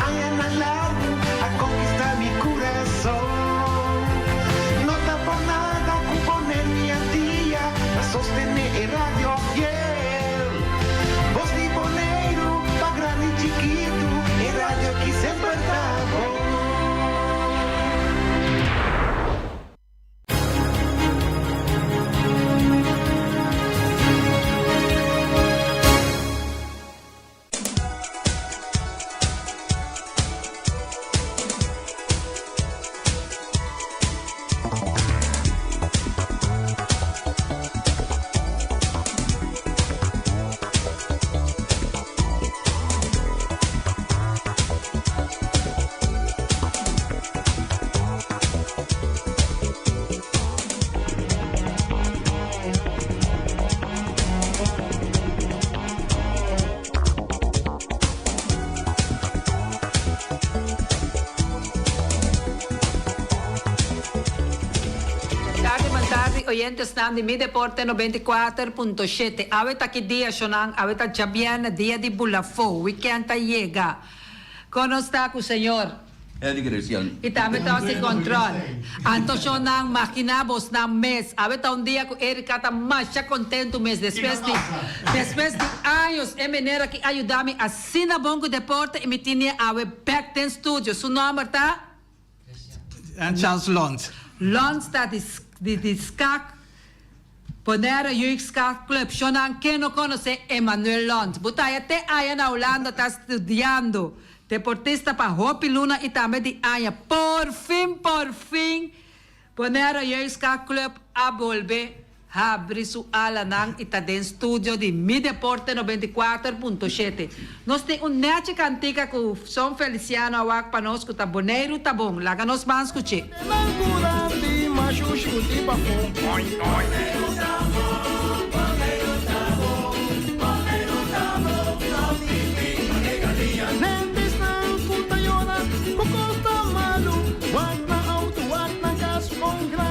Añanan largu a konkistá mi kurason. No ta por nada ku Bonaire i Antia ta sostené e radio fiel. Bos di Boneiru pa grandi i chikitu, e radio aki semper ta bon. Tardi bon tardi oyentesnan di Mi Deporte 94.7. Awe ta ki dia shonan? Awe ta djabièrnè dia di Bulafó. Weekend ta yega. Kon nos ta ku señor? Eddie Grecian. I tambe ta hasi control. Anto shonnan magina bosnan mes. Awe ta un dia cu Erika ta masha contento mes. Despues di despues di años e meneer aki a yuda mi asina bon cu deporte y mi tinie awe bek den studio. Su nomber ta? Charles Lont. Lont ta di di di skak Bonaire Jeugd Skak Club. Shonnan ken no conoce Emmanuel Lont? Bo ta aya te aya na Hulanda ta studiando. Deportista pa hopi luna y tambe di aña. Por fin, por fin, Bonaire Jeugd Skak Club a bolbe habri su alanan y ta den studio di Mi Deporte 94.7. Nos tin un nechi cantica cu Son Feliciano a wak pa nos cu ta Boneiru ta bon. Laga nos ban scuch'e.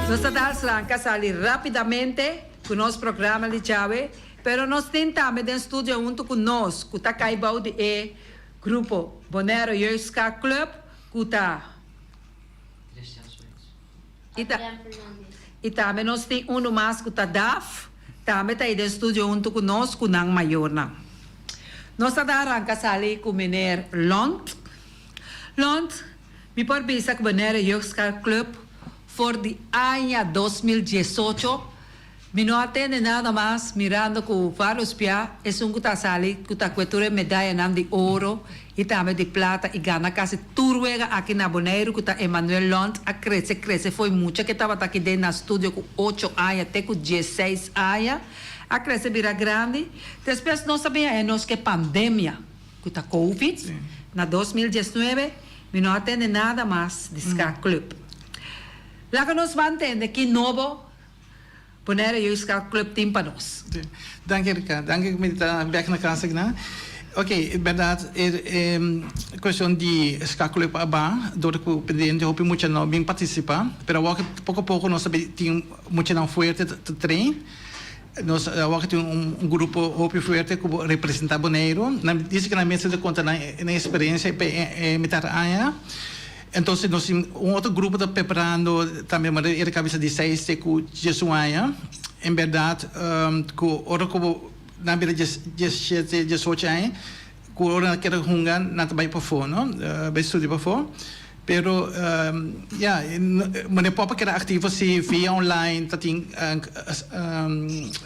Nos ta dal slanka sali rapidamente ku nos programa di djawe, pero nos tin tambe den studio huntu ku nos ku ta kai bou di e grupo Bonaire Jeugd Ska Club ku ta I tambe nos tin unu mas ku ta Daf, tambe ta ei den studio huntu ku nos ku nan mayornan. Nos ta da ranka sali ku meneer Lont. Lont, mi por bisa ku Bonaire Jeugdskar Club for di aña 2018 Mi no a tende nada mas mirando cu varios pia esun cu ta sali cu ta cue tur e medayanan di oro y tambe di plata y gana casi tur wega aki na Boneiru cu ta Emmanuel Lont a crece crece fo'i mucha ke tabata aki den na studio cu ocho aña te cu diesseis aña a crece bira grandi despues nos a bin haña nos ke pandemia cu ta covid na 2019 mi no a tende nada mas di Ska Club laga nos ban tende ki nobo Bonaire Youth Scout Club tin pa nos. Danki Erika, danki ku mi ta bek na kas akinan. Ok, bèrdat e kuestion di Scout Club a ba dor ku pendiente hopi mucha no bin partisipá, pero awor ke poko poko nos ta bin tin muchanan fuerte ta train. Nos awor ke tin un grupo hopi fuerte ku bo representá Boneiru. Nan dice ku nan mester ta konta nan eksperensia pa e mitar aña. Entonces nos tin un otro grupo ta preparando tambe manera Erika a bisa di seis te cu diesun aña. En berdad cu ora cu bo nan bira diesshete, diesocho aña cu ora nan kere hunga nan ta bay pafo no, bay studia pafo. Pero ya manera pop a keda activo si via online ta tin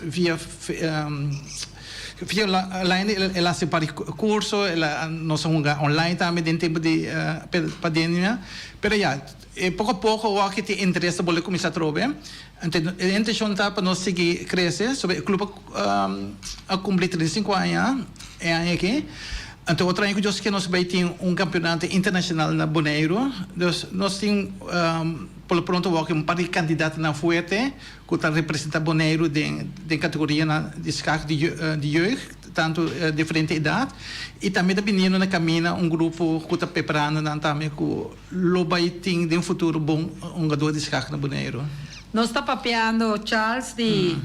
via. Via online el a hasi un par di curso, el a nos a hunga online tambe den tempo di pandemia. Pero ya, poco a poco awor aki tin interes ta bolbe cuminsa atrobe. Anto e intencion ta pa nos sigui crece, sobe e club a cumpli 35 aña e aña aki. Anto otro aña cu Dios kier nos bay tin un campeonato internacional na Boneiru. Dus nos tin por lo pronto awor aki un par di candidatonan fuerte. Ku ta representá Boneiru den den kategorianan di skak di di jeugd, tantu diferente edat, i tambe ta biniendo na kamina un grupo ku ta preparando nan tambe ku lo bai tin den futuro bon hungador di skak na Boneiru. Nos ta papiando, Charles, di.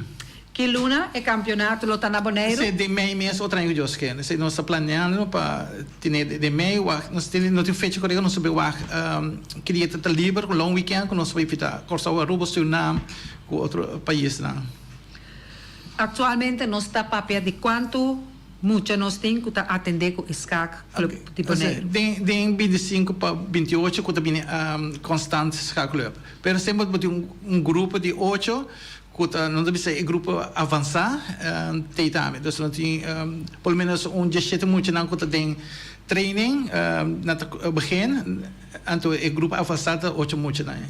Ki luna e kampionato lo ta na Boneiru? Esei den mei mes otro aña ku Dios ke. Esei nos ta planeando pa tene den mei wak nos tene no tin fecha korekto nos ta bay wak ki dia ta liber ku long weekend ku nos ta bay bita Kòrsou, Aruba, Surinam ku otro paisnan. Aktualmente nos ta papia di kuantu mucha nos tin ku ta atendé ku e skaakclub di Boneiru. Den den 25 pa 28 ku ta bini konstant skaakclub. Pero semper bo tin un grupo di ocho Ku ta nan ta bisa e grupo avansá t'ei tambe. Dus nan tin por lo menos un diesshete muchanan ku ta den training nan ta begin, anto e grupo avansá ta ocho muchanan.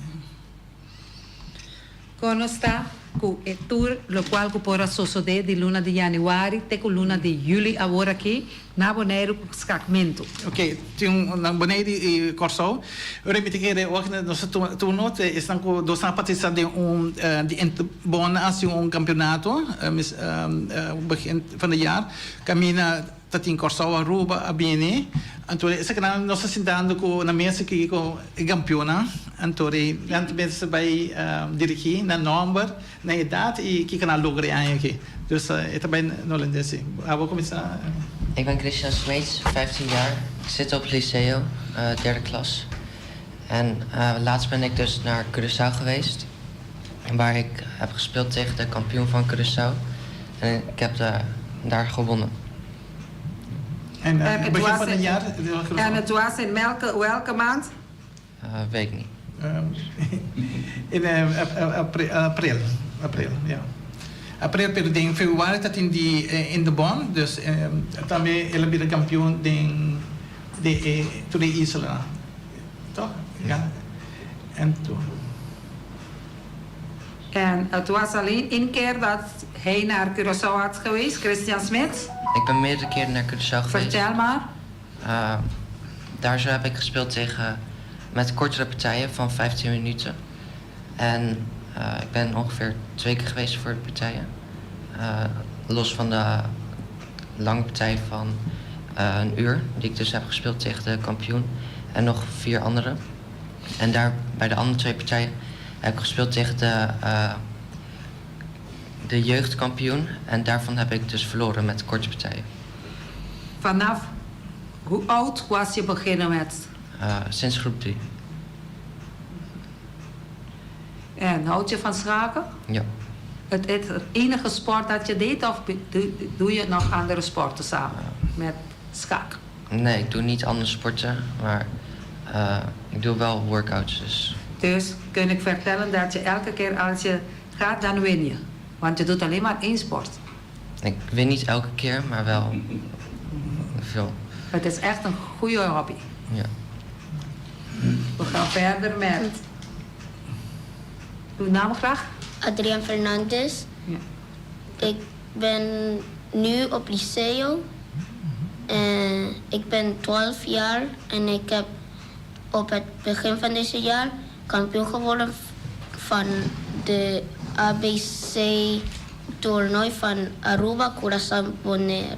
Kon nos ta ku e tur lokual ku por a sosodé di luna di yanüari te ku luna di yüli awor aki Na Boneiru ku skakmentu. Ok, tin un na Boneiru i Kòrsou. Ora mi ta kere wak nos a tuma turno te esnan ku nos a partisipá den un di Bon a hasi un kampionato begin van de jaar kaminda ta tin Kòrsou, Aruba a bini. Anto esakinan nos ta sintando ku na mesa aki ku e kampionnan. Anto nan ta mester bai dirigí nan nòmber. Na edat i kiko nan a logra e aña aki. Dus e ta bai na holandes si. Abo kuminsá. Ik ben Christian Smeets, 15 jaar. Ik zit op liceo, derde klas. En laatst ben ik dus naar Curaçao geweest, waar ik heb gespeeld tegen de kampioen van Curaçao. En ik heb daar gewonnen. En begin van het jaar? En het was in welke maand? Weet ik niet. In april, april, ja. April, pero den februari ta tin di in de bon, dus tambe el a bira kampioen den den e tur e islanan, toch? Ja, en toen. En het was alleen één keer dat hij naar Curaçao had geweest, Christian Smits? Ik ben meerdere keren naar Curaçao geweest. Vertel maar. Daar zo heb ik gespeeld tegen met kortere partijen van 15 minuten. En ik ben ongeveer twee keer geweest voor de partijen. Los van de lange partij van een uur, die ik dus heb gespeeld tegen de kampioen. En nog vier andere. En daar bij de andere twee partijen heb ik gespeeld tegen de, de jeugdkampioen. En daarvan heb ik dus verloren met korte partijen. Vanaf hoe oud was je beginnen met? Sinds groep 3. En houd je van schaken? Ja. Het is het enige sport dat je deed of doe je nog andere sporten samen met schaken? Nee, ik doe niet andere sporten, maar ik doe wel workouts. Dus. Dus kun ik vertellen dat je elke keer als je gaat, dan win je? Want je doet alleen maar één sport. Ik win niet elke keer, maar wel veel. Het is echt een goede hobby. Ja. We gaan verder met. Uw naam graag? Adriaan Fernandez. Ja. Ik ben nu op liceo. En ik ben 12 jaar en ik heb op het begin van deze jaar kampioen geworden van de ABC toernooi van Aruba, Curaçao, Bonaire.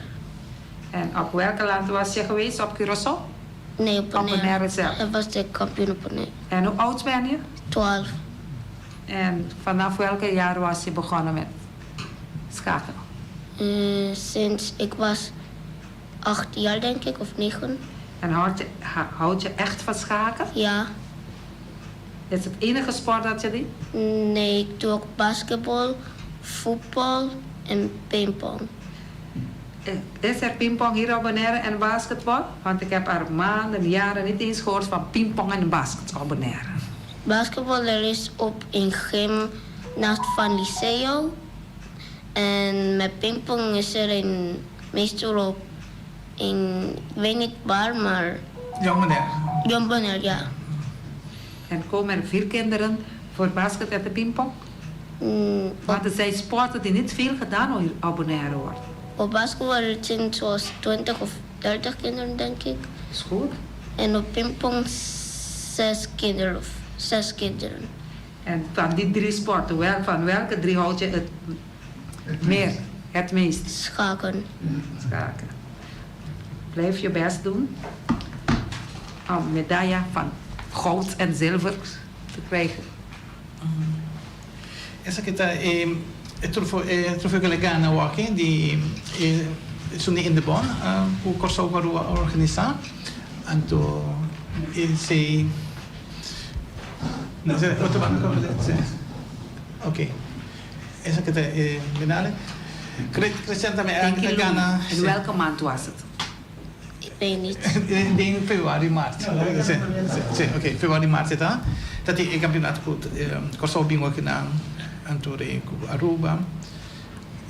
En op welke land was je geweest? Op Curaçao? Nee, op Op Bonaire. Bonaire zelf. Ik was de kampioen op Bonaire. En hoe oud ben je? 12. En vanaf welke jaar was je begonnen met schaken? Sinds ik was 8 jaar, denk ik, of 9. En houd je echt van schaken? Ja. Is het enige sport dat je doet? Nee, ik doe ook basketbal, voetbal en pingpong. Is er pingpong hier op Bonaire en basketbal? Want ik heb er maanden, jaren niet eens gehoord van pingpong en basketbal op Bonaire. Basketbal er is op een gym naast van Liceo. En met pingpong is er een, meestal op een, ik weet niet waar, maar... Jong Bonaire. Jong Bonaire, ja. En komen er veel kinderen voor basket en de pingpong? Want het zijn sporten die niet veel gedaan op Bonaire worden. Op basketbal zijn zoals 20 of 30 kinderen, denk ik. Is goed. En op pingpong 6 kinderen of 6 kinderen. En van die drie sporten, van welke drie houd je het meer, het meest? Schaken. Schaken. Blijf je best doen om medaille van goud en zilver te krijgen. Esaki ta e. E trofeo e trofeo ku el a gana awaki di e esun di Indebon ku Kòrsou ku Aruba a organisá. Anto esei otro banda ku si oke esaki ta e medale. Christian tambe a Den ki luna gana en welke maand was het? Ik weet niet. Den februari mart si si oke februari mart e ta ta tin e kampionato ku Kòrsou bin wak nan anto rei ku Aruba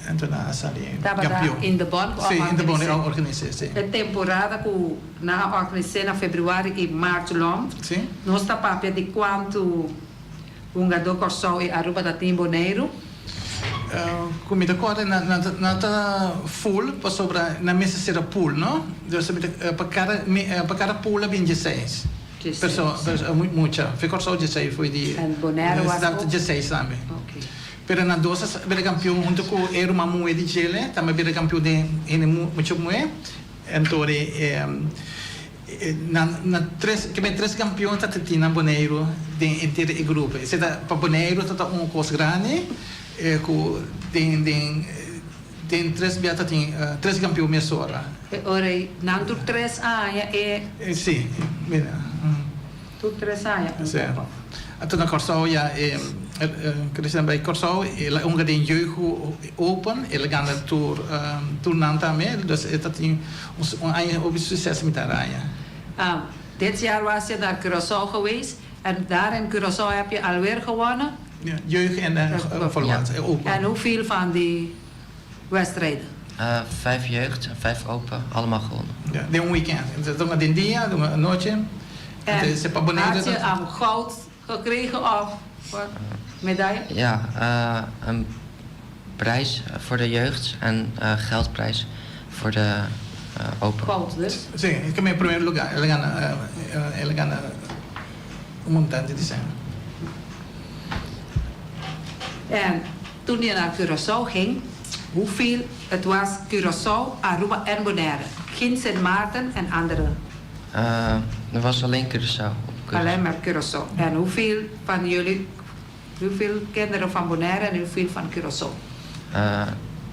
anto nan a sali Tabata kampion in de bon ku a si in de bon organis'é a organis'é si. E temporada ku nan a organis'é na februari i mart lon Si. nos ta papia di kuantu Hungadó Kòrsou i Aruba ta tin Boneiru. Ku mi ta kòrda nan nan ta full pasobra nan mester sera pool no dus mi ta pa kada pa kada pool a bin dieseis perso mucha fi Kòrsou dieseis foi di En Bonaire was ook? Dieseis tambe pero nan dos a bira kampion hunto ku e ruman muhé di djele tambe a bira kampion den hende mucha muhé entori Nan nan tres ke men tres kampion ta tin na Boneiru den henter e grupo. Esei ta pa Boneiru ta ta un kos grandi ku den den den tres bia ta tin tres kampion mesora. E ora ei nan tur tres aña e. Si, mira. Tur tres aña un kopa. Anto na Kòrsou ya e Christian bai Kòrsou el a hunga den Jeugd Open el a gana tur tur nan tambe dus e ta tin un aña hopi succes mitar aña. Dit jaar was je naar Curaçao geweest en daar in Curaçao heb je alweer gewonnen? Ja, jeugd en volwassen open. En hoeveel van die wedstrijden? Vijf jeugd en vijf open, allemaal gewonnen. Ja, den un weekend. Entonces dunga den dia, dunga anochi. En had je am goud gekregen of wat? Medaille? Ja, een prijs voor de jeugd en geldprijs voor de open. Goud dus? Sí, e kende e primer lugar. El a gana, el a gana un montante di sèn. En toen je naar Curaçao ging, hoeveel, het was Curaçao, Aruba en Bonaire, geen Sint Maarten en andere? Er was alleen Curaçao op Curaçao. Alleen maar Curaçao. En hoeveel van jullie, hoeveel kinderen van Bonaire en hoeveel van Curaçao?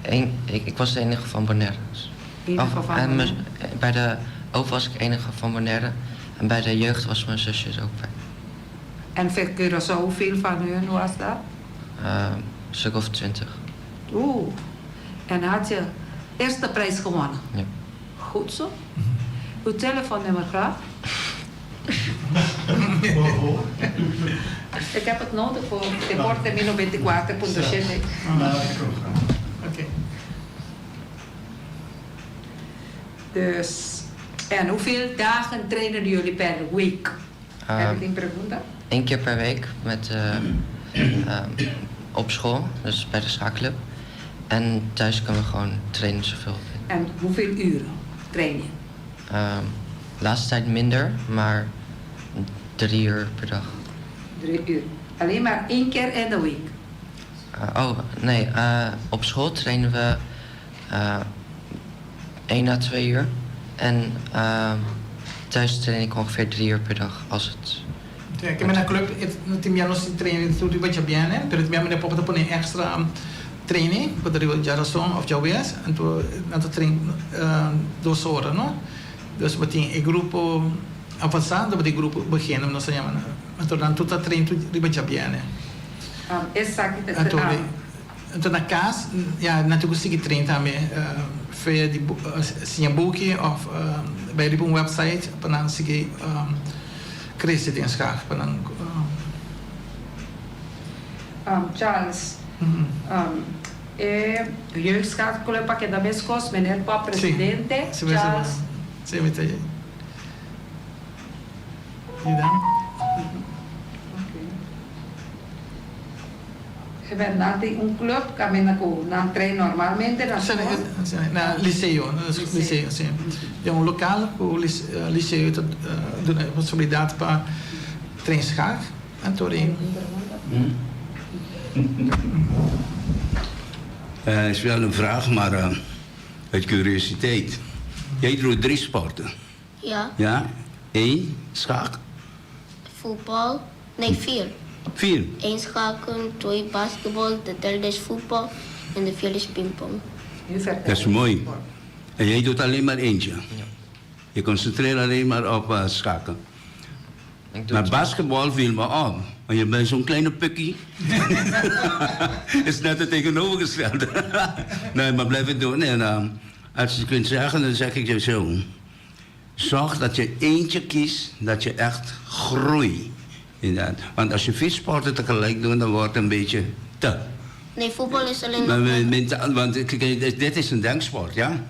Eén, ik, ik was de enige van Bonaire. Enige van en Bonaire. Bij de open was ik enige van Bonaire. En bij de jeugd was mijn zusje er ook bij. En voor Curaçao, hoeveel van hun was dat? Een stuk of 20. Oeh. En had je eerste prijs gewonnen? Ja. Goed zo. Uw telefoonnummer graag. Ik heb het nodig voor Deporte Mino 24.7. Oké. Dus, en hoeveel dagen trainen jullie per week? Heb ik een pregunta? Eén keer per week met, op school, dus bij de schaakclub. En thuis kunnen we gewoon trainen zoveel. En hoeveel uren train je? De laatste tijd minder, maar 3 uur per dag. 3 uur. Alleen maar één keer in de week? Oh, nee, op school trainen we 1 à 2 uur. En thuis train ik ongeveer 3 uur per dag als het. Ja, ke na club no tin bia nos train tur riba djabièrnè, pero tin bia mene popo ta pone extra training, ku ta riba djarason òf djawees, anto nan ta train 2 ora, no? Dus bo tin e grupo avansá, anto bo tin e grupo beginner, nos ta yama nan. Anto nan tur ta train tur riba djabièrnè. Esaki ta Anto anto na kas, ya, nan tin ku sigui train tambe via di siña buki òf bai riba un website pa nan sigui krese den schaak pa nan. Charles, e jeugdschaakclub a keda meskos, meneer Pop presidente, Charles. Si, mi ta yuda. Oké. Je bent na tin un club kaminda ku nan train normalmente na skol? Na liceo, na liceo, si. Den un lokaal ku liceo ta duna e posibilidat pa train schaak. Anto rin. Is wel een vraag, maar uit curiositeit. Jij doet drie sporten. Ja. Ja? Eén, schaak. Voetbal. Nee, vier. Vier. Eén schaken, twee basketbal, de derde is voetbal. En de vierde is pingpong. Dat is mooi. En jij doet alleen maar eentje? Ja. Je concentreert alleen maar op uh, schaken. Ik doe Maar basketbal viel me op. Want je bent zo'n kleine pukkie. is net het tegenovergestelde. nee, maar blijf het doen. En uh, als je kunt zeggen, dan zeg ik je zo. Zorg dat je eentje kiest, dat je echt groeit. Inderdaad. Want als je vier sporten tegelijk doet, dan wordt het een beetje te. Nee, voetbal is alleen Maar nog we- maar... mentaal, want kijk, dit is een denksport, ja?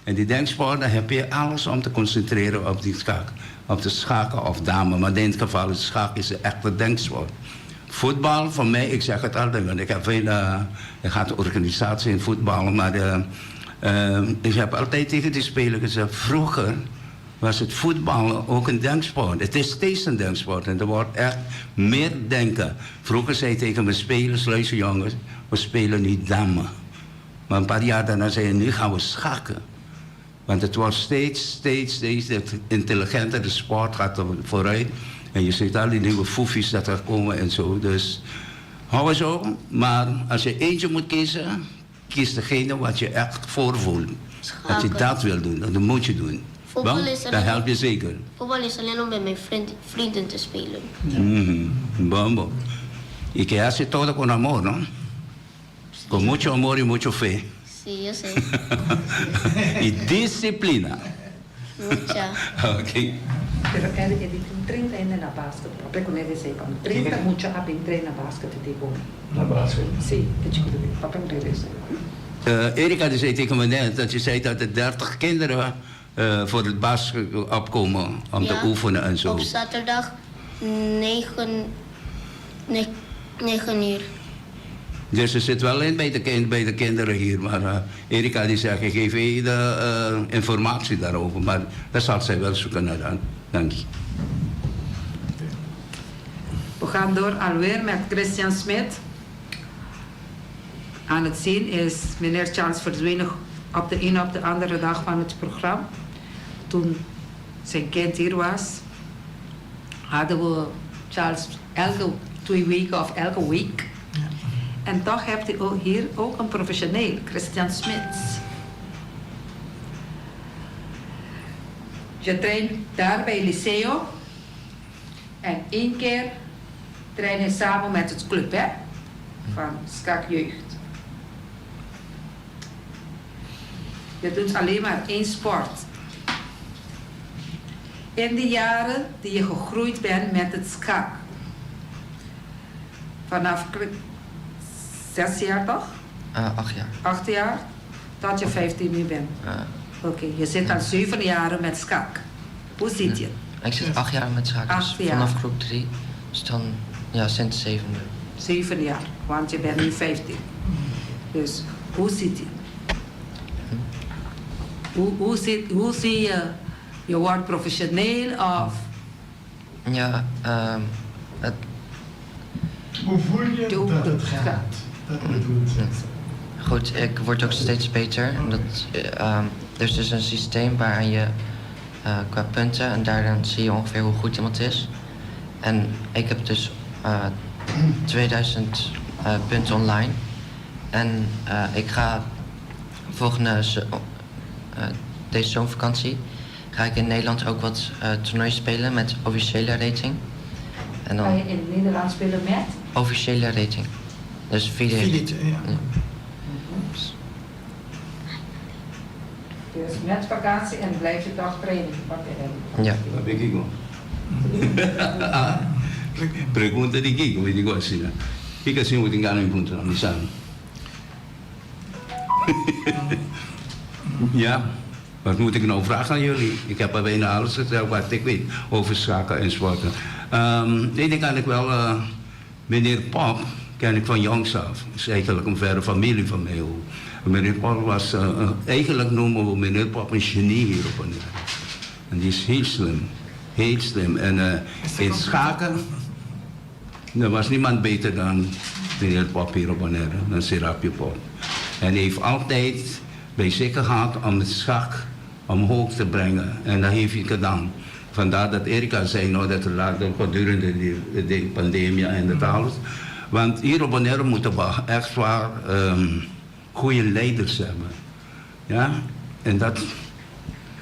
En die denksport, daar heb je alles om te concentreren op die schaak. Op de schaken of dame, maar in dit geval het schaak is een echte denksport. Voetbal, voor mij, ik zeg het altijd, want ik heb veel, ik had de organisatie in voetbal, maar ik heb altijd tegen die spelers gezegd, vroeger was het voetballen ook een denksport. Het is steeds een denksport en er wordt echt meer denken. Vroeger zei ik tegen mijn spelers, luister jongens, we spelen nu dammen. Maar een paar jaar daarna zei je, nu gaan we schaken. Want het wordt steeds, steeds, steeds intelligenter. De sport gaat er vooruit. En je ziet al die nieuwe foefies dat er komen en zo. Dus hou zo. Maar als je eentje moet kiezen, kies degene wat je echt voorvoelt. Dat je Schaken. dat wil doen, dat moet je doen. Voetbal Want is dat alleen- helpt je zeker. Voetbal is alleen om bij mijn vriend, vrienden te spelen. Bombo. Y que hace todo con amor, ¿no? Con mucho amor y mucho fe. Sí, yo sé. y disciplina. Mucha. Ok. Pero el e di tin 30 hende na basket, papia ku nede sei pa mi. 30 mucha a bin train na basket di bo. Na basket? Si, e chikitu di, papia ku nede sei. Erika die zei tegen me net dat je zei dat er 30 kinderen voor het basket opkomen om Ja, te oefenen en zo. Op zaterdag 9, 9 uur. Dus er zit wel in bij de, kind, bij de kinderen hier. Maar Erika die zegt, ik geef je de informatie daarover. Maar dat zal zij wel zoeken naar dan. Dank je. We gaan door alweer met Christian Smit. Aan het zien is meneer Charles verdwenen op de een op de andere dag van het programma. Toen zijn kind hier was, hadden we Charles elke 2 weken of elke week. En toch hebt u ook hier ook een professioneel, Christian Smits. Je traint daar bij Liceo. En één keer train je samen met het club hè? Van Schaakjeugd. Je doet alleen maar één sport. In de jaren die je gegroeid bent met het schaak. Vanaf 6 jaar toch? 8 jaar. 8 jaar, tot je 15 nu bent. Oké, je zit al 7 jaren met schaak. Hoe zit je? Ik zit 8 jaar met schaak, dus 8 jaar. vanaf groep 3. Dus dan, ja, sinds zevende. 7 jaar, want je bent nu 15. Dus hoe zit je? Hoe zie je? Je wordt professioneel of... Ja, het... Hoe voel je dat het gaat? Dat bedoelt ze. Goed, ik word ook steeds beter. En er is dus een systeem waaraan je qua punten en daarin zie je ongeveer hoe goed iemand is. En ik heb dus 2000 punten online. En ik ga volgende deze zomervakantie ga ik in Nederland ook wat toernooien spelen met officiële rating. En dan Ga je in Nederland spelen met? Officiële rating. Dus FIDE. FIDE, ja. Ja. Dus met vakantie en blijf je toch trainen? Wat je Ja. Dat ben ik ook. Pregunta di Kiko, mi dico así. Kiko assim moet ik aan een punt aan staan. Ja, wat moet ik nou vragen aan jullie? Ik heb al bijna alles gezegd wat ik weet over schaken en sporten. Eén ding kan ik wel, meneer Pop ken ik van jongs af. Is eigenlijk een verre familie van mij ook. Meneer Pop was, eigenlijk noemen we meneer Pop een genie hier op Bonaire. En die is heel slim. Heel slim. En in schaken, er was niemand beter dan meneer Pop hier op Bonaire, dan Serapio Pop. En hij heeft altijd bij zich gehad om het schak omhoog te brengen. En dat heeft hij gedaan. Vandaar dat Erika zei nou, dat er later gedurende die pandemie en dat alles. Want hier op Bonaire moeten we echt waar Goede leiders hebben. Ja? En dat,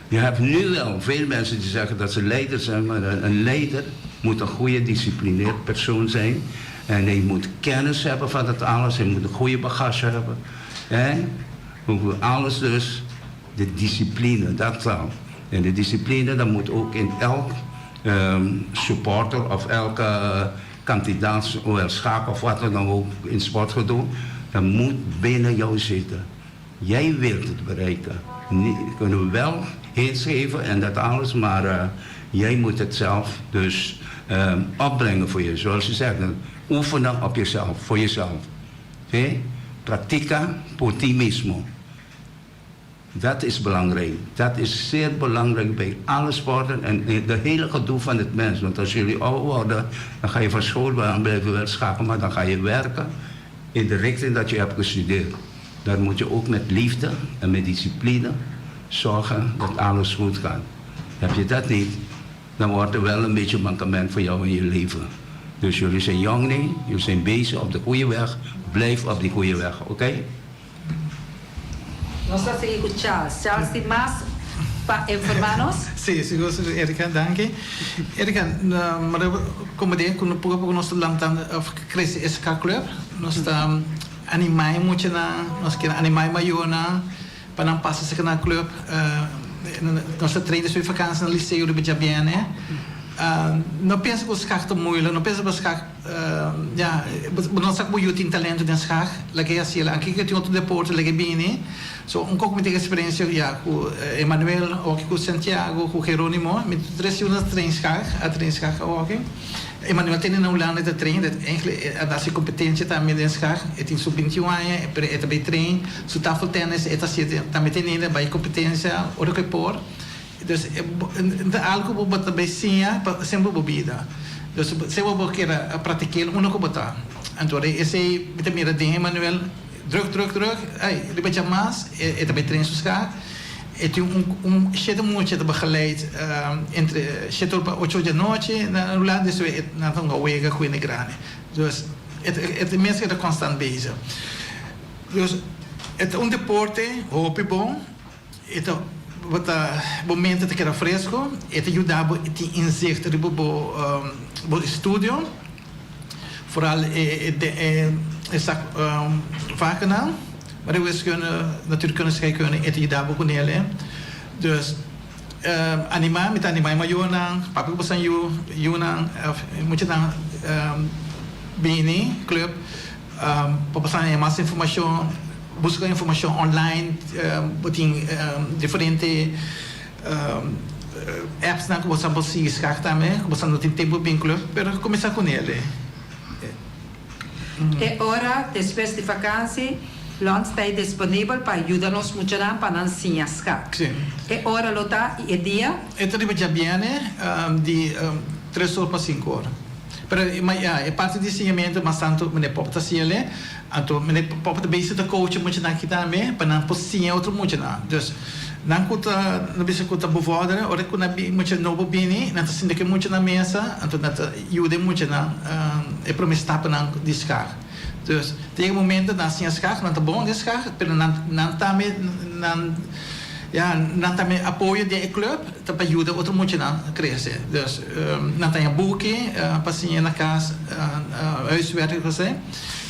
je hebt nu wel veel mensen die zeggen dat ze leiders zijn, maar een leider moet een goede disciplineerd persoon zijn. En hij moet kennis hebben van dat alles, hij moet een goede bagage hebben. En alles dus, de discipline, dat wel. En de discipline, dat moet ook in elk supporter of elke kandidaat, zowel schaak of wat dan ook in sportgedoe, dat moet binnen jou zitten. Jij wilt het bereiken. Niet, kunnen we wel hints geven en dat alles, maar jij moet het zelf dus opbrengen voor je. Zoals je zegt, oefenen op jezelf, voor jezelf. Oké? Practica por ti mismo. Dat is belangrijk. Dat is zeer belangrijk bij alle sporten en de hele gedoe van het mens. Want als jullie ouder worden, dan ga je van school, dan blijf je wel schaken, maar dan ga je werken in de richting dat je hebt gestudeerd. Daar moet je ook met liefde en met discipline zorgen dat alles goed gaat. Heb je dat niet, dan wordt er wel een beetje mankement voor jou in je leven. Dus jullie zijn jong nu, jullie zijn bezig op de goede weg. Blijf op die goede weg, oké? Okay? Nos ta sigui ku Charles. Charles tin mas pa informá nos? Sí, sigur, Erika, danki. Erika, mara komo den ku poko a poko nos ta lantando òf krese e skaklùb. Nos ta animá e muchanan, nos kier animá e mayornan pa nan pasa serka nan klùb. Nos ta train despues di vakansi na liseo riba djabiènè. No pensa ku skak ta moeilijk, no pensa ku skak ya, bo no sa ku bo yu tin talento den skak, laga e hasiel. Anke ku tin otro deporte laga e bini. So un koko mi tin eksperensia ya ku Emanuel, oki ku Santiago, ku Geronimo. Mi tres yu na train skak, a train skak awoki. Emanuel tene na Hulanda e ta train, dat eigenlijk a da si kompetensia tambe den skak. E tin su bintiun aña, pero e ta bay train. Su tafeltennis e ta hasi tambe tene bay kompetensia ora ku e por. Dus ta algo ku bo ta bay siña pa semper bo bida. Dus semper bo kier a practikel unda ku bo ta. Anto esey mi ta mira den Emanuel druk druk druk ay riba djamas e ta bay train su ska. E tin un un shete mucha ta begeleid entre shete or pa ocho or di anochi na Hulanda despues nan ta hunga wega ku hende grandi. Dus e ta mes ke ta constant bezig. Dus e ta un deporte hopi bon. E ta bo ta bo mente ta keda fresco, e ta yuda bo tin inzicht riba bo bo estudio, vooral e e e sak vakennan, maar wiskunde, natuurkunde, scheikunde, e ta yuda bo ku nel. Dus anima, mi ta anima e mayornan, papia ku boso yu, yunan of muchanan bini club pa boso haña mas informashon. Buska informashon online, bo tin diferente appsnan ku bo sa por sigui skak tambe, ku bo sa no tin tempu bin club, pero kuminsá ku nel. E ora despues di vakansi, Lons ta disponibel pa yuda nos muchanan pa nan siña skak. E ora lo ta i e dia? E ta riba djabièrnè di tres or pa sinku or. Pero e parti di siñamentu mas tantu meneer Pop ta siña lei. Anto meneer Pop ta bezig ta coacha muchanan aki tambe pa nan por siña otro muchanan. Dus nan ku ta no bisa ku ta bevorderen ora ku nan bin mucha nobo bini nan ta sinta ku e mucha na mesa anto nan ta yuda e muchanan e prome stapnan di skak. Dus ta yega momento nan siña skak nan ta bon den skak pero nan nan tambe nan ya nan tambe apoyo den e club ta pa yuda otro muchanan krese. Dus nan ta haña buki pa siña na kas huiswerk esei.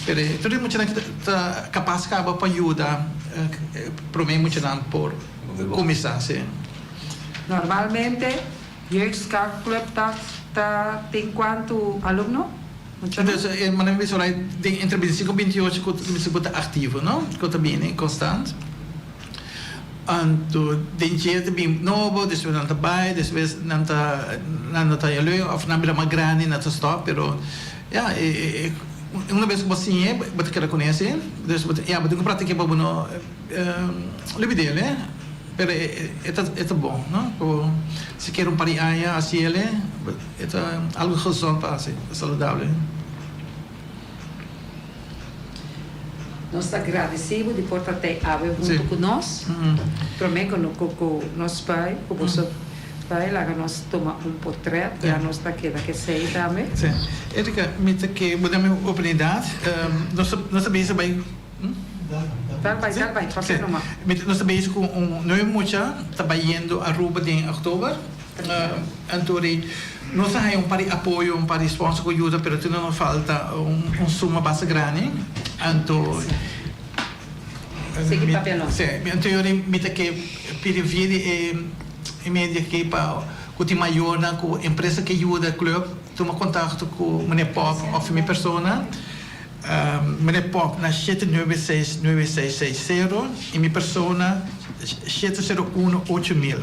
Pero tur e muchanan ki ta kapas kaba pa yuda prome muchanan por kuminsá, sí. Normalmente Jeugdskaakclub ta ta tin kuantu alumno? Muchanan? Entonces e manera mi bisa ora den entre bintisinko i bintiocho ku mi bisa ku ta aktivo no, ku ta bini konstant. Anto den dje ta bin nobo, despues nan ta bai, despues nan ta nan no ta haña leu òf nan bira mas grandi nan ta stòp pero ya e una bes ku bo siñ'e bo ta keda kuné si dus bo ta ya bo tin ku praktik'é pa bo no lubid'el e pero e ta e ta bon no ku sikiera un par di aña hasiel e ta algu gezond pa hasi saludable. Nos ta gradeci bo di por ta tei awe hunto cu nos. Prome cu cu nos bai, cu boso bai, laga nos tuma un potret, ya nos ta keda cu esey tambe. Si. Erika, mi ta ke bo da mi oportunidad. Nos ta nos ta bisa bai. Dal bai, dal bai, papia numa. Nos ta bezig ku un nuebe mucha ta bayendo Aruba den oktober. Anto di nos a haña un par di apoyo, un par di sponsor ku yuda, pero tin nos falta un suma basta grandi. Anto Sigui papia no. Si, anto yo di mi ta ke pidi via di e media aki pa ku tin mayornan ku empresa ke yuda club tuma kontakto ku meneer Pop òf mi persona. Meneer Pop na shete nuebe seis nuebe seis seis sero i mi persona shete sero uno ocho mil.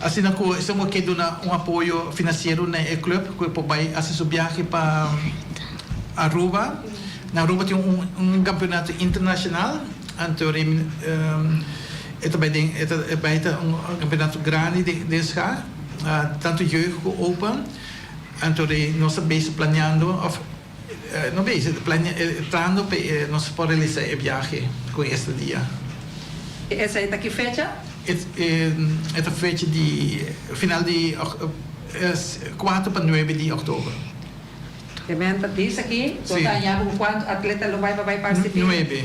Asina ku esun ku ke duna un apoyo finansiero na e club ku e por bai hasi su biahe pa Aruba. Na Aruba tin un kampeonato internashonal anto e ta bai den e ta bai ta un kampeonato grandi den schaak tantu jeugd ku open anto nos ta bezig planeando of No bezig, plando pa nos por realisa e biahe cu esta dia. Esey ta ki fecha? E ta fecha di final di cuatro pa nuebe di october. E men ta bisa aki, bo ta haña cu cuanto atleta lo bay pa bay participi? Nuebe.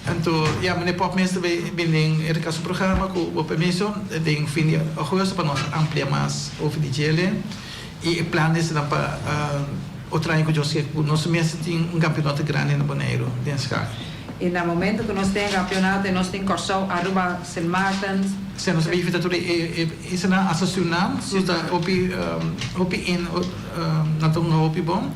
Anto, ya, meneer Pop mes ta bay bin den e recaso programa cu bo permiso den fin di agosto pa nos amplia mas over di djele. I e plan esnan pa otro aña ku Dios ke ku nos mester tin un kampionato grandi na Boneiru den skak. I na momento ku nos tin e kampionato i nos tin Kòrsou, Aruba, Sint Maarten. Si nos a bishita tur e islanan hasta Surinam su ta hopi hopi in nan ta hunga hopi bon.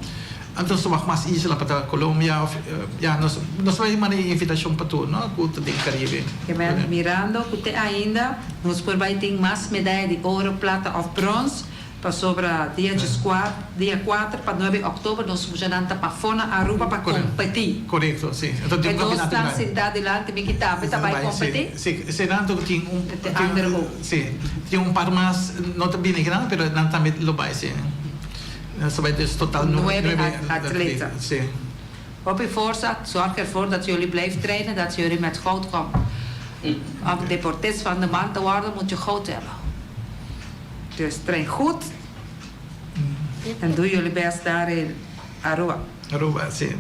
Anto nos ta wak mas isla pa ta Colombia of ya nos nos bai manda e invitashon pa tur no ku ta den Karibe. Amen. Mirando ku te ainda nos por bai tin mas medaya di oro, plata of brons. Pasobra dia djeskuat, dia kuater pa nuebe òktober nos muchanan ta pafó na Aruba pa kompetí. Korekto, si. Enton tin un kampionato grandi. E dosnan sintá dilanti mi ki tambe ta bai kompetí. Si, si nan tok tin un. E ander ook. Si, tin un par mas no ta bini akinan pero nan tambe lo bai, si. Nos ta bai dus total nuebe atleta. Si. Hopi forsa, zorg ervoor dat jullie blijft trainen, dat jullie met goud komen. Om deportist van de maand te worden moet je goud hebben. Dus train goed en doe jullie best daar in Aruba. Aruba, si.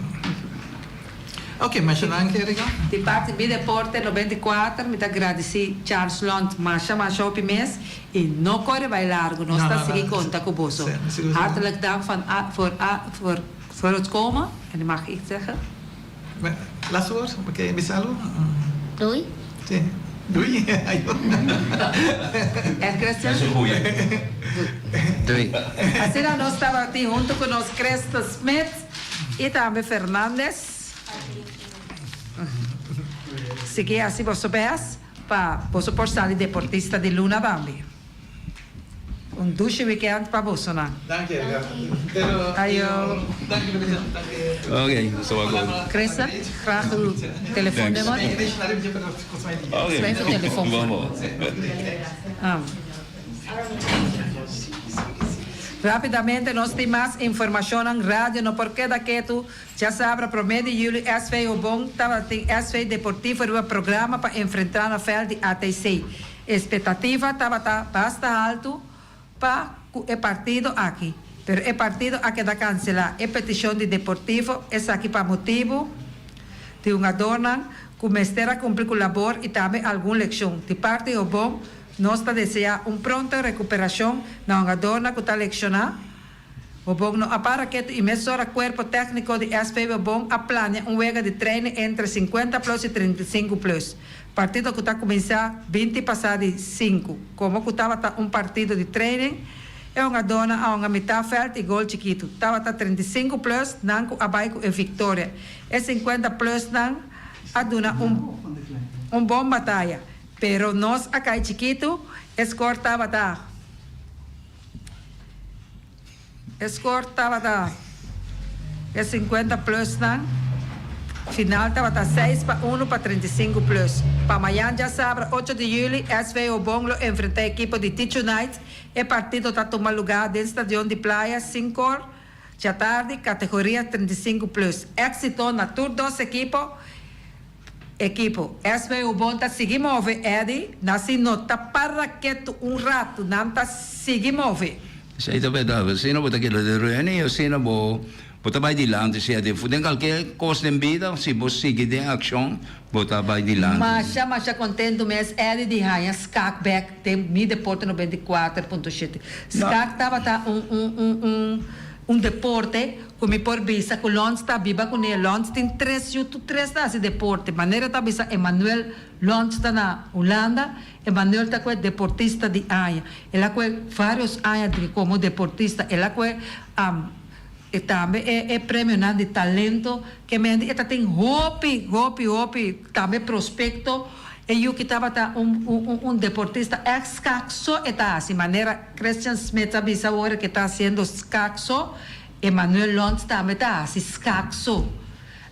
Ok, masha danki Erika. Di parti Mi Deporte 94 mi ta gradisi Charles Lont masha masha hopi mes y no core bay largo nos ta sigui conta cu boso. Hartelijk dank van voor voor voor het komen en mag ik zeggen. Laatste woord, bo ke bisa algo? Doei. Sí. Doei. En Christian? Eso goeie. Doei. Asina nos tabatin hunto cu nos Christo Smith y tambe Fernandez. Sigui haci boso best pa boso por sali deportista di luna tambe. Un dushi weekend pa bosonan. Danki Erika. Pero Ayo. Danki Lupita. Danki. Ok, so a go. Christa, graag uw telefoonnummer. Ok. Schrijf uw telefoon voor. Ah. Rapidamente nos tin mas informacionnan. Radio no por keda ketu. Djasabra prome di juli SV Hobon tabatin SV Deportivo riba programa pa enfrenta na veld di ATC. Expectativa tabata basta haltu pa cu e partido aki, pero e partido a keda cancela. E peticion di Deportivo esaki pa motibu di hungadornan cu mester a cumpli cu labor y tambe algun leccion. Di parti Hobon nos ta desea un pronto recuperacion na hungadornan cu ta lecciona. Bobon no a para ketu i mesora kuerpo tèkniko di SV Bobon a plania un wega di treinen entre sinkuenta plus i 35 plus. Partido ku ta kuminsá binti pasá di sinku. Komo ku tabata un partido di treinen, e hungadónan a hunga mitá vèlt i gol chikitu. Tabata 35 plus nan ku a bai ku e viktoria. E sinkuenta plus nan a duna un un bon bataya, pero nos a kai chikitu, e skor tabata. E score tabata e sinkuenta plusnan, final tabata seis pa unu pa 35 plus. Pa mayan djasabra ocho di juli SV Obon lo enfrenta ekipo di Tichu Knights. E partido ta tuma lugá den stadion di Playa sinkor djatardi, kategoria 35 plus. Éksito na tur dos ekipo. Ekipo SV Ubon ta sigui move Eddy, na si no ta para ketu un ratu nan ta sigui move. Esei ta berdad, asina bo ta keda den reuni, asina bo. Bo ta bai dilanti sea den den kalke kos den bida si bo sigui den akshon bo ta bai dilanti. Masha masha kontentu mes Eddy di haña skak bek den Mi Deporte 94.7. Skak tabata un un un un un deporte ku mi por bisa ku Lons ta biba kuné. Lons tin tres yu tur tres ta hasi deporte. Manera ta bisa Emanuel Lons ta na Hulanda, Emanuel ta kue deportista di aña. El a kue varios aña di komo deportista. El a kue E tambe e e premionan di talento ke mende e ta tin hopi hopi hopi tambe prospecto e yu ki tabata un un un deportista ex skak so e ta hasi manera Christian Smith a bisa awor ke ta hasiendo skak so Emmanuel Lont tambe ta hasi skak so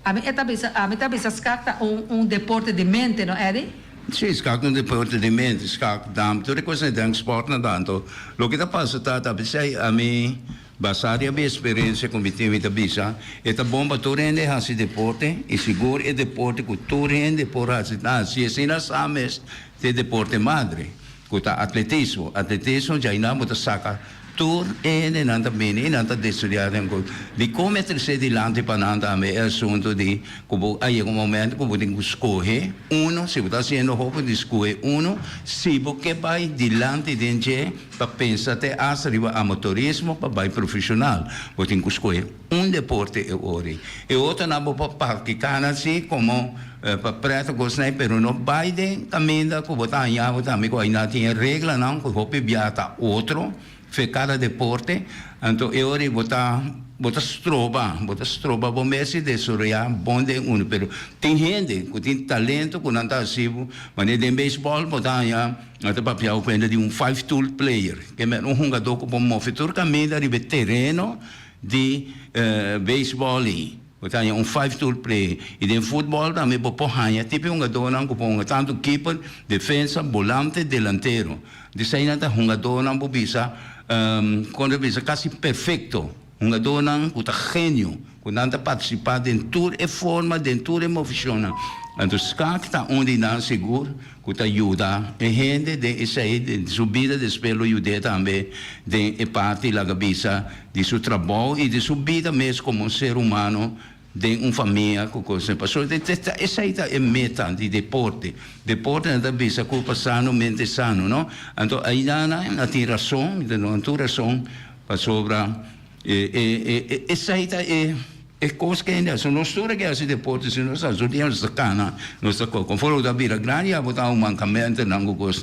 ami e ta bisa ami ta bisa skak ta un un deporte di mente no Eddy? Sí, skak ta un deporte di mente, skak, dam, tur e kosnan den sport nan tanto. Loke ta pasa ta ta p'esei ami Basá riba e eksperensia ku mi tin mi ta bisa, e ta bon pa tur hende hasi deporte i sigur e deporte ku tur hende por hasi ta hasi asina sa mes ta e deporte madre ku ta atletismo. Atletismo djainan bo ta saka tur e hendenan ta bini i nan ta destudiá den ku dikon mi a tresé dilanti pa nan tambe e asuntu di ku bo a yega un momento ku bo tin ku skohe uno si bo ta hasiendo hopi di skohe uno si bo ke bai dilanti den dje. Pa pensa te asta riba amatorismo pa bai profesional, bo tin ku skohe un deporte e ori. E otronan bo por praktiká nan si komo pa prèt o kosnan ei, pero no bai den kaminda ku bo ta haña bo tambe ku ainda tin e reglanan ku hopi bia ta otro fe kada deporte. Anto e ori bo ta bo ta stroba, bo ta stroba bo mes di desaroyá bon den unu. Pero tin hende ku tin talento ku nan ta hasi bo, manera den beisbòl bo ta haña. Nan ta papia ku hende di un five tool player, ke men un hungadó ku por move tur kaminda riba e tereno di beisbòl ei. Bo ta haña un five tool player. I den futbòl tambe bo por haña tipo e hungadónan ku por hunga tantu keeper, defensa, bolante, delantero. Di esei nan ta hungadónan bo bisa, kon ta bisa, kasi perfekto. Hungadónan ku ta genio, ku nan ta partisipá den tur e forma, den tur e movishonnan. Anto skak ta un di nan sigur ku ta yuda e hende den esei, den su bida, despues lo yud'é tambe den e parti laga bisa di su trabou i di su bida mes komo un ser humano den un famia ku kos. Pasobra esei ta e meta di deporte. Deporte nan ta bisa kurpa sano, mente sano, no? Anto ainan nan tin rason, mi ta duna tur rason. Pasobra e esei ta e e kos ku hende hasi. Nos tur a ke hasi deporte si nos hasi tur dia nos ta kana, nos ta kore. Konforme bo ta bira grandi ya bo ta un mankamentonan ku kos.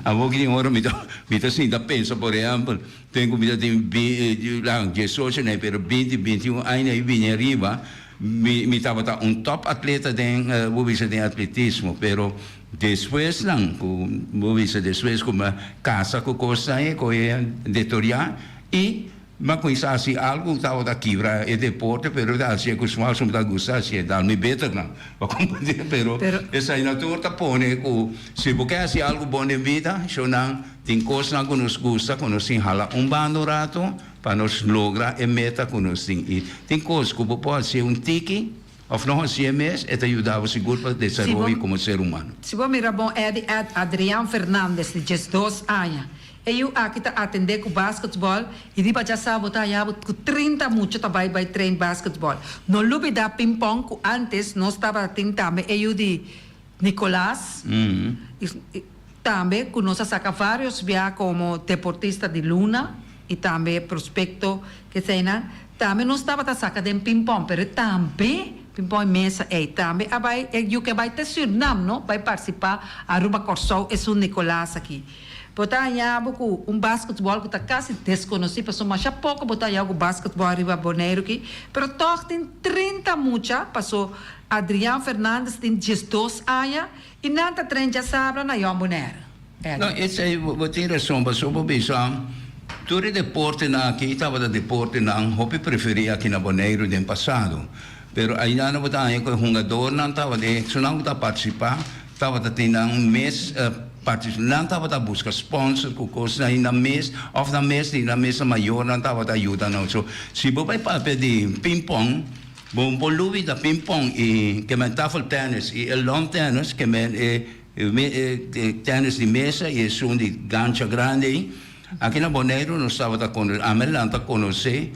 Awor ki tin ora mi ta mi ta sinta pensa por ehèmpel ten ku mi ta tin diesocho nei pero binti binti un aña i bini ariba mi mi tabata un top atleta den bo bisa den atletismo pero Despues nan ku bo bisa despues ku mi a kasa ku kosnan e koe detoriá i mi a kuminsá hasi algu ku tabata kibra e deporte pero ta hasié ku smak mi ta gusta hasié dal mi beternan pa komprendé pero esei nan tur ta pone ku si bo ke hasi algu bon den bida shownan tin kosnan ku nos gusta ku nos tin hala un banda un rato pa nos logra e meta ku nos tin i tin kos ku bo por hasié un tiki. Of no hacié mes, e ta yuda bo sigur pa desaroyo como ser humano. Si bo mira bon Eddy Ed Adrian Fernandez di 12 aña. E yu aki ta atendé ku basketbòl i riba djasá bo ta haña bo ku 30 mucha ta bai bai train basketbòl. No lubidá pingpong ku antes nos tabata tin tambe e yu di Nicolas i tambe ku nos a saka varios bia komo deportista di luna i tambe prospekto keseinan. Tambe nos tabata saka den pingpong pero tambe pingpong e mesa ei tambe a bai e yu ke bai te Surnam no bai partisipá Aruba Kòrsou esun Nicolas aki. Bo ta haña bo ku un basketbòl ku ta kasi deskonosí pasobra masha poko bo ta haña ku basketbòl riba Boneiru aki pero tòg tin 30 mucha paso Adrian Fernandez tin 12 aña i nan ta train djasabra na Jong Bonaire. No, esei bo tin rason, pasobra bo bisa tur e deportenan aki tabata deportenan hopi preferí aki na Boneiru den pasado. Pero ainda bo ta haña ku e hungadornan tabata, e esunnan ku ta partisipá tabata tin nan mes nan tabata buska sponsor ku kosnan i nan mes òf nan mes di nan mes mayornan tabata yuda nan. So, si bo bai papia di pingpong, bo por lubida pingpong i ke men tafeltennis i e lawn tennis ke men e E tennis di mesa i esun di gancha grandi ei. Aki na Boneiru nos tabata kono, ami lanta konosé.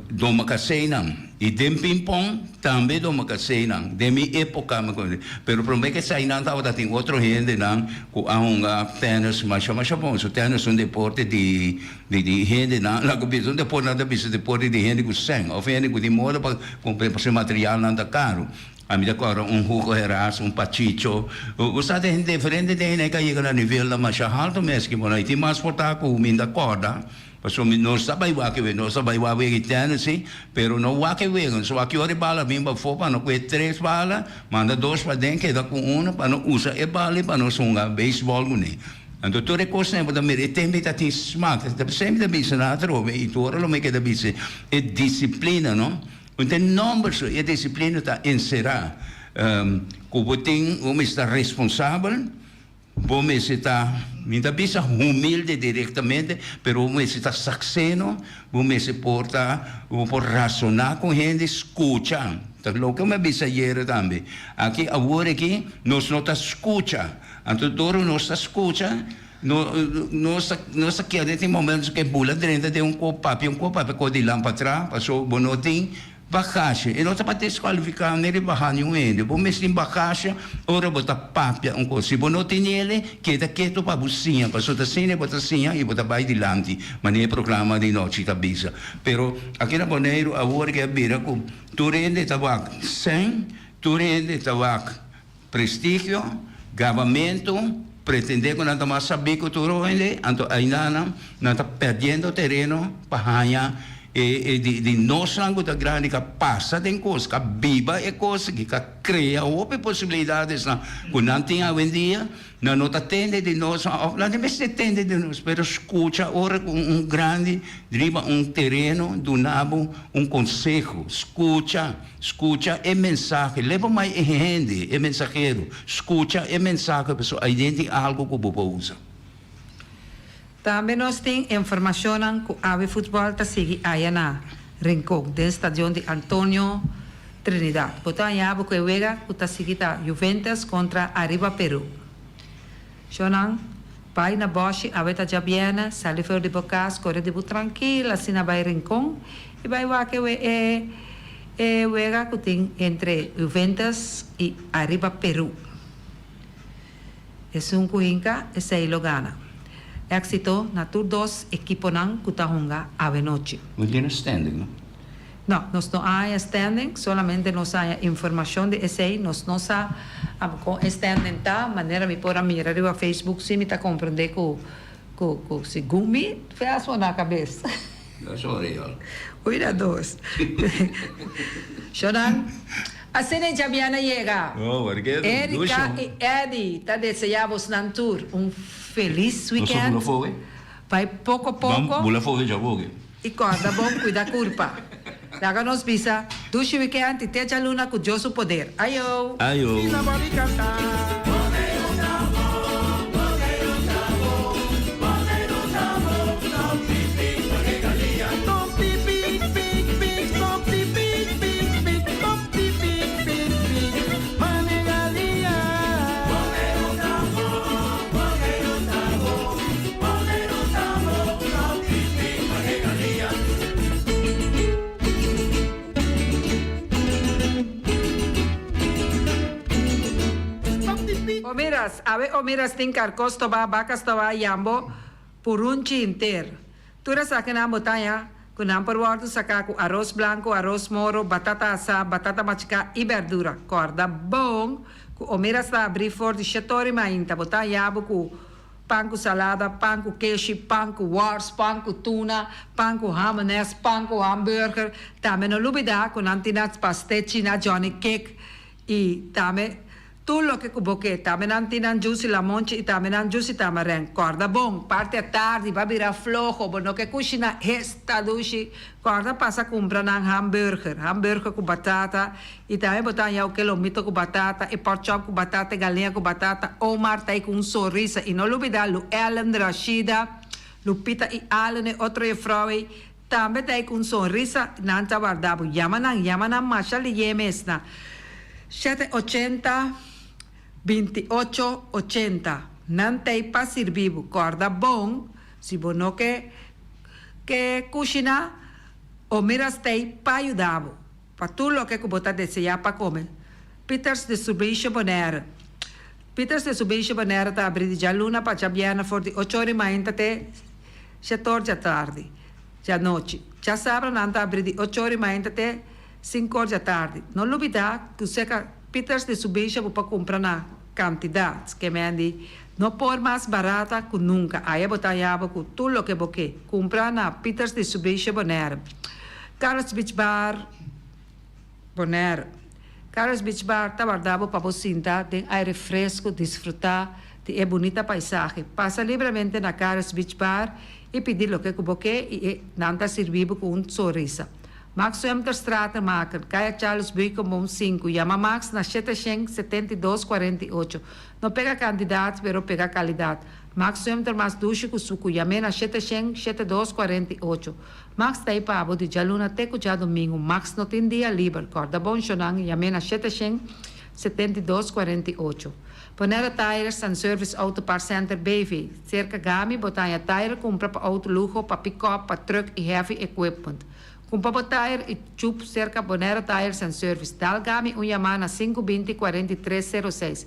Domakaseinan y den ping-pong tambe domakaseinan den mi epoca mi conoce pero prome ke esainan tabata tin otro hendenan cu a hunga tennis masha masha bon so tennis un deporte di di hendenan laga bisa un deporte nan ta bisa deporte di hende cu sèn of hende cu tin moda pa cumpra pasobra materialnan ta caro ami ta corda un Hugo Heras un Pachicho bo sa den diferente hende a yega na nivelnan masha halto mes ki tin mas por ta cu mi ta corda. Pasobra mi no sa bai wak e wega, no sa bai wak wega di Tennessee, pero no wak e wega. So aki ora e bala bin pafó pa no kue tres bala, manda dos paden, keda ku uno pa no usa e bala i pa nos hunga beisbòl kuné. Anto tur e kosnan bo ta mira e tempu ta tin smak. Semper ta bisa nan atrobe i tur ora lo mi keda bisa e disiplina no. Un ta e nòmber so e disiplina ta enserá ku bo tin, bo mester ta responsabel. Bo mester ta, mi ta bisa humilde directamente, pero bo mester ta sakseno, bo mester por ta, bo por razoná ku hende, skucha. Ta loke mi a bisa ayera tambe. Aki awor aki nos no ta skucha. Anto dor nos ta skucha, no, nos ta, nos ta keda tin momentonan ku e bula drenta den un kop papia, un kop papia kos di lampa tra, pasobra bo no tin. Bagasje, e no ta pa deskualifiká ni rebahá niun hende. Bo mes tin bagasje ora bo ta papia un kos. Si bo no tin el, keda ketu pa bo siña, pasobra ta asina bo ta siña i bo ta bai dilanti, manera e programa di nochi ta bisa. Pero aki na Boneiru awor ke a bira ku tur hende ta wak sèn, tur hende ta wak prestigio, gabamentu, pretendé ku nan ta mas sabí ku tur hende, anto ainda nan nan ta pèrdiendo tereno pa haña e e di di nosnan ku ta grandi ka pasa den kos, ka biba e kos aki, ka krea hopi posibilidadesnan ku nan tin awendia. Nan no ta tende di nos, òf nan ta mester tende di nos, pero skucha ora ku un grandi riba un tereno duna bo un konseho. Skucha, skucha e mensahe. Leba mai e hende, e mensahero. Skucha e mensahe pasobra aiden tin algu ku bo por usa. Tambe nos tin informashonnan ku awe futbòl ta sigui aya na Rincon den stadion di Antonio Trinidad. Bo ta haña bo ku e wega ku ta sigui ta Juventus kontra Arriba Peru. Shonnan, bai na bòshi awe ta djabièrnè, sali for di bo kas, kore di bo trankil asina bai Rincon i bai wak e e e wega ku tin entre Juventus i Arriba Peru. Esun ku hinka, esei lo gana. Éxito na tur dos ekiponan ku ta hunga awenochi. No tin standing, no? No, nos no a haña standing, solamente nos a haña informashon di esei. Nos no sa kon e standing ta, manera mi por a mira riba Facebook si mi ta komprendé ku ku ku segun mi fe a sona kabes. Dos ora y al. Uy na dos. Shonan, asina e djabiana yega. Oh, warke Erika y Eddy ta desea bosnan tur un felis weekend. Nos ta bula foge. Bai poco poco. Ban bula foge djaboge. Y corda bon cuida curpa. Laga nos bisa, dushi weekend y te djaluna cu Dios su poder. Ayo! Ayo! Omiras, awe omiras tin karkó stobá, baka stobá, yambo, purunchi henter. Tur esakinan bo ta haña ku nan por wòrdu saká ku aros blanku, aros moro, batata asá, batata machiká i bèrdura. Kòrda bon ku omiras ta abrí for di shetori mainta. Bo ta haña bo ku Pan ku salada, pan ku keshi, pan ku wors, pan ku tuna, pan ku hamenes, pan ku hamburger. Tambe no lubida ku nan tin na pastechi, na johnny cake i tambe tur loke ku bo ke. Tambe nan tin nan juice lamonchi i tambe nan juice tamaren. Kòrda bon, parti atardi bo a bira floho, bo no ke kushina esta dushi. Kòrda pasa kumpra nan hamburger, hamburger ku batata I tambe bo ta haña oke lomito ku batata, e porkchop ku batata, e galiña ku batata. Omar ta ei ku un sonrisa. I no lubidá Lu Ellen, Rashida, Lupita i Allen, e otro jefrou ei, tambe ta ei ku un sonrisa. Nan ta warda bo. Yama nan, yama nan masha lihé mes na shete ochenta, binti ocho, ochenta. Nan ta ei pa sirbi bo. Kòrda bon, si bo no ke ke kushiná. Omira stay pa yuda bo, pa tur loke ku bo ta deseá pa kome. Peters Distribution Bonaire Peters Distribution Bonaire ta abrí di djaluna pa djabièrnè for di ocho ora i mainta te shetor djatardi, djanochi. Djasabra nan ta abrí di ocho ora i mainta te sinku or djatardi. No lubidá ku seka Peters Distribution bo por kumpra na kantidat, ke men di no por mas barata ku nunka. Aya bo ta haña bo ku tur loke bo ke. Kumpra na Peters Distribution Bonaire. Carlos Beach Bar Bonaire. Carlos Beach Bar ta warda bo pa bo sinta den aire fresku, disfrutá di e bunita paisahe. Pasa libremente na Carlos Beach Bar i pidi loke ku bo ke i e nan ta sirbi bo ku un sonrisa. Max Wemter Stratenmaker, Kaya Charles Beukenboom sinku, Yama Max na 772 48. No pega kantidat, pero pega kalidat. Max Wemter mas dushi ku suku, yam'é na 772 48. Max ta ei pa bo di djaluna te ku djadumingu. Max no tin dia liber. Kòrda bon shonnan, yam'é na 772 48. Bonera Tires and Service Auto Parts Center BV, Serka Gami bo ta haña tire kumpra pa outo luho, pa pikòp, pa trùk i heavy equipment. Kumpra bo tire i chup serka Bonera Tires and Service. Dal Gami un yamá na sinku 20 43 06.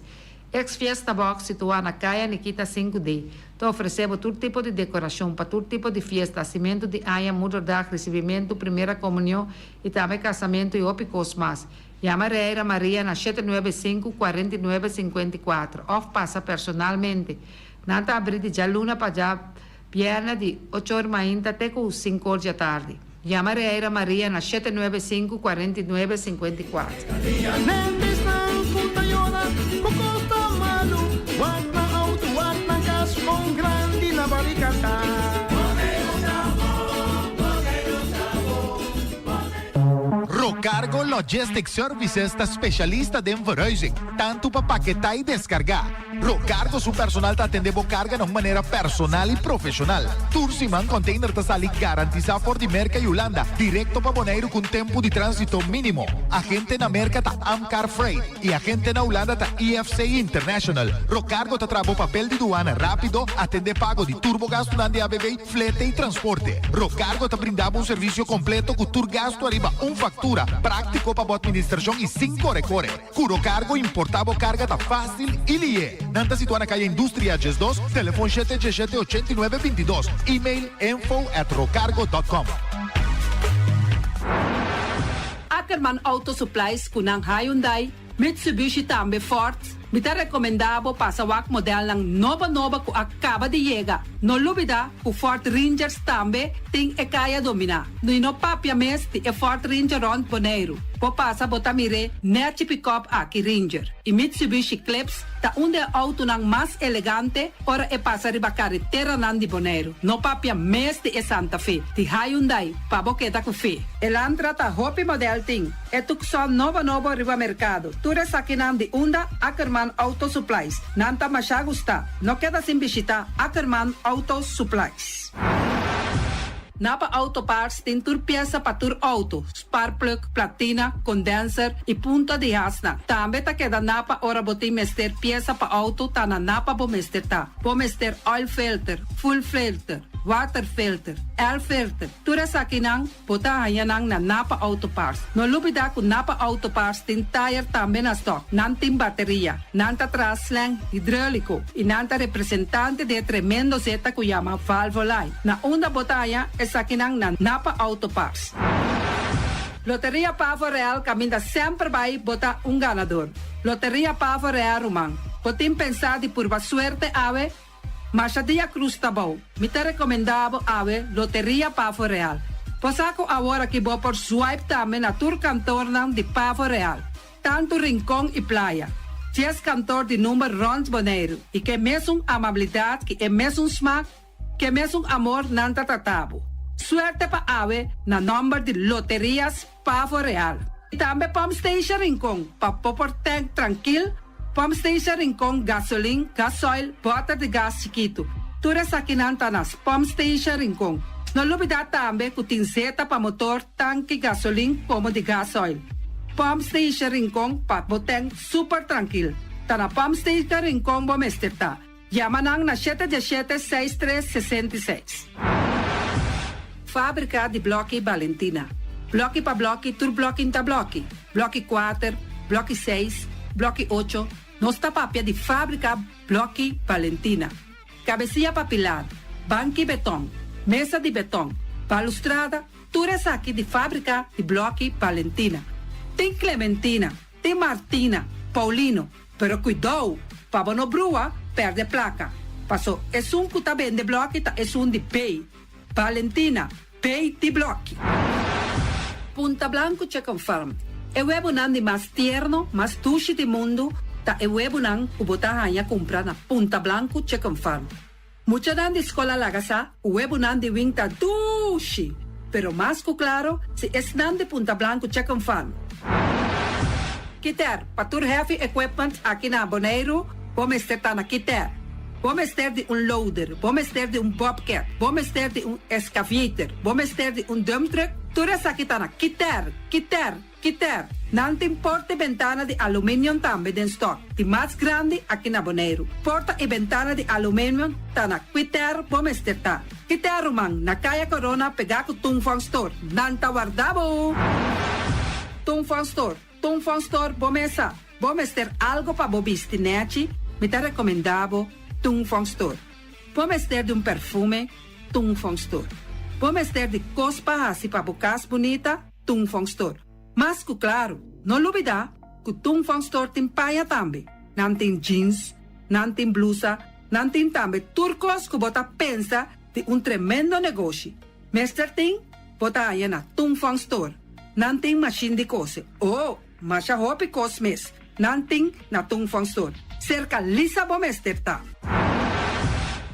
Ex Fiesta Box, situá na Kaya Nikita 5D, ta ofresé bo tur tipo di dekorashon pa tur tipo di fiesta, hasimentu di aña, moederdag, risibimentu, primera komunion i tambe kasamentu i hopi kos mas. Yama Reira Maria na 795 49 54 òf pasa personalmente. Nan ta abrí di djaluna pa djabièrnè di ocho or mainta te ku sinku or djatardi. Yama Reira Maria na 795 49 54. Rocargo Logistics Services ta specialista den verhuizing, tanto pa paketá y descargá. Rocargo su personal ta atendé bo carga na un manera personal y profesional. Tur siman container ta sali garantisa for di Merca y Hulanda directo pa Boneiru cu un tempo di transito minimo. Agente na Merca ta Amcar Freight. Y agente na Hulanda ta IFC International. Rocargo ta traha bo papel di duana rapido, atende pago di tur bo gastunan di ABV, flete y transporte. Rocargo ta brinda bo un servicio completo cu tur gastu ariba un factura, practico pa bo administracion y sin core core. Cu Rocargo importa bo carga ta facil y lihe. Nan ta situa na Calle Industria 12, telefon shete djeshete 89 22, email info at rocargo dot com. Ackerman Auto Supplies ku nan Hyundai, Mitsubishi tambe Ford. Mi ta rekomendá bo pasa wak modelnan nobo nobo ku a kaba di yega. No lubidá ku Ford Rangers tambe tin e kaya dominá. I no papia mes di e Ford Ranger rònt Boneiru. Bo pasa bo ta mir'é nèchi pikòp aki Ranger. I Mitsubishi Eclipse ta un di e outonan mas elegante ora e pasa riba kareteranan di Boneiru. No papia mes di e Santa Fe di Hyundai pa bo keda ku fe. Elantra ta hopi model tin e Tucson nobo nobo riba merkado. Tur esakinan di unda Ackerman Auto Supplies. Nan ta masha gusta. No keda sin bishita Ackerman Auto Supplies. Napa Auto Parts tin tur piesa pa tur auto, sparkplug, platina, condenser y punta di hasnan. Tambe ta keda Napa ora bo tin mester piesa pa auto ta na Napa bo mester ta. Bo mester oil filter, fuel filter, water filter, air filter, tur esakinan bo ta haña nan na Napa Auto Parts. No lubida cu Napa Auto Parts tin tire tambe na stock. Nan tin bateria, nan ta traha slang hidreulico y nan ta representante di e tremendo zeta cu yama Valvoline. Na unda bo ta haña esakinan na Napa Auto Parts. Loteria Pavo Real caminda semper bay bo ta un ganador. Loteria Pavo Real ruman, bo tin pensa di purba suerte awe? Masha dia cruz ta bou. Mi ta recomenda bo awe Loteria Pavo Real. Bo sa cu awor aki bo por swipe tambe na tur kantornan di Pavo Real. Tantu Rincon i Playa. Dies kantor di number rond Boneiru i ke mesun amabilidad ki e mesun smak, ke mesun amor nan ta trata bo. Suerte pa awe na nomber di Loterias Pavo Real. I tambe Pump Station Rincon pa bo por tank trankil, Pump Station Rincon gasolin, gasoil, bòter di gas chikitu. Tur esakinan ta na Pump Station Rincon. No lubida tambe ku tin zeta pa motor, tanki gasolin komo di gasoil. Pump Station Rincon pa bo tank super trankil. Ta na Pump Station Rincon bo mester ta. Yama nan na shete diesshete seis tres 66. Fábrika di Blòki Balentina. Blòki pa blòki tur blòki n'ta blòki. Blòki kuater, blòki seis, blòki ocho, nos ta papia di Fábrika Blòki Balentina. Kabesia pa pilar, banki betòn, mesa di betòn, balustrada, tur esaki di Fábrika di Blòki Balentina. Tin Clementina, tin Martina, Paulino, Pero kuidou, pa bo no brua, pèrdè plaka. Paso esun ku ta bende blòki ta esun di Bay. Valentina, Bay di blòki. Punta Blanco Chicken Farm, E webunan di mas tierno, mas dushi di mundu ta e webunan ku bo ta haña kumpra na Punta Blanco Chicken Farm. Muchanan di skol a laga sa ku webunan di wing ta dushi, pero mas ku klaro si esnan di Punta Blanco Chicken Farm. Kiter, pa tur heavy equipment aki na Boneiru, bo mester ta na Kiter. Bo mester di un loader, bo mester di un bobcat, bo mester di un excavator, bo mester di un dump truck, tur esaki ta na Kiter, Kiter, Kiter, nan tin porta i bentana di aluminium tambe den stock, di mas grandi aki na Boneiru. Porta i bentana di aluminium ta na Kwiter bo mester ta. Kiter ruman, na Kaya Corona pegá ku Tung Fong Store. Nan ta warda bo! Tung Fong Store, Tung Fong Store bo mesa. Bo mester algo pa bo bisti nèchi, mi ta rekomendá bo Tung Fong Store. Bo mester di un perfume, Tung Fong Store. Bo mester di kos pa hasi pa bo kas bunita, Tung Fong Store. Mas ku klaru, no lubidá ku Tung Fong Store tin paña tambe. Nan tin jeans, nan tin blusa, nan tin tambe tur kos ku bo ta pensa di un tremendo negoshi. Mester tin, bo ta haña na Tung Fong Store. Nan tin mashin di kose. Oh, masha hopi kos mes nan tin na Tung Fong Store. Serka Lisa bo mester ta.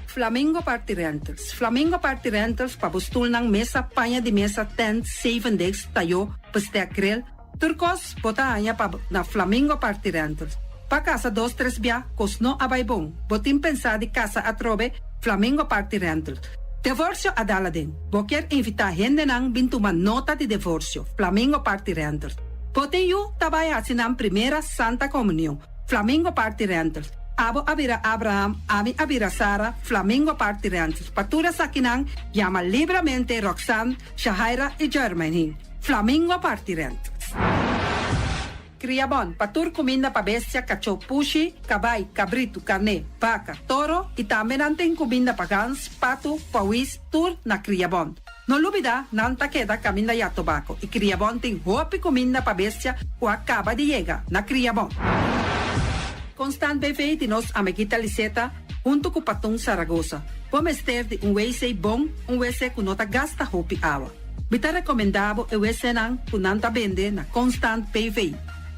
Flamingo Party Rentals Flamingo Party Rentals pa bo stulnan, mesa, paña di mesa, tent, zevendegs, tayó, bestek, grill, tur kos bo ta haña pa na Flamingo Party Rentals. Pa kasa dos tres bia kos no a bai bon, bo tin pensá di kasa atrobe, Flamingo Party Rentals. Devorsio a dal aden, bo kier invitá hendenan bin tuma nota di devorsio, Flamingo Party Rentals. Bo tin yu ta bai hasi nan primera Santa Komunion, Flamingo Party Rentals. Abo a bira Abraham, ami a bira Sara, Flamingo Party Rentals. Pa tur esakinan, yama libramente Roxanne, Shahaira i Jermaine. Flamingo Party Rentals. Kria bon, pa tur kuminda pa bestia, kachó, pushi, kabai, kabritu, karné, baka, toro i tambe nan tin kuminda pa gans, patu, pawis, tur na Kria Bon. No lubida, nan ta keda kaminda ya tobako i Kriabon tin hopi kuminda pa bestia ku a kaba di yega na Kriabon. Constant BV di nos amiguita Liseta huntu ku Patun Saragosa. Bo mester di un wc bon, un wc ku no ta gasta hopi awa. Mi ta rekomendá bo e wcnan ku nan ta bende na Constant BV.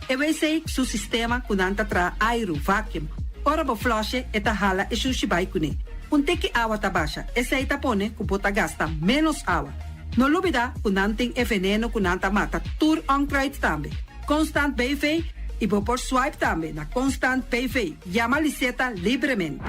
E wc su sistema ku nan ta traha airu, vacuum, ora bo flush'e e ta hala e shushi bai kuné. Un tiki awa ta basha, esei ta pone ku bo ta gasta ménos awa. No lubidá ku nan tin e veneno ku nan ta mata tur onkruid tambe. Constant BV i bo por swipe tambe na Constant BV. Yama Liseta libremente.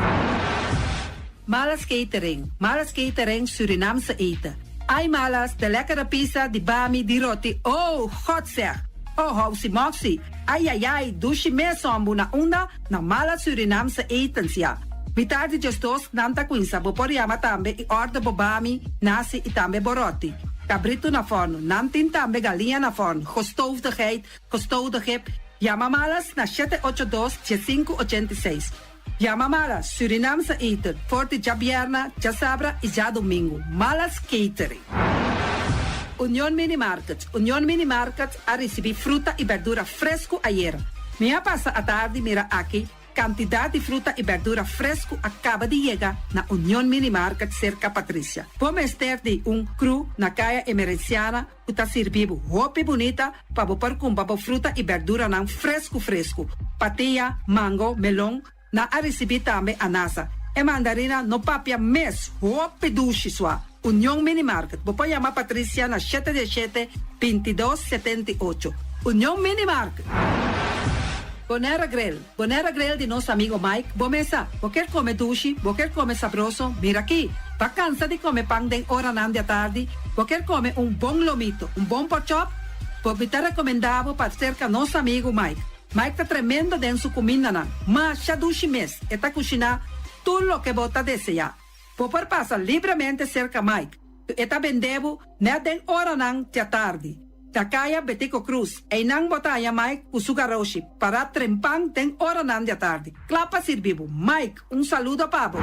Malas Catering, Malas Catering Surinaamse eten. Ai Malas, de lekkere pizza, di bami, di roti, oh, God zeg! Oh, housi moxi, ai ai ai, dushi mes hombu na unda? Na Malas Surinaamse etens, ya. Mitar di djesdos nan ta cuinsa, bo por yama tambe y order bo bami, nasi y tambe bo roti. Cabrito na forno, nan tin tambe galiña na forno, gestoofde geit, gestoofde gip. Yama Malas na shete ocho dos, diesinku ochenta i seis. Yama Malas Surinaamse eten for di djabierna, djasabra y djadomingo. Malas Catering. Union Mini Market Union Mini Market a ricibi fruta y berdura fresco ayera. Mi a pasa atardi mira aki cantidad di fruta y berdura fresco a caba di yega na Union Mini Market cerca Patricia. Bo mester di un crew na Caya Emerenciana ku ta sirbi bo hopi bunita pa bo por kumpra bo fruta i berduranan fresku fresku. Patia, mango, melon, nan a risibí tambe anasa. E mandarina no papia mes, hopi dushi sua. Union Mini Market, bo por yama Patricia na shete diesshete, bintidos, setenta i ocho. Union Mini Market. Bonera Grill, Bonera Grill di nos amigo Mike, bo mesa, bo kier come dushi, bo kier come sabroso, mira aki! Bo cansa di come pan den oranan di atardi, bo kier come un bon lomito, un bon porkchop? Bo mi ta recomenda bo pa cerca nos amigo Mike. Mike ta tremendo den su cumindanan, masha dushi mes, e ta cushina tur loke bo ta desea. Bo por pasa libremente cerca Mike. E ta bende bo nèt den oranan djatardi. Ta kaya Betico Cruz, einan bo ta haña Mike ku su garoshi pará trempan den oranan djatardi, kla pa sirbi bo. Mike, un saludo pa bo.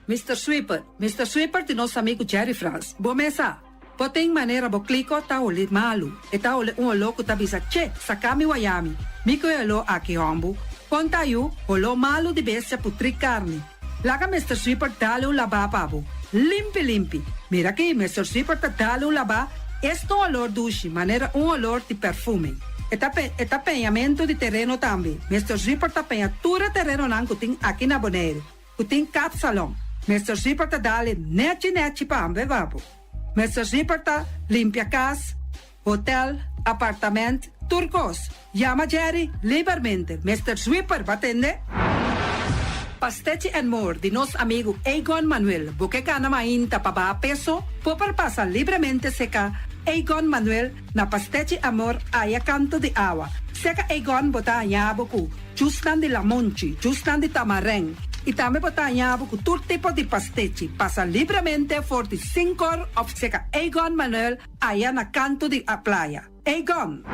Mister Sweeper, Mister Sweeper di nos amigu Jerry Frans. Bo mes sa, bo tin manera bo kliko ta holi malu. E ta holi un oló ku ta bisa, Che, saka mi wayami. Mi ku e oló aki hòmbu. Kon ta yu, holó malu di bestia putrí karni. Laga Mister Sweeper dale un labá pa bo. Limpi limpi. Mira aki, Mister Sweeper ta dale un labá, es ta un olor dushi, manera un olor di perfume. E ta e ta peñamentu di tereno tambe. Mister Sweeper ta peña tur e terenonan ku tin aki na Bonaire, ku tin kapsalon. Mister Sweeper ta dale nechi nechi pa ambe pa bo. Mister Sweeper ta limpia kas, hotel, apartament, tur kos. Yama Jerry libermente. Mister Sweeper, bo a tende? Pastechi and More di nos amigu Egon Manuel. Bo ke gana mainta pa baha peso? Bo por pasa libremente seka Egon Manuel na Pastechi Amor aya kanto di awa. Seka Egon bo ta haña bo ku jusnan di lamonchi, jusnan di tamarèn i tambe bo ta haña bo ku tur tipo di pastechi. Pasa libremente for di sinkor òf seka Egon Manuel Aya na kanto di a playa. Egon!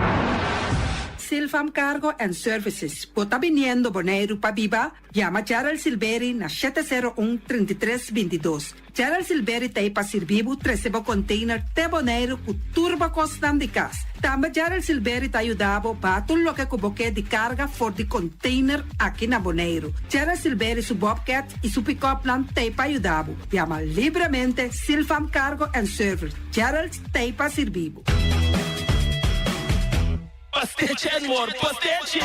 Silfam Cargo and Services, bo ta biniendo Boneiru pa biba? Yama Gerald Silberi na 701 33 22. Gerald Silberi ta ei pa sirbi bo trese bo container te Boneiru ku tur bo kosnan di kas. Tambe Gerald Silberi ta yuda bo baha tur loke ku bo ke di karga for di container aki na Boneiru. Gerald Silberi su bobcat i su pick-upnan ta ei pa yuda bo. Yama libremente Silfam Cargo and Service. Gerald t'ei pa sirbi bo. Pastechi and more, pastechi!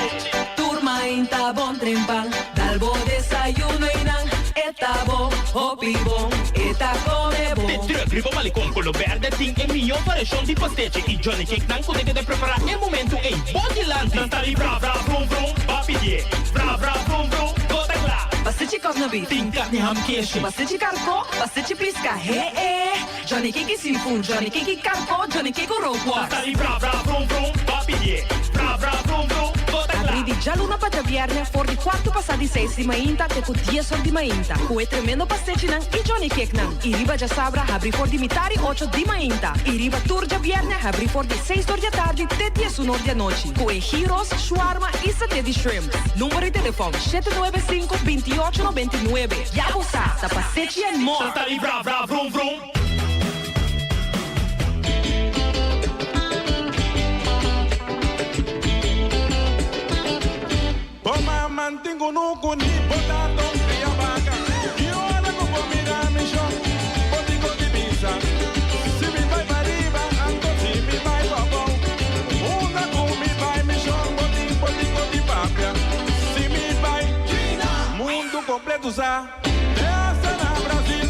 Tur mainta bon trempan, dal bo desayuno y nan e ta bo, hopi bon, e ta come bon. De truck riba malecon color berde tin e miyo variacion di pastechi y johnny cake nan cu ta keda prepara e momento ey bo dilanti. Nan ta di bra bra vrum vrum, ba pidie, bra bra vrum vrum, bo ta cla. Pastechi cosna beef. Tin carni ham keshi. Pastechi carco, pastechi pisca, he e. Johnny Kiki seafood, Johnny Kiki karko, Johnny Kiko rookworst. Ta sali bra bra vrum vrum, ba pidié. Bra bra vrum vrum, bo ta kla. Abrí di djaluna pa djabièrnè for di kuartu pasá di seis di mainta te ku dies or di mainta, ku e tremendo pastechinan i Johnny Cakenan. I riba djasabra habrí for di mitar i ocho di mainta. I riba tur djabièrnè habrí for di seis or di atardi te diesun or di anochi, ku e gyros, shwarma i saté di shrimp. Number di telefòn, 795 28 99. Ya bo sa, ta pastechi and more! Ta sali bra bra vrum vrum. Bo mama tin kunuku ni bo tato kria baka Ki ora ku bo mira mi shon bo tin ku di bisa Si mi bai pariba anto si mi bai pabou Unda ku mi bai mi shon bo tin bo tin ku di papia Si mi bai China mundu kompletu sa. Te hasta na Brasil,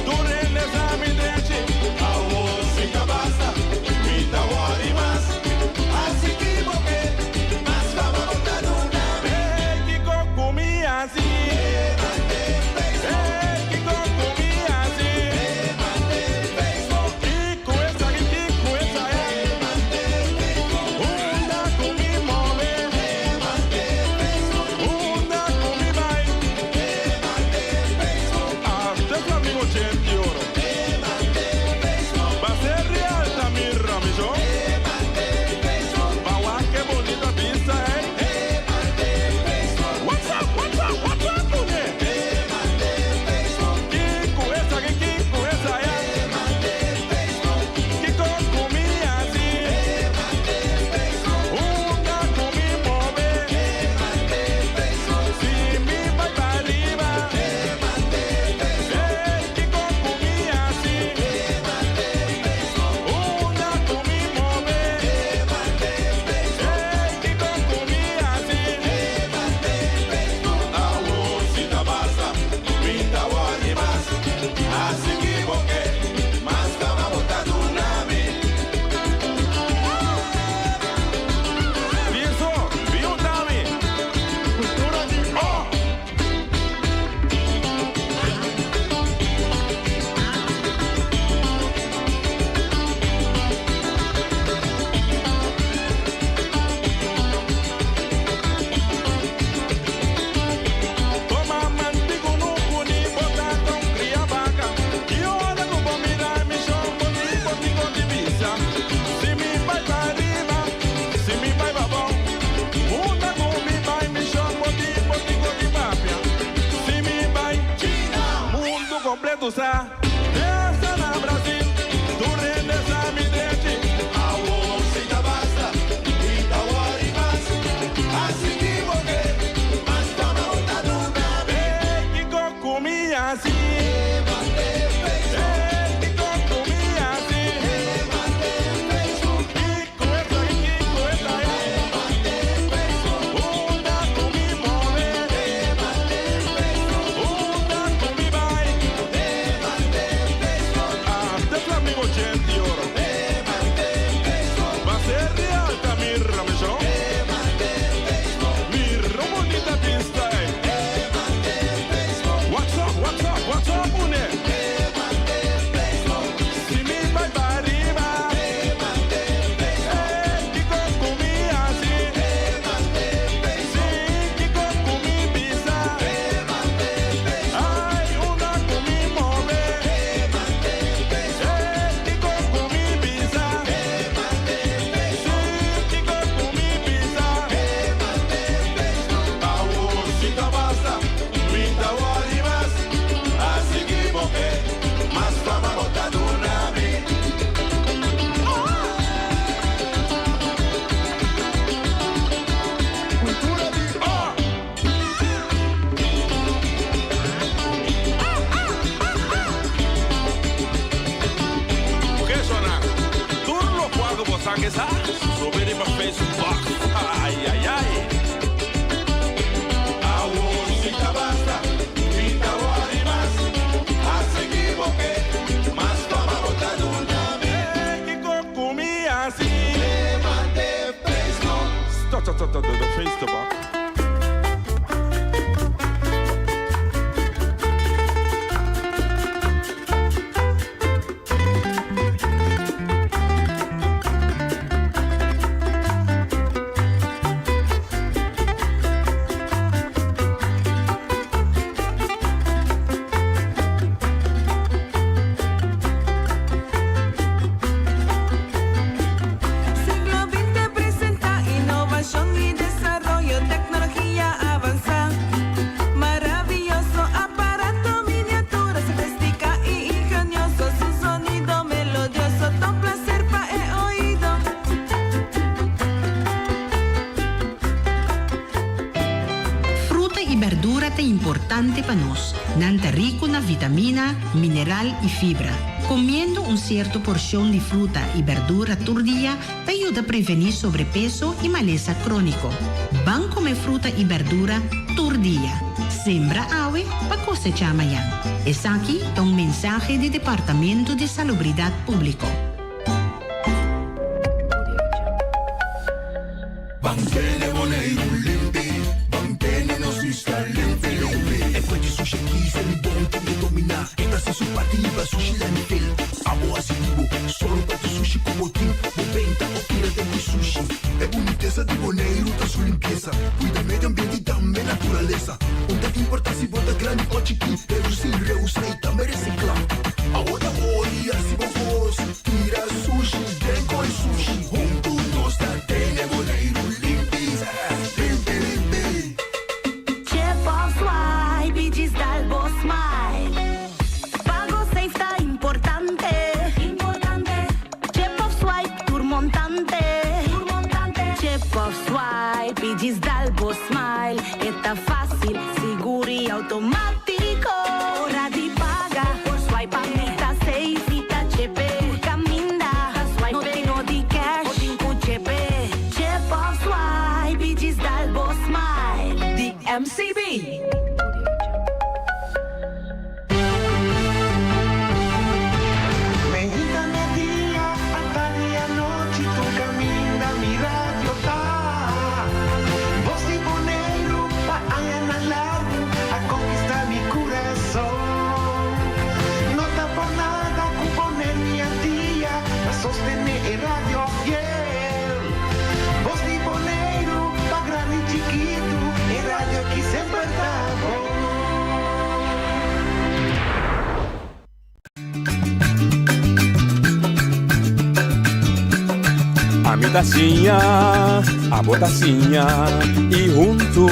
tur hende sa mi drechi. Awor si ta basta, mi ta wòri mas. Hasi ki bo ke, mas fama bo ta duna. Hey, kiko ku mi hasi? Hey, kiko ku mi hasi? Kiko esaki, kiko esaya? Unda ku mi move? Unda ku mi bai? Bo ke sa? Subi riba Facebook. Ai ai ai. Awor si ta basta, mi ta wòri mas. Hasi ki bo ke, mas toma bo ta duna mi. Kiko ku mi hasi? Levante Facebook. Stop stop stop stop Facebook. Siglo 20 presenta innovacion y desaroyo, tecnologia avansa. Maraviyoso aparato miniatura, sofistica y ingenioso, su sonido melodioso, ta un placer pa e oido. Fruta y berdura ta importante pa nos. Nan ta rico na vitamina, mineral y fibra. Comiendo un cierto porcion di fruta y berdura tur dia ta yuda preveni sobrepeso y malesa cronico. Ban come fruta y berdura tur dia. Sembra awe pa cosecha mañan. Esaki ta un mensahe di Departamento di Salubridad Publico. Ban tene Boneiru limpi, ban tene nos isla limpi limpi. E fuerte sushi aki ser mi bon tin ke dominá. E ta hasi su parti liba sushi landfill. Abo hasi di bo, solo pa tu sushi ku bo tin. Bo benta o tira den ku sushi. E bunitesa di Boneiru ta su limpiesa. Kuida medio ambiente i tambe naturalesa. Un ta importá si bo ta grandi o chikí, redusí, reusá i tambe resiklá. Awo ta hori hasi bo kos, tira sushi den koi sushi. Huntu nos ta tene Boneiru limpi, limpi limpi. Chip of swipe i djis dal bo smile. Pago safe ta importante. Chip of swipe tur montante. Chip of swipe i djis dal bo smile. E ta fásil, sigur i outomátiko. Ora di paga, por swipe mi ta safe, mi ta chepe. Tur kaminda, no tin no di cash, bo tin ku chepe. Chip of swipe i djis dal bo smile. Di MCB. Meinta media, atardi anochi tur kaminda mi radio ta. Bos di Boneiru pa añanan largu a konkistá mi kurason. No ta por nada ku Boneiru i Antia ta sostené e radio fiel. Bos di Boneiru pa grandi i chikitu, e radio ki semper ta bon. Ami ta siña, abo ta siña y huntu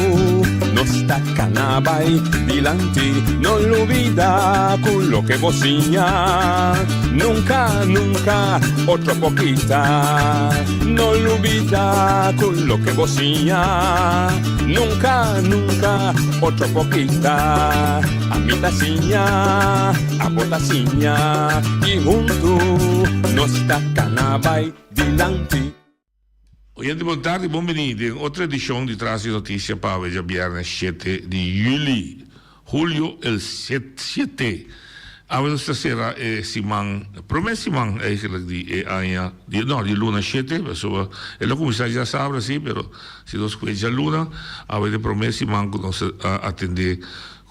nos ta cana bay dilanti. No lubida cu loke bo siña nunca, nunca otro por kita. No lubida cu loke bo siña nunca, nunca otro por kita. Ami ta siña, abo ta siña y huntu nos ta cana bay dilanti. Oyente bon tardi, bon bini den otro edicion di Tras di Noticia pa awe djabièrnè shete di juli, julio el siete. Awe nos ta sera e siman, prome siman eigenlijk di e aña, di no di luna shete, pasobra e lo cuminsa djasabra si, pero si nos kue djaluna, awe ta e prome siman cu nos a atende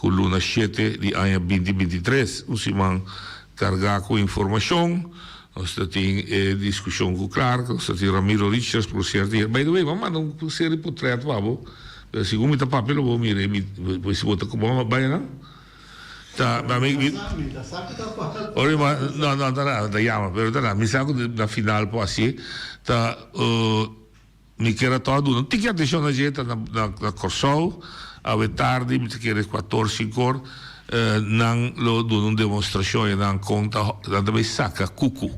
Ku luna shete di aña binti 23, un siman kargá ku informashon. Nos ta tin e diskushon ku Clark, nos ta tin Ramiro Richards por sierto hier. By the way, bo a manda un serie potret pa bo, pero segun mi ta papia lo bo mira mi si bo ta bo a bai nan? Ta mi mi ora mi no no ta na ta yama pero ta na mi sa ku na final por hasié ta. Mi kier a tòg duna un tiki atenshon na dje, ta na Kòrsou, awe tardi, mi ta kere kuator, sinkor, nan lo duna un demostrashon e nan kon ta nan ta bai saka kuku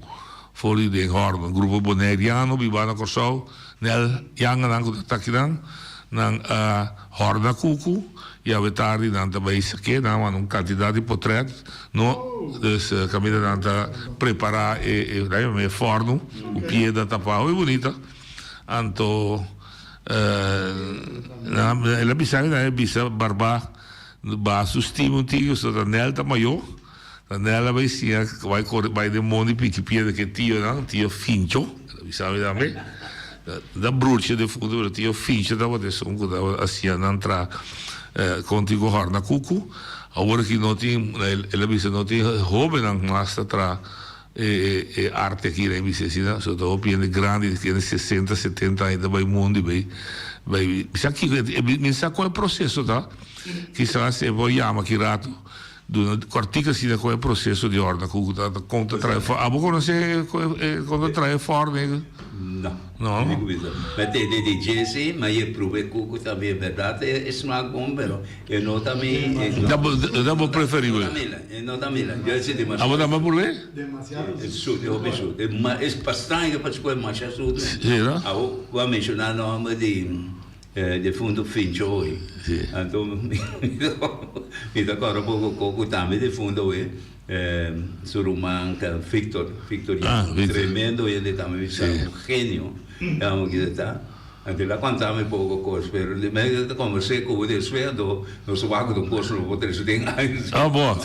for di den hòrno. Un grupo boneriano biba na Kòrsou, nel yanganan ku ta taki nan, nan a hòrna kuku. I awe tardi nan ta bai sak'é, nan a manda un kantidat di potrèt, no, dus kaminda nan ta prepará e, e, e fòrnu ku piedra tapá, hopi bunita. Anto nan, el a bisa mi, nan a bisa Barbá baha su stima un tiki, pasobra ta Nel ta mayó, ta Nel a bai siña bai kore bai den mondi piki piedra ku e tionan, tio Fincho, el a bisa mi tambe. Ta broertje defunto pero tio Fincho tabata esun ku tabata a siña nan traha kon tin ku hòrna kuku. Awor aki no tin, el a bisa no tin hóbennan mas ta traha e arte aki na e bisa asina. So ta hopi hende grandi di kende sesenta, setenta aña ta bai mundu i bai bai bisa kiko mi sa kon e proseso ta kisas e por yama aki rato. Duna kòrtik asina kon e proseso di òrna ku ta kon ta trae fòrn. Abo konosé kon ta trae fòrn e? No. No? Mi ku bisa. Mi a tende di Jesse, ma e pruba e kuku tambe e bèrdat e smak bon pero e no ta mi. Ta bo ta bo preferibel? E no ta mi la. Yo a sinti masha. Abo tambe a pruba e? Demasiado E sut, e hopi sut. E ma e pa straño pa skohe masha sut. Si no? Abo bo a menshoná nòmber di. Defunto Fincho hoy. Anto mi ta kòrda poko koko tambe defunto hoy su ruman Victor, Victor Jan. Tremendo hende tambe mi sa un genio amo kita ta. Anto el a konta mi poko kos pero mi ta kombers'é ku bo despues anto nos wak ku ta un kos lo por trese den aña. Ah bo.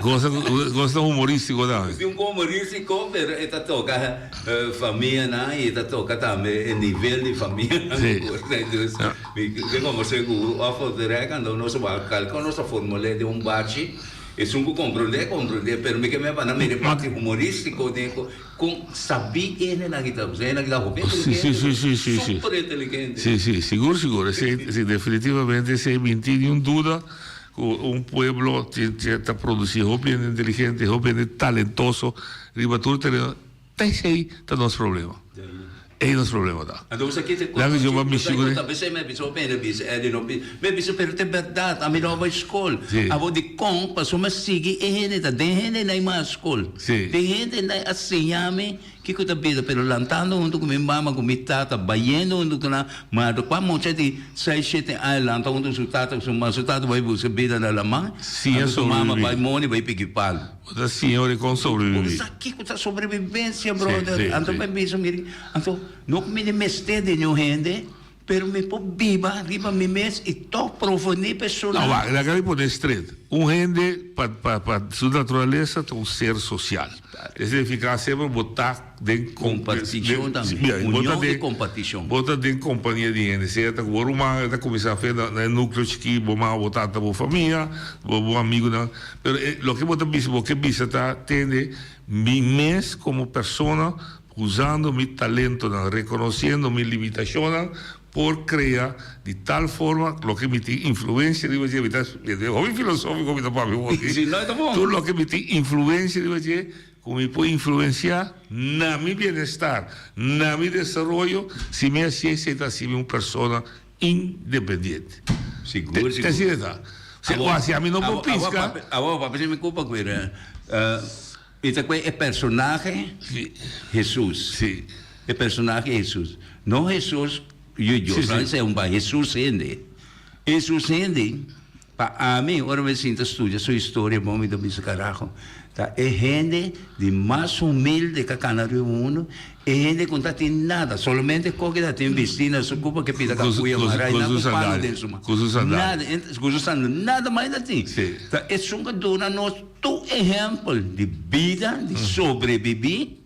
Cosa cosa humorístico tambe. Si un humorístico, pero e ta toca famianan y e ta toca tambe e nivel di famianan. Sí. Dus, mi ke conversé cu off of the record, anto nos a wak calca nos a formul'é den un bachi, esun cu comprendé, comprendé, pero mi ke me banda mira e parti humorístico den con sabí hendenan ki ta, hendenan ki ta hopi inteligente, Sí, sí, sí, sí, sí. super inteligente. Sí, sí, sigur, sigur. Esei, sí, definitivamente esei mi tin niun duda. Ku un pueblo ta produsí hopi hende inteligente, hopi hende talentoso riba tur tereno, ta esei ta nos problema. Ei nos problema ta. Anto bo sa kiko Laga yo ba mishi ku ta pesei mi a bisa hopi hende bisa Eddie no bisa mi a bisa pero ta e bèrdat ami no a bai skol abo dikon pasobra mi a sigui e hende ta den hende nan mas skol den hende nan a siña mi Kiko ta bida? Pero lantando huntu ku mi mama ku mi tata, bayendo huntu ku nan, ma kua mucha di seis, shete aña lanta huntu ku su tata ku su mama, su tata bai buska bida na laman, Siña anto su mama sobreviví. bai moni bai piki palu. Bo ta siña ora kon sobreviví. Bo sa kiko ta sobrevivencia, Sí, brother. sí, Anto sí. mi bisa, mira, anto no ku mi di mester di niun hende, Pero mi por biba riba mi mes i tòg provené personal. No, wak, laga mi pone stret. Un hende, pa, pa, pa su naturalesa, ta un ser sosial. E signifiká semper bo ta den Kompartishon tambe. Mira, bo ta Union i den, kompartishon. bo ta den kompania di hende. Sea ta ku bo ruman, e ta kuminsá fe na, na e núkleo chikí, bo mama, bo tata, bo famia, bo, bo amigunan. Pero e, loke bo ta bisa, bo ke bisa ta, tende, mi mes komo persona Usando mi talentonan, reconociendo mi limitacionnan, por crea di tal forma loke mi tin influencia riba dje, mi ta hopi filosofico mi ta papia awor aki, Si, no, e ta bon. tur loke mi tin influencia riba dje, cu mi por influencia na mi bienestar, na mi desaroyo, si mi haci esey ta haci mi un persona independiente. Sigur, Te sigur. asina ta. Si, Awor, si ami no por awor, awor, pisca. papi, awor, papi, si mi culpa cu era, Mi ta kue e personahe Hesus. Sí. E personahe Hesus. No Hesus yu Dios, no esei un bai, Hesus hende. Hesus hende, pa ami ora mi sinta studia su historia bon mi ta bisa karaho, ta e hende di mas humilde ku a kana riba mundu, e hende ku no ta tin nada, solamente koke ta tin bisti na su kurpa ke pida kapuya mara i nan ku palo den su man. Ku su sandalia. Nada, ku su sandalia, nada mas e ta tin. Ta esun ku duna nos. Tur ehèmpel di bida, di sobrebibí,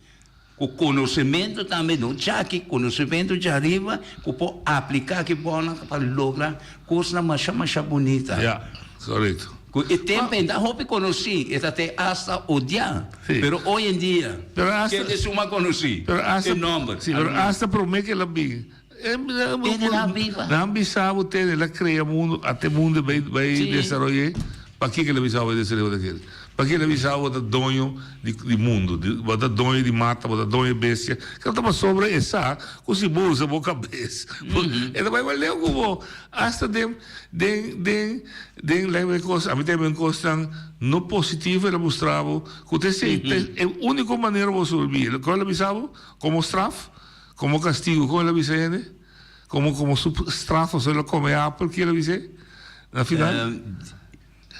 ku konosementu tambe, no djaki, konosementu djariba ku por apliká aki bòna pa logra kosnan masha masha bunita. Ya, korekto. Ku e tempu e ta hopi konosí, e ta te asta odiá, pero oy en dia, ken ta esun mas konosí? E nòmber. Sí, pero asta promé ku el a bin, Tene nan biba. Nan bisa bo tene, el a crea mundo, ate mundo bay bay desaroye. Pakico el a bisa bo bay desaroye bo ta kere? Pakico el a bisa bo ta doño di di mundo, bo ta doño di mata, bo ta doño di bestia? Kiko ta pasobra e sa cu si bo usa bo cabes, e ta bay mas leu cu bo. Hasta den den den den lei cos, ami ta heba un cosnan no positivo el a mustra bo cu ta esey ta e unico manera bo sobrevivi. Loke el a bisa bo como straf. Komo kastigu, kon el a bisa hende? Como como su straf o el a come apel ki el a bis'é na final?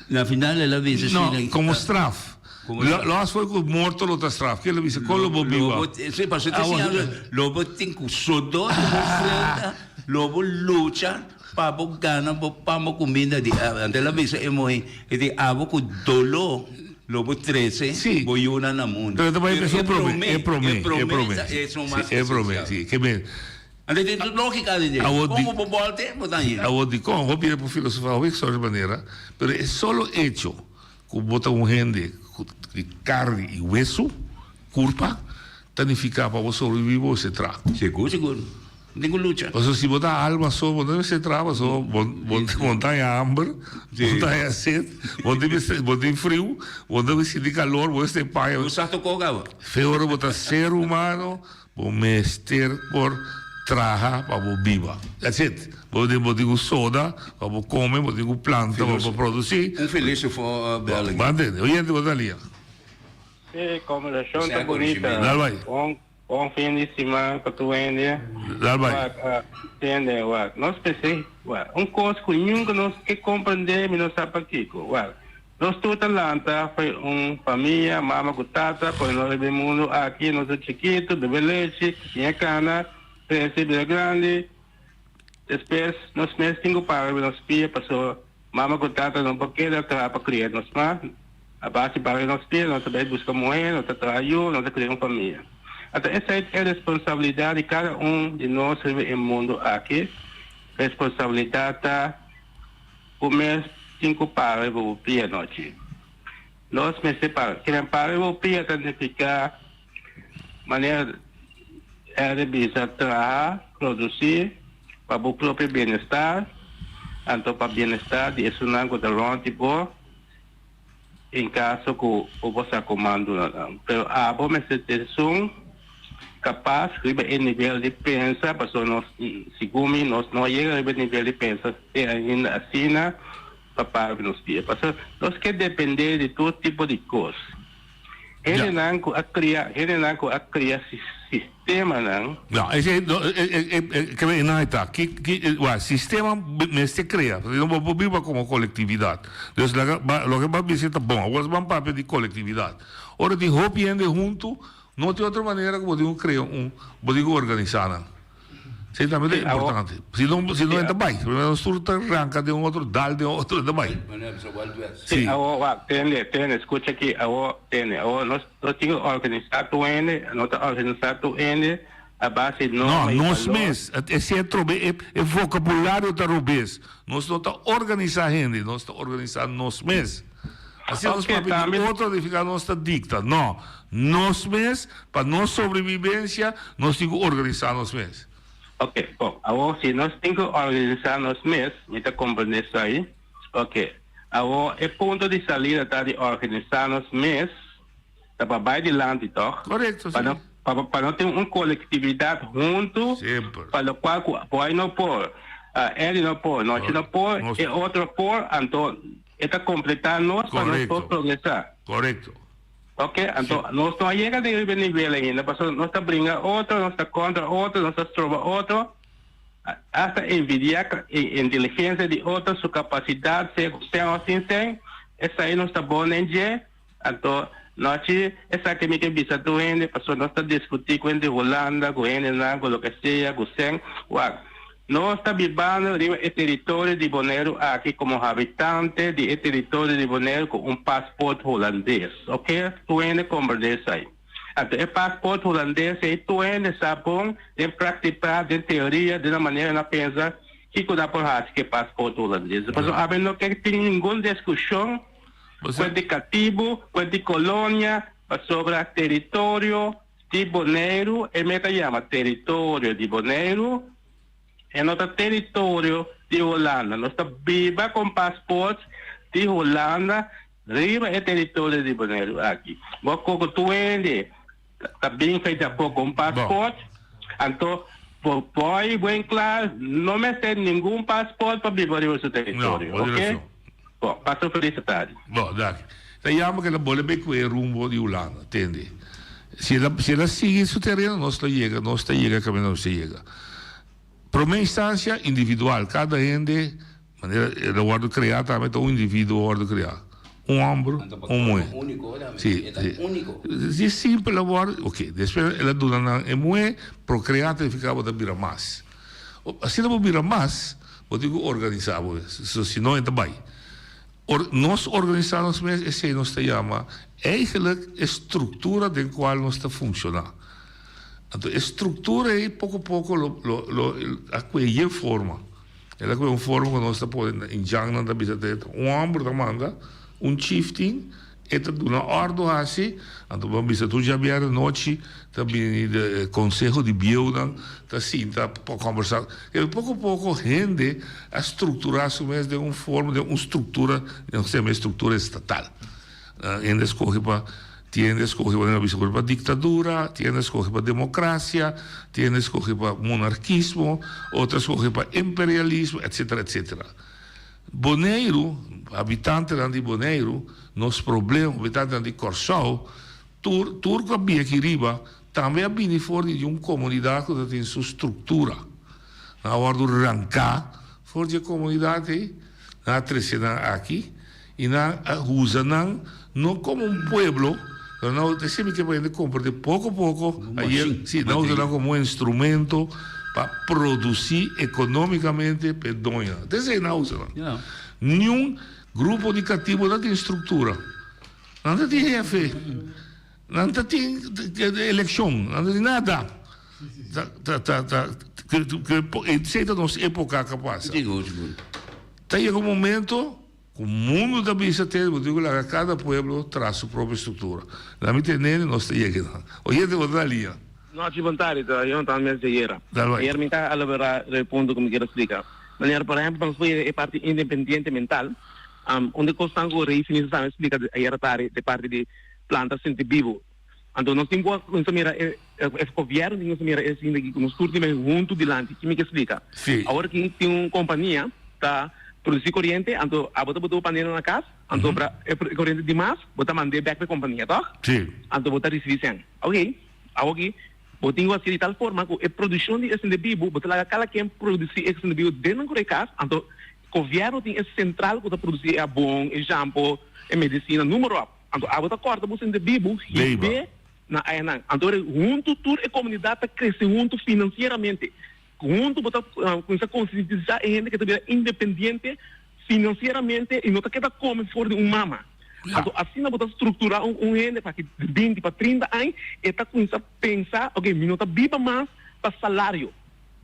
Na final el a bisa No, como straf. Lo as foi cu morto lo ta straf. Ki el a bisa? Con lo bo biba? Sí, paso te siña lo bo tin cu sodor di bo frenta, lo bo lucha pa bo gana bo pan bo cuminda di Anto el a bisa e muhe, e di abo cu dolor lo bo trece bo yunan na mundo. Pero ta bai e prome, e prome, e prome, e prome, si. Ke men. Anto tin tur lógika den dje. Kon bo por bòlte, bo ta hañ'é. Awor dikon? Hopi hende por filosofá hopi sòrt di manera, pero e solo echo ku bo ta un hende di karni i wesu, kurpa, ta nifiká pa bo sobreviví bo mester traha. Sigur, sigur. Bo tin ku lucha. Pasobra si bo ta alma so, bo no mester traha pasobra bo bo ta haña hamber, bo ta haña set, bo tin mester bo tin friu, bo ta sinti kalor, bo mester paña. Bo sa tokó kaba. Fe ora bo ta ser humano. Bo mester por traha pa bo biba. That's it. Bo tin bo tin ku soda pa bo kome, bo tin ku planta pa bo produsí. Un filosofo belga. Bo a ntende? Oyente bo ta lia. Sí, conversacion ta bunita. Dal bai. Bon, bon fin di siman pa tur hende. Dal bai. Wak, tende, wak. Nos p'esei, wak, un cos cu nunca nos ke comprende, mi no sa pakico. Wak, Nos tur ta lanta fo'i un famia, mama ku tata, pone nos riba e mundu aki, nos ta chikitu, bebe lechi, siña kana, krese bira grandi. Despues nos mes tin ku para riba nos pia pasobra mama ku tata no por keda traha pa kria nos mas. A base para riba nos pia nos ta bai buska muhé, nos ta traha yu, nos ta kria un famia. Anto esei ta e responsabilidat di kada un di nos riba e mundu aki. Responsabilidat ta. Bo mes tin ku para riba bo pia nochi. Nos mester para. Kinan para riba bo pia ta nifiká manera Elder bisa traha, produsí pa bo propio bienestar, anto pa bienestar di esunnan ku ta rònt di bo en kaso ku bo por sa koman duna nan. Pero abo mester ta esun kapas riba e nivel di pensa, pasobra nos, segun mi, nos no a yega riba e nivel di pensa te ainda asina pa para ku nos pia. Pasobra nos ke depende di tur tipo di kos. Hendenan ku a kria, hendenan ku a kria sistemanan. No, esei no, e e e ke nan e ta, ki ki wak sistema mester krea, pasobra no bo por biba komo kolektividat. Dus laga ba loke bo a bisa ta bon, awor ban papia di kolektividat. Ora tin hopi hende huntu, No tin otro manera ku bo tin ku krea un, bo tin ku organisá nan. Esei tambe ta importante. Si no, si no e ta bai. Nos tur ta ranka den un otro, dal den otro, e ta bai. Sí, awor wak, tende, tende, skucha aki, awor, tende, awor nos, nos tin ku organisá tur hende, no ta organisá tur hende a base di norma i No, nos balor. mes, esei atrobe e, e vokabulario ta robes. Nos no ta organisá hende, nos ta organisá nos mes. Asina nos Ok, papia di tambe. otro nifica nos ta dicta. No, nos mes, pa nos sobrevivencia, nos tin cu organisa nos mes. Ok, bon, awor si nos tin cu organisa nos mes, mi ta comprende esai. Ok, awor e punto di salida ta di organisa nos mes, ta pa bai dilanti toch? Correcto, Pa si. no, pa, pa no tin un colectividad hunto, Semper. pa locual cu Boy no por, ah, Eddie no por, Nochi no por, Nos- e otro por, anto E ta kompletá nos pa nos por progresá. Korekto. Ok, anto nos no a yega den riba e nivel ainda pasobra nos ta bringa otro, nos ta kontra otro, nos ta stroba otro, asta envidiá e inteligensia di otro, su kapasidat, sea ku sen òf sin sen, esei nos ta bon den dje. Anto nochi esaki mi ke bisa tur hende pasobra nos ta diskutí ku hende di Hulanda, ku hendenan, ku loke sea, ku sen. Wak, nos ta bibando riba e teritorio di Boneiru aki komo habitante di e teritorio di Boneiru ku un pasport hulandes, oke? Tur hende komprendé esei. Anto e pasport hulandes ei tur hende sa bon den praktika, den teoria, den nan manera nan pensa kiko nan por hasi ku e pasport hulandes. Pasobra awe no ke tin ningun diskushon. Kue di katibu, kue di kolonia, pasobra teritorio di Boneiru e meta yama teritorio di Boneiru, e no ta teritorio di Hulanda. Nos ta biba kon paspoort di Hulanda riba e teritorio di Boneiru aki. Bo koko tur hende ta bin fe djapó kon paspoort, anto bo boy buen kla no mester ningun paspoort pa biba riba su teritorio, oke? Bo, pasa un felis tardi. Bo, danki. Ta yama ku el a bolbe ku e rumbo di Hulanda, tende. Si el a, si el a sigui su tereno nos lo yega, nos ta yega kaminda nos ta yega. Promé instansia, individual, kada hende, manera el a wòrdu kreá tambe ta un individuo a wòrdu kreá, un hòmber, un muhé. Sí, sí. Si simpel a wòrdu, oke, despues el a duna nan e muhé, prokreá ta nifiká bo ta bira mas. Asina bo bira mas, bo tin ku organisá bo mes, si no e ta bai. Or nos organisá nos mes, esei nos ta yama eigenlijk e struktura den kual nos ta funshoná. Anto e struktura ei poko poko lo lo lo a kue yen forma. El a kue un forma ku nos ta pone indjannan ta bisa ta un hòmber ta manda, un chief tin, e ta duna òrdu hasi, anto bo a bisa tur djabièrnè nochi ta bini de konseho di bieunan ta sinta pa kòmbersá. Kere poko poko hende a strukturá su mes den un forma, den un struktura, nos ta yama e struktura estatal. Hende a skohe pa, tin hende a skohe pa, bisa pa diktadura, tin hende a skohe pa demokrasia, tin hende a skohe pa monarkismo, otro a skohe pa imperialismo, etsetera, etsetera. Boneiru, habitantenan di Boneiru, nos problema, habitantenan di Kòrsou, tur tur ku a bini aki riba tambe a bini for di un komunidat ku ta tin su struktura. Nan a wòrdu ranká for di e komunidat ei, nan a trese nan aki i nan a usa nan no komo un pueblo, pero nan a esei mi ke pa hende komprende poko poko ayer, si, nan a usa nan komo un instrumento pa produsí ekonómikamente pa e doñonan. Ta esei nan a usa nan. Niun grupo di katibu no tin struktura. Nan ta tin hefe, nan ta tin elekshon, nan ta tin nada. Ta ta ta ta esei ta nos epoka ku a pasa. Ta yega un momento ku mundu ta bisa te bo tin ku laga kada pueblo traha su propio struktura. Na mi tende nos ta yega nan. Oyente bo ta na liña. Nochi bon tardi ta Jonathan mes de ayera. Ayer mi ta elaborá e punto ku mi kier a splika. Manera por ehempel nos por yega e parti independiente mental. Un di kosnan ku Rei Sinisa tambe splika ayera tardi ta e parti di planta sinti bibu. Anto nos tin ku kuminsá mira e e gobièrnu tin ku kuminsá mira e sinti aki ku nos tur tin bai huntu dilanti. Ki mi ke splika? Awor aki tin un kompania ta produsí koriente anto abo ta bota bo panelnan na kas anto ora e koriente di mas bo ta mand'é bèk pa e kompania tòg? Anto bo ta risibí sèn. Oke. Awoki, bo tin ku hasi di tal forma ku e produkshon di esende bibu, bo ta laga kada ken produsí esende bibu den nan kore kas, anto gobièrnu tin e sentral ku ta produsí e abon, e shampo, e medisina, numa ròp. Anto abo ta kòrta bo sende bibu hib'é na ayanan. Anto ora huntu tur e komunidat ta krese huntu finansieramente. Huntu bo ta kuminsá konsientisá e hende ke ta bira independiente finansieramente i no ta keda kome for di un mama. Anto asina bo ta strukturá un hende pa ki binti pa trinta aña e ta kuminsá pensa, oke, mi no ta biba mas pa salario,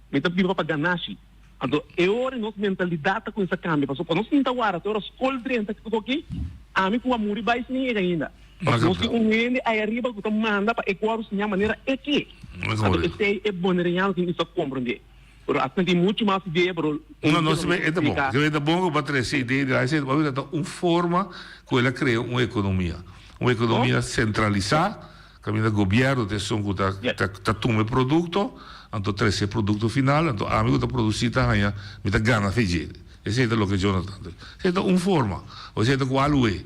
mi ta biba pa ganashi. Anto e ora nos mentalidat ta kuminsá kambia pasobra pa nos sinta wara te ora skol drenta aki, ami ku a muri bai sin yega ainda. Pasobra nos tin un hende ei ariba ku ta manda pa e kuaru siña manera e ke. Anto esei e boneriano tin kuminsá komprondé. Pero asina tin muchu mas idea, pero No, no, e ta bon. E ta bon ku bo a trese idea di esei pasobra ta un forma ku el a krea un ekonomia. Un ekonomia sentralisá, kaminda gobièrnu ta esun ku ta ta tuma e produkto, anto trese e produkto final, anto ami ku ta produsí ta haña, mi ta gana fe dje. Esei ta loke Jonathan ta. Esei ta un forma. Osea ta ku aloe.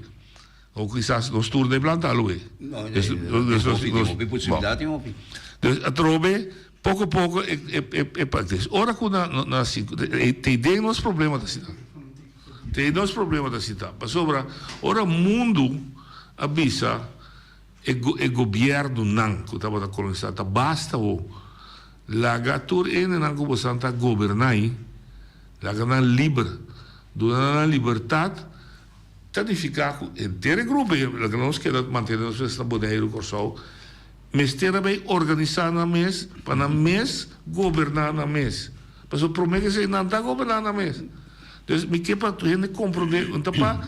O kisas nos tur ta e planta aloe. No, hopi, hopi posibilidat tin hopi. Dus atrobe poko poko e e e dus ora ku na na te den nos problema ta sita. Te nos problema ta sita pasobra ora mundu a bisa e e gobiernunan ku tabata kolonisa ta basta ho laga tur hendenan ku bosan ta gobernai laga nan liber duna nan libertat. Ta nifiká ku henter e grupo ei, loke nos keda mantené nos mes na Boneiru, Kòrsou, mester a bai organisá nan mes pa nan mes goberná nan mes. Pasobra promé ke esei nan ta goberná nan mes. Dus mi ke pa tur hende komprondé, un ta pa,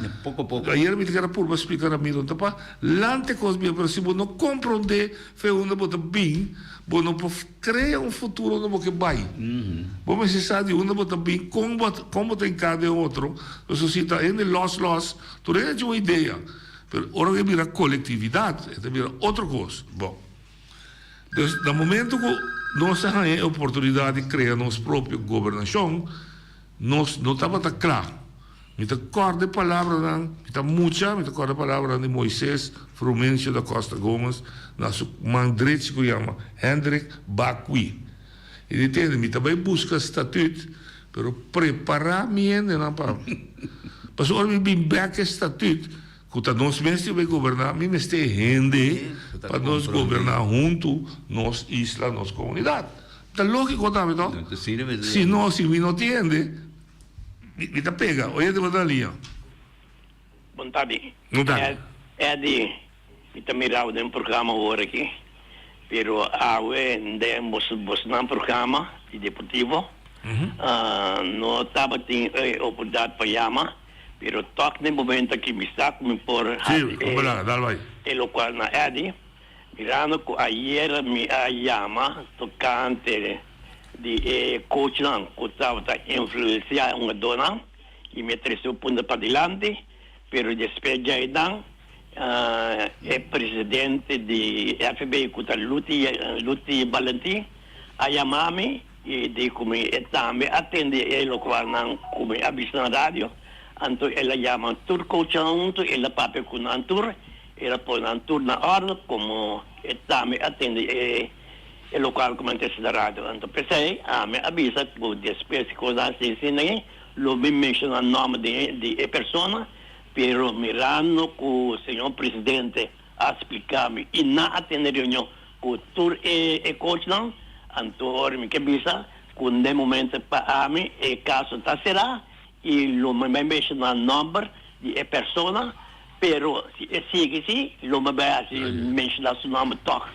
ayer mi ta keda purba splika Ramiro, un ta pa lanta e kos bien, pero si bo no komprondé fe unda bo ta bin, bo no por Crea un futuro unda bo ke bai. Bo mester sa di unda bo ta bin, con bo con bo ta hinca den otro. Pasobra si ta hende los los, tur hende tin un idea. Pero ora cu e bira colectividad, e ta bira otro cos. Bon. Dus na momento cu nos a haña e oportunidad di crea nos propio gobernacion, nos no tabata cla. Mi ta corda e palabranan, mi ta mucha, mi ta corda e palabranan di Moises Frumencio da Costa Gomez na su man drechi cu yama Hendrik Bakui. I di tende, mi ta bai buska statüt, pero prepará mi hendenan pa mi. Pasobra ora mi bin bèk e statüt, ku ta nos mes tin bai goberná, mi mester hende pa nos goberná huntu nos isla, nos komunidat. Ta lógiko tambe, tò? Si no, si mi no tin hende, mi ta pega. Oyente bo ta na liña. Bon tardi. Bon tardi. Eddy, mi ta mira bo den programa awor aki, pero awe den bosnan programa di deportivo no tabatin e oportunidad pa yama, pero tok den momento aki mi sa cu mi por haci e locual na Eddy, mirando cu ayer mi a yama tocante di e coachnan cu tabata influencia e hungadornan. I mi a trese un punto padilanti, pero despues djainan e presidente di FB ku ta Luti Luti Balentin a yama mi i di ku mi e tambe a tende e lokualnan ku mi a bisa na radio, anto el a yama tur coachnan huntu, el a papia ku nan tur, el a pone nan tur na orde komo e tambe a tende e e lokual ku mi a trese na radio. Anto p'esei ami a bisa ku despues di kosnan asina asina ei, Lo mi menciona nomber di e persona, pero mirando cu señor presidente a splica mi y nan a tene reunion cu tur e coachnan, anto ora mi ke bisa cu den momento pa ami e caso ta cera y lo mi bay menciona nomber di e persona, pero si e sigui si lo mi bay haci menciona su nomber toch.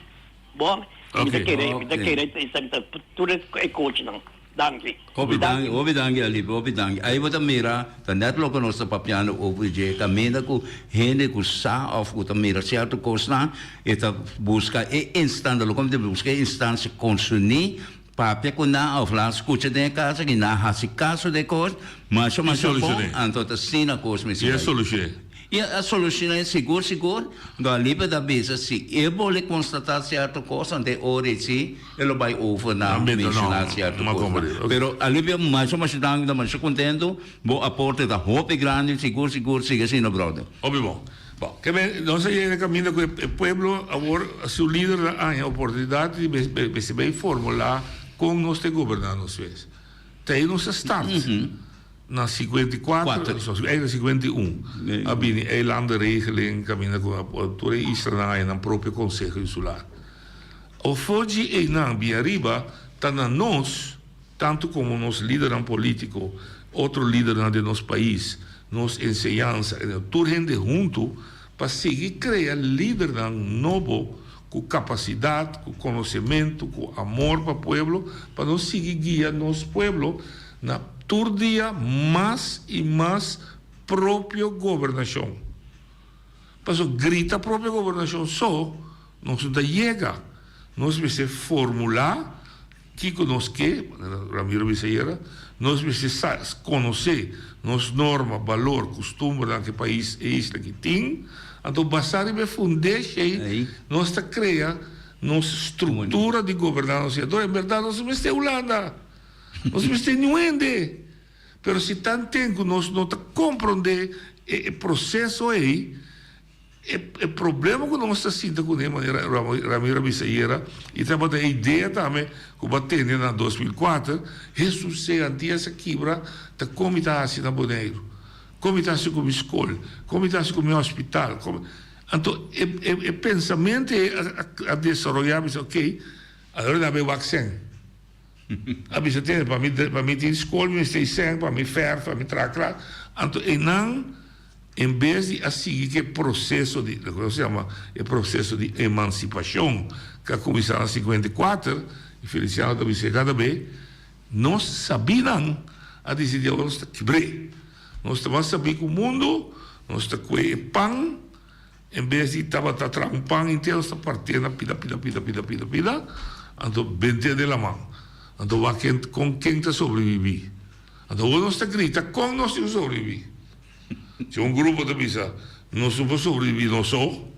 Bon, mi ta kere, mi ta kere esaki ta tur e coachnan. Danki. Hopi danki, hopi danki Alipe, hopi danki. Ahí bo ta mira, ta net loke nos ta papiando over dje, kaminda ku hende ku sa òf ku ta mira sierto kosnan, e ta buska e instante, loke mi ta buska e instansia konsuní, papia ku nan òf laga skucha den e kas aki, nan hasi kaso den e kos, masha masha bon, anto ta asina kos mester bai. I a soluciona sigur sigur. Galipe ta bisa si e bole constata cierto cos ante ora e si e lo bay over na menciona cierto cosnan. Pero Alipia masha masha danki ta masha contento bo aporte ta hopi grandi sigur sigur sigui asina brother. Hopi bon. Bon, ke men nos a yega na kaminda ku e pueblo awor su lidernan a haña oportunidat di mester bay formula kon nos ta goberna nos mes. Ta ei nos a start. Na 54, eigenlijk 51, a bini eilandenregeling kaminda ku tur e islanan a haña nan propio konseho insular. Ofo dje einan bin ariba ta na nos, tantu komo nos lidernan polítiko, otro lidernan den nos pais, nos enseñansa, tur hende huntu pa sigui krea lidernan nobo ku kapasidat, ku konosementu, ku amor pa pueblo, pa nos sigui guia nos pueblo Na tur dia mas i mas propio gobernashon. Paso grita propio gobernashon so nos no ta yega. Nos mester formulá kiko nos ke, manera Ramiro a bisa ayera, nos mester sa konosé nos norma, balor, kustumbernan ku e pais, e isla aki tin. Anto basá riba e fundeshi ei nos ta krea nos struktura di goberná nos. Anto en bèrdat nos no mester Hulanda. Nos mester niun hende. Pero si tanten ku nos no ta komprondé e proseso ei, e problema ku nos ta sinta kuné, manera Ramiro a bisa ayera, i tabata e idea tambe ku bo a tene na 2004, Hesus se Antias a kibra, ta kon mi ta hasi na Boneiru? Kon mi ta hasi ku mi skol? Kon mi ta hasi ku mi hospital? Anto e pensamentu ei a desaroyá, mi bisa, okey, awor nan a bai wak sèn. A bisa tene pa mi pa mi tin skol mi mester sèn pa mi fèrf pa mi traha kla anto einan en bes di a sigui ku e proseso di loke nos yama e proseso di emansipashon ku a kuminsá na 54 i Feliciano ta bisa e kada be nos sabinan a disidí awor nos ta kibr'é nos ta mas sabí ku mundu nos ta kue e pan. En bes di tabata traha un pan entero nos ta partié na pida pida pida pida pida pida anto bent'é den laman anto wak ken kon ken ta sobrebibí anto awor nos ta grita kon nos tin ku sobrebibí si un grupo ta bisa nos no por sobrebibí nos so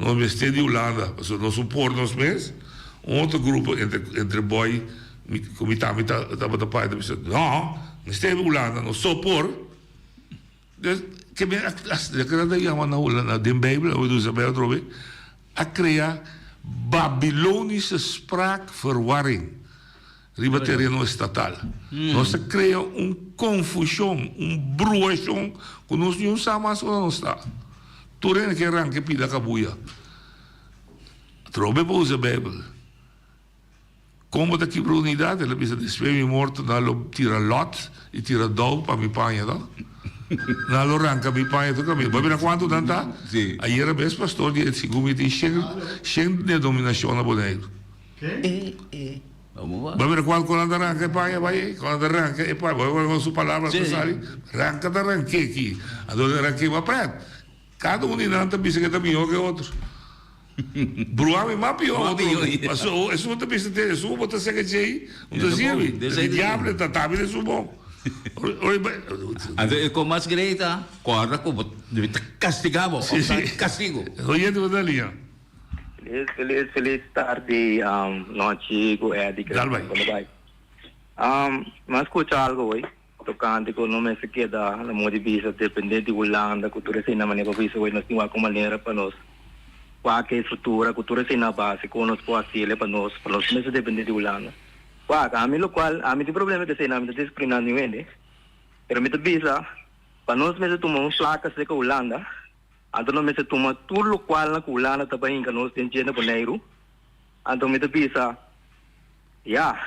nos mester di Hulanda pasobra nos no por nos mes un otro grupo entre entre boy ku mi tambe tabata parti ta bisa no mester di Hulanda nos so por. Dus, ke men a, loke nan ta yama na Hulanda, den Bijbel, awe nos a bai atrobe, a krea Babylonische spraakverwarring. Riba tereno estatal. Nos a krea un konfushon, un bruashon ku nos niun sa mas unda nos ta. Tur hende ke ranka e pida kabuya. Atrobe pa usa Beibel. Kon bo ta kibra unidat? El a bisa, Despues mi morto nan lo tira lòt i tira dou pa mi paña, no? Nan lo ranka mi paña tur kaminda. Bo a mira kuantu nan ta? Ayera mes pastor di segun mi tin shen shen denominashon na Boneiru. Bo a mira kuantu ku nan ta ranka e paña bai ei? Ku nan ta ranka e paña. Bo a mira kon su palabra ta sali? Ranka ta rank'é aki. Anto nan rank'é bo a prèt. Kada un di nan ta bisa ke ta mihó ke otro. Bruha mi mas pihó otro. Paso esun ta bisa te esun bo ta seka djei un ta sirbi. Di diablo ta tambe den su bon. Anto e kon mas grei ta kòrda ku bo debe ta kastigá bo òf ta kastigu. Oyente bo ta liña. Felis felis felis tardi nochi ku Eddy. Dal bai. Mi a skucha algo hoy. Tokante ku no mester keda na modo di bisa dependé di Hulanda ku tur esei na manera pa bisa wei nos tin wak un manera pa nos wak e struktura ku tur esei na base kon nos por hasiel pa nos pa nos no mester dependé di Hulanda. Wak ami lokual ami tin problema ku esei na mi ta diskriminá niun hende pero mi ta bisa pa nos mester tuma un plaka serka Hulanda anto nos mester tuma tur lokual na ku Hulanda ta bai hinka nos den dje na Boneiru anto mi ta bisa Ya,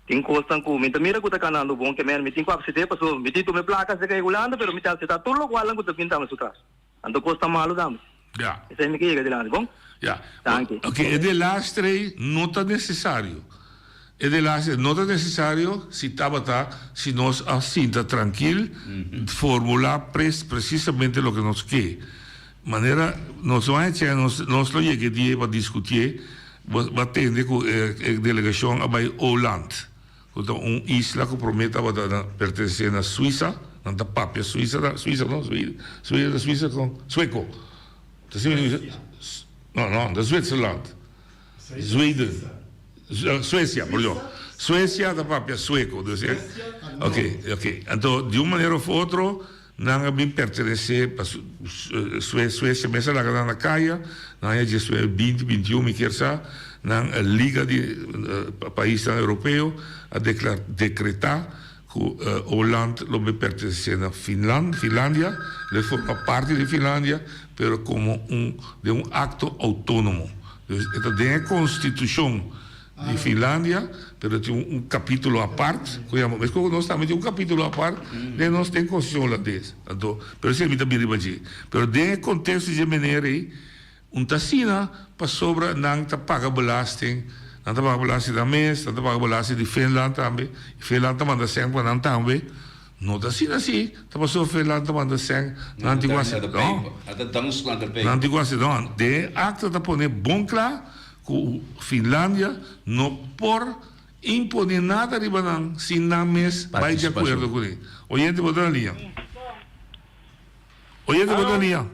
tin kosnan ku mi ta mira ku ta kanando bon ke men mi tin ku aksept'é pasobra mi tin tuma e plaka serka e Hulanda pero mi ta akseptá tur lokualnan ku ta bin tambe su tras. Anto kos ta malu tambe. Ya. Esei mi ke yega dilanti, bon? Ya. Danki. Oke, e delastre ei no ta nesesario. E delastre no ta nesesario si tabata si nos a sinta trankil, formulá pres presisamente loke nos ke. Manera nos no a hech'é, nos nos lo yega e dia pa diskutié. Bo a tende ku e delegashon a bai Åland, ku ta un isla ku promé tabata na pertenesé na Suisa. Nan ta papia Suisa ta Suisa no Suisa ta Suisa kon Sueko ta asina mi bisa no no ta Zwitserland Zweden Suesia perdon Suesia ta papia Sueko dus e oke oke anto di un manera of otro Nan a bin pertenesé pa Suecia mes a laga nan na kaya na aña diesnuebe binti bintiun mi kier sa nan liga di paisnan europeo a dekretá ku Åland lo bin pertenesé na Finland Finlandia lo e forma parti di Finlandia pero komo un den un akto outónomo dus e ta den e konstitushon di Finlandia, pero tin un capítulo apart cu yama, mescos cu nos tambe tin un capítulo apart den nos den Constitucion Holandes. Anto, pero esey mi ta bin riba dje. Pero den e contexto dje meneer ey, un ta asina pasobra nan ta paga belasting, nan ta paga belasting nan mes, nan ta paga belasting di Finland tambe, y Finland ta manda cen pa nan tambe. No ta asina si, ta pasobra Finland ta manda cen, nan tin cu haci, no. Nan tin cu haci, no. Den e acta ta pone bon cla Ku Finlandia no por impone nada riba nan sin nan mes bai di akuerdo kuné. Oyente bo ta na liña. Oyente bo ta na liña.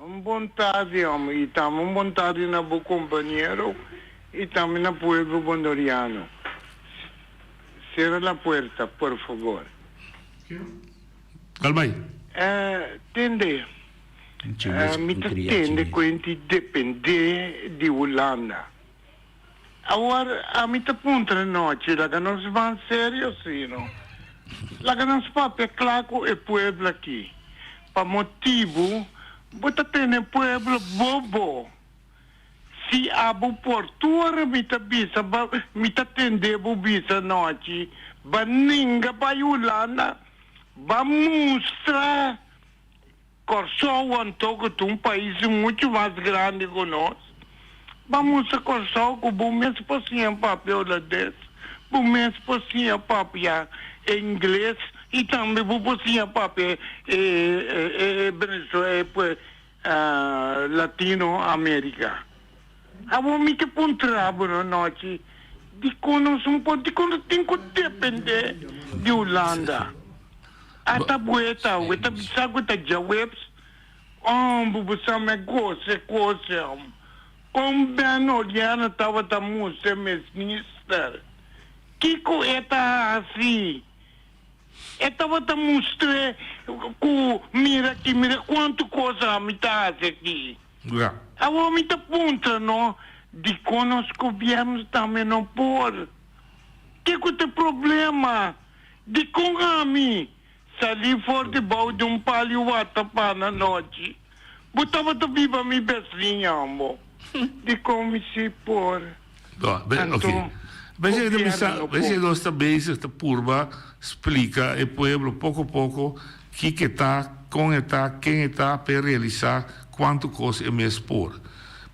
Un bon tardi homber y tambe un bon tardi na bo compañero y tambe na pueblo bondoriano. Cera la puerta por favor. Dal bai. Tende. Mi ta tende ku hende dependé di Hulanda. Awor ami ta puntra nochi, laga nos ban serio si no? Laga nos papia kla ku e pueblo aki. Pa motibu bo ta tene pueblo bobo. Si abo por tur mi ta bisa ba mi ta tende bo bisa nochi, ba ninga bai Hulanda, ba mustra. Kòrsou anto ku ta un pais muchu mas grandi ku nos, ba mustra Kòrsou ku bo mes por siña papia holandes, bo mes por siña papia ingles i tambe bo por siña papia e Latino Amerika. Awor mi ke puntra bo no nochi, dikon nos un por, dikon nos tin ku depende di Hulanda? Ata bueta we ta bisa ku ta djaweps om bo bo sa me gose kose om kon Ben Oliana tabata mustra mes minister kiko e ta hasi e tabata mustre ku mira aki mira kuantu kos ami ta hasi aki awor mi ta puntra no dikon nos gobierno tambe no por. Kiko ta e problema? Dikon ami sali for di bou di un pali wata pana nochi? Bo tabata biba mi besiña, ambo. Dikon mi si por? No, be, Anto, ok. Bese gobierno bisa, no bese por. nos ta bezig ta purba splika e pueblo poko poko kiko e ta, kon e ta, ken e ta p'e realisá kuantu kos e mes por.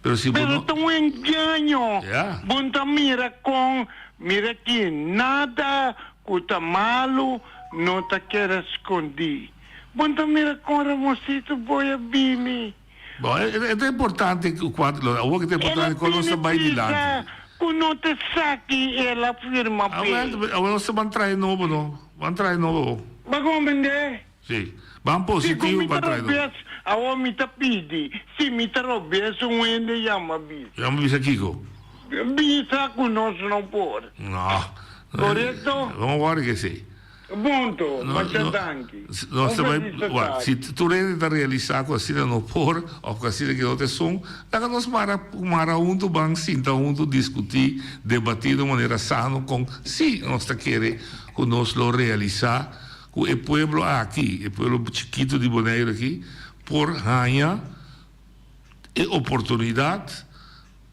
Pero si bo Pero no. ta un engaño. Ya. Bo no ta mira kon, mira aki, nada ku ta malu no ta keda skondí. Bo no ta mira kon Ramosito Boy a bini. Bon, e ta importante ku kuantu, lo awor ke ta El a importante kon nos bini ta bai bisa dilanti. ku no ta esaki el a firma p'e. Awel, awor nos ta ban trae nobo no, ban trae nobo awor. Bo komprendé? Sí, ban Si ku positivo mi ta ban trae nobo. robes, awor mi ta pidi, si mi ta robes un hende yama bisa. Yama bisa kiko? Bisa ku nos no por. No. Korekto? Bon wòrdu ke esei. Punto. No, Masha no, danki. Nos Un ta bai, felis wak, tardi. si tur hende ta realisá ku asina no por òf ku asina ke no ta esun, laga nos mara mara huntu ban sinta huntu diskutí, debatí di un manera sano kon si nos ta kere ku nos lo realisá ku e pueblo aki, e pueblo chikitu di Boneiru aki, por haña e oportunidat.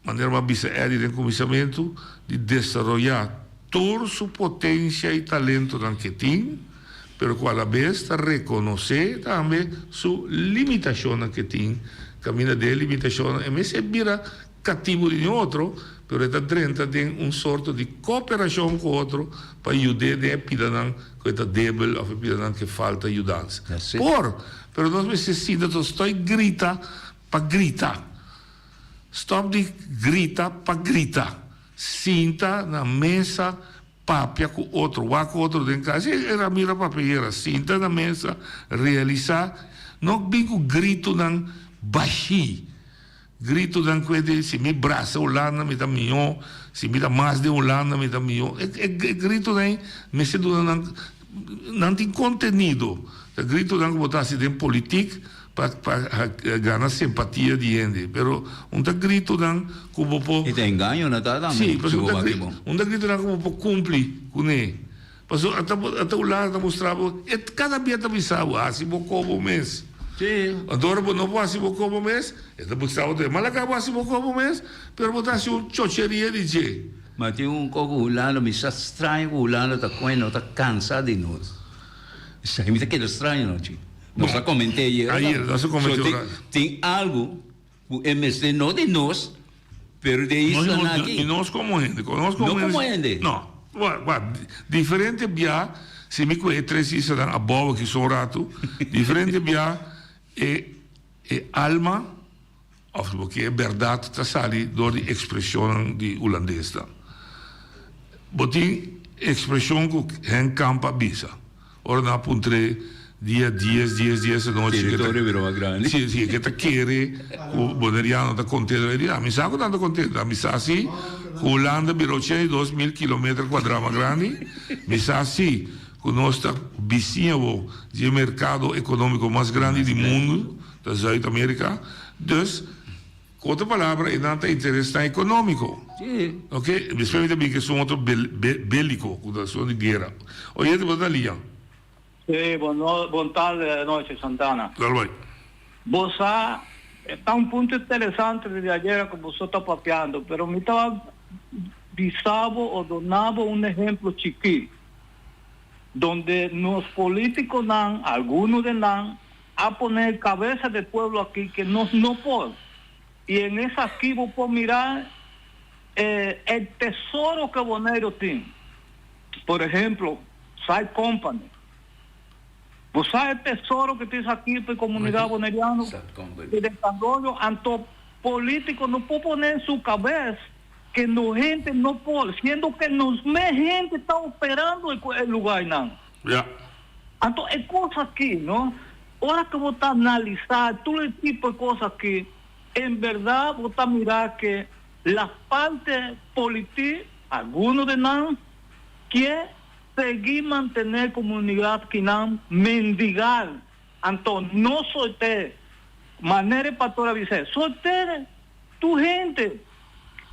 Manera bo a bisa Eddie den kuminsamentu, di desaroyá tur su potensia i talentonan ke tin, pero ku alabes ta rekonosé tambe su limitashonnan ke tin. Kaminda den e limitashonnan e mester bira katibu di un otro, pero e ta drenta den un sorto di koperashon ku otro pa yud'é den e pidanan ku e ta debel òf e pidanan ke falta yudansa. Por, pero nos mester sinta tostoi grita pa grita. Stop di grita pa grita. Sinta na mesa papia ku otro, wak otro den kara. Si e Ramiro a papia ayera, sinta na mesa, realisa, no bin ku gritonan bashí. Gritonan ku e di si mi brasa Hulanda mi ta mihó, si mi ta mas den Hulanda mi ta mihó. E e gritonan ei mester duna nan, nan tin kontenido. Ta gritonan ku bo ta hasi den politik. Pa pa gana simpatia di hende, pero un ta gritonan ku bo por. E ta engaño na ta tambe. Sí, pasobra un ta gri, un ta gritonan ku bo por kumpli kuné. Pasobra ata ata un lado ta mustra bo, e kada bia ta bisa bo, hasi bo kobo mes. Sí. Anto ora bo no por hasi bo kobo mes, e ta bisa bo tambe, malaka bo hasi bo kobo mes, pero bo ta hasi un chocheria di dje. Ma tin un koko Hulanda, mi sa straño ku Hulanda ta koe no ta kansa di nos. Esaki mi ta keda straño no chi. Nos a koment'é ayera. Ayera nos a koment'é ora. Tin algu ku e mester no di nos, pero di e islanan aki. I nos komo hende. Nos no komo hende. No. Wak, diferente bia, si mi kohe e tres islanan abou aki so un ratu, diferente bia e e alma òf bo ke e bèrdat ta sali dor di ekspreshonnan di hulandesnan. Bo tin ekspreshon ku Henk Kamp a bisa. Ora nan a puntr'é dia dies dies dies anochi ke ta Teritorio bira mas grandi. Si, si, ke ta kere ku Boneriano ta kontento. E di, ami sa ku nan ta kontento. Ami sa si ku Hulanda bira 82 mil kilometer kuadrá mas grandi. Mi sa si ku nos ta bisiña bo di e merkado ekonómiko mas grandi di mundu, ta Zuid-Amerika. Dus, ku otro palabra, e nan ta interesnan ekonómiko. Sí. Oke, despues mi ta bin ku esun otro béliko, ku ta esun di guera. Oyente, bo ta liña. Sí, bon no, bon tarde, noche, Santana. Dal bai. Bo sa, ta un punto interesante di ayera ku boso ta papiando, pero mi ta bisa bo o duna bo un ehemplo chikí, donde nos polítikonan, alguno de nan, a pone cabeza de pueblo aki que nos no por. Y en esaki bo por mira eh, el tesoro que Boneiru tin. Por ehemplo, Side Company. Bo sa e tesoro que tin aki pa e comunidad boneriano di desaroyo, anto politico no por pone en su cabez que nos hende no por, siendo que nos mes hende ta operando e lugarnan. Ja. Anto e cos aki, no, ora cu bo ta analisa tur e tipo e cos aki, en berdad bo ta mira que la parte politi, alguno de nan, kier sigui mantene comunidad kinan mendigar. Anto no solté, manera e pastor a bis'é, solté tu hende.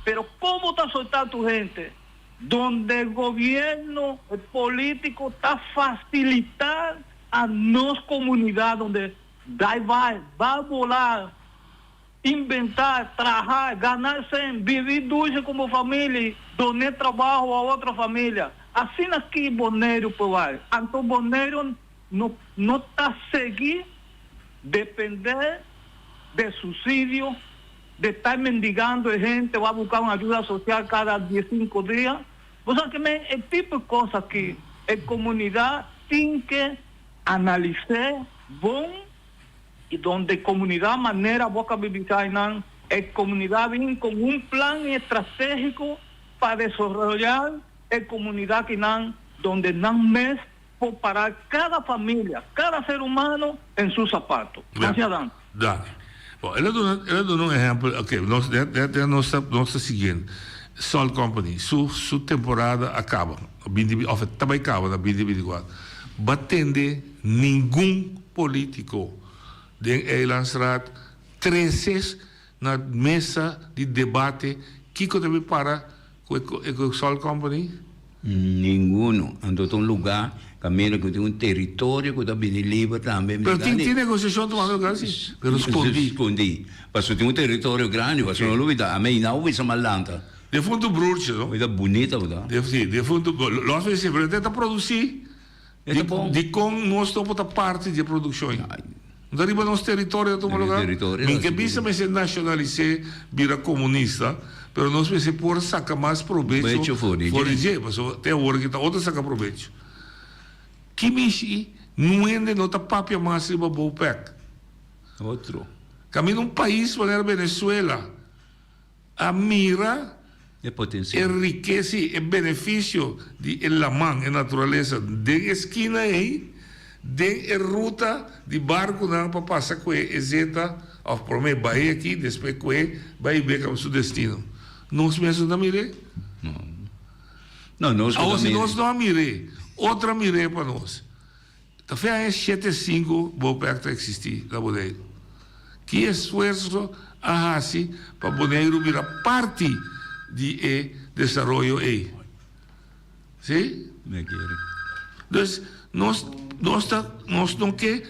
Pero como ta solta tu hende? Donde gobierno, e politico ta facilita a nos comunidad donde dai bai, bai bola, inventa, traha, gana cen, bibi dulce cu bo familia y done trabaho a otro familia. Asina aki Boneiru por bai. Anto Boneiru no no ta sigui depende de subsidio, de ta mendigando e hende ba busca un ayuda social cada diescinco dia. Bo sa ke men e tipo e cos aki e comunidad tin ke analise bon y donde comunidad manera bo a caba bisa eynan e comunidad bin con un plan estrategico pa desaroya e comunidad akinan donde nan mes por para cada familia, cada ser humano en su zapato. Gracias Dan. Dale. Bon, el a duna, el a duna un ehempel, ok, nos, de, de, de nos ta, nos ta siguiendo. Salt Company, su, su temporada a caba, binti, of ta bay caba na binti binticuatro. Ba tende ningun politico den Eilandsraad trece na mesa di debate kico ta bay para Cu e cu Salt Company? Ninguno. Anto ta un lugar caminda cu tin un territorio cu ta bini liber tambe. Pero tin tin negociacion tumando lugar si, pero scondi. Scondi. Pasobra tin un territorio grandi, pasobra no lo bita. Amei nau bisa malanta. Defunto broertje, no? Ta bunita bo ta. Si, defunto, los mester, pero e ta produci. E ta bon. Dicon nos no por ta parti di e produccion ei? No ta riba nos territorio ta tuma lugar? Mi ke bisa mester nacionalis'é bira comunista, pero nos mester por saca mas probecho for di dje, pasobra te awor aki ta otro saca probecho. Ki mishi nuende no ta papia mas riba Bopec? Otro. Caminda un pais manera Venezuela. A mira E potencial. E rikesa i e benefisio di e laman, e naturalesa den e skina ei, den e ruta di barkunan pa pasa kue e zeta òf promé bai aki, despues kue bai bek su destino. Nos mes no ta mir'é? No. No, nos ku ta Awor si mir'é. nos no a mir'é, otro a mir'é pa nos. Ta fe aña shete sinku Bopec ta eksistí na Boneiru. Ki esfuerso a hasi pa Boneiru bira parti di e desaroyo ei? Sí? Dus nos nos ta nos no ke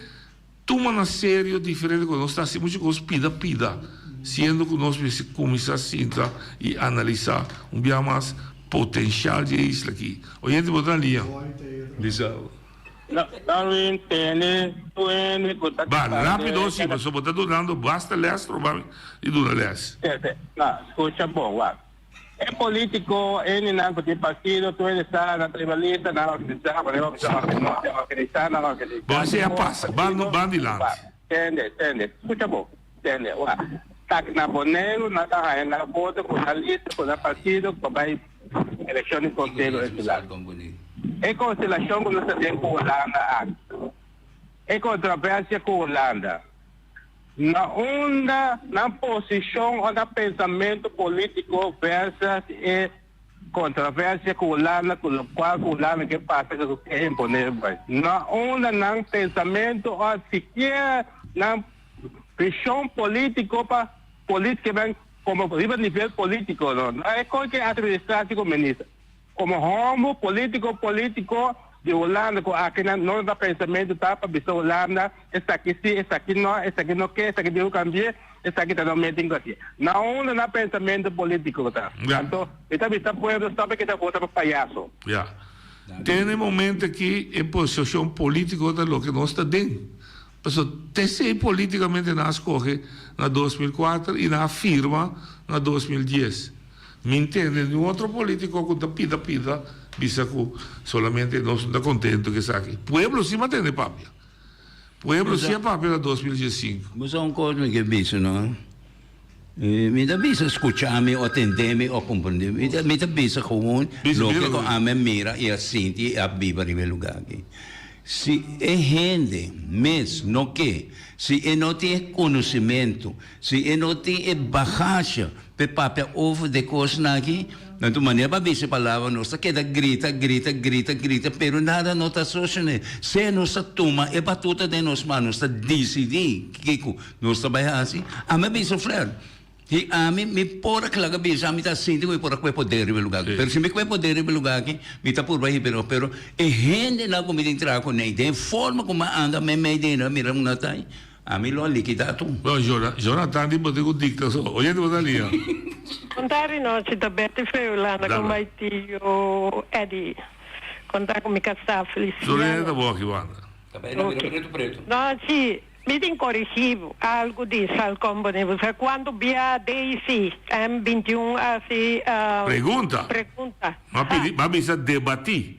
tuma na serio diferente kos. Nos ta hasi muchu kos pida pida, siendo ku nos mester kuminsá sinta i analisá un bia mas potenshal di e isla aki. Oyente bo ta na liña. No, Darwin, tene tu hende ku ta Ba, kantando rápido si, kada. pasobra bo ta dunando basta lès proba mi di duna lès. Sí, sí. No, skucha bon, wak. E polítiko, hendenan ku tin partido, tur hende sa, nan tribalista, nan organisá, manera bo bisa organisá, nan organisá. Bon, esei a pasa. Ban, ban dilanti. Wak, tende, tende, skucha bon, tende, wak. Tak na Boneiru nan ta haña nan voto ku nan lista, ku nan partido pa bai Elekshon di Konseho Insular. E konstelashon ku nos ta den ku Hulanda aki, e kontroversia ku Hulanda, na unda nan posishon o nan pensamentu polítiko versus e kontroversia ku Hulanda ku lokual ku Hulanda ke pasa ku ke imponé bai. Na unda nan pensamentu o sikiera nan vishon polítiko pa polítikanan Como riba nivel politico no no e con ke administratie cu minister. Como homber politico politico di Hulanda cu aki nan no ta pensamento ta pa bisa Hulanda esaki si esaki no esaki no ke esaki dihu cambie esaki ta no meten cu aki. Na unda nan pensamento politico ta? Anto mi ta bisa pueblo stop e kita vota pa payaso. Ya. Te na e momento aki e posicion politico ta loke nos ta den. Pasobra t'esei politikamente nan a skohe na 2004 i nan a firma na 2010. Mi ntende niun otro politiko ku ta pida pida bisa ku solamente nos no ta kontento ku esaki. Pueblo si mantende papia. Pueblo si a papia na 2015. Bo sa un kos mi ke bisa no? Mi ta bisa skucha mi o tende mi o komprende mi. Mi ta bisa gewoon loke ku ami a mira i a sinti i a biba riba e lugá aki. Si e hende mes no ke, si e no tin e konosementu, si e no tin e bagasje p'e papia over di e kosnan aki, anto manera pa bisa e palabra nos ta keda grita, grita, grita, grita, pero nada no ta sosone. Sea nos ta tuma e batuta den nos man, nos ta disidí kiko. Nos ta bai hasi? Ami a bisa Fred. I ami, mi por a klaga bisa, mi ta sinti ku mi por a kue poder riba e lugá aki. Pero si mi kue poder riba e lugá aki, mi ta purba hiba Pero e hendenan ku mi tin traha kuné, den e forma ku mi a anda meimei di nan, mira un nan ta ei, ami lo a likidá tur. Bon, Jonathan di bo tin ku dikta so. Oyente bo ta lia. Konta rinochi ta Betty Feulanda ku my tio Eddie. Konta ku mi kasá Feliciano. Sorry ta bo aki wanda. Ok. Nochi Mi tin corigi algo di Sal Company, bo sa cuanto bia Daisy M 21 haci Pregunta. pregunta. M'a pidi, m'a bisa debati.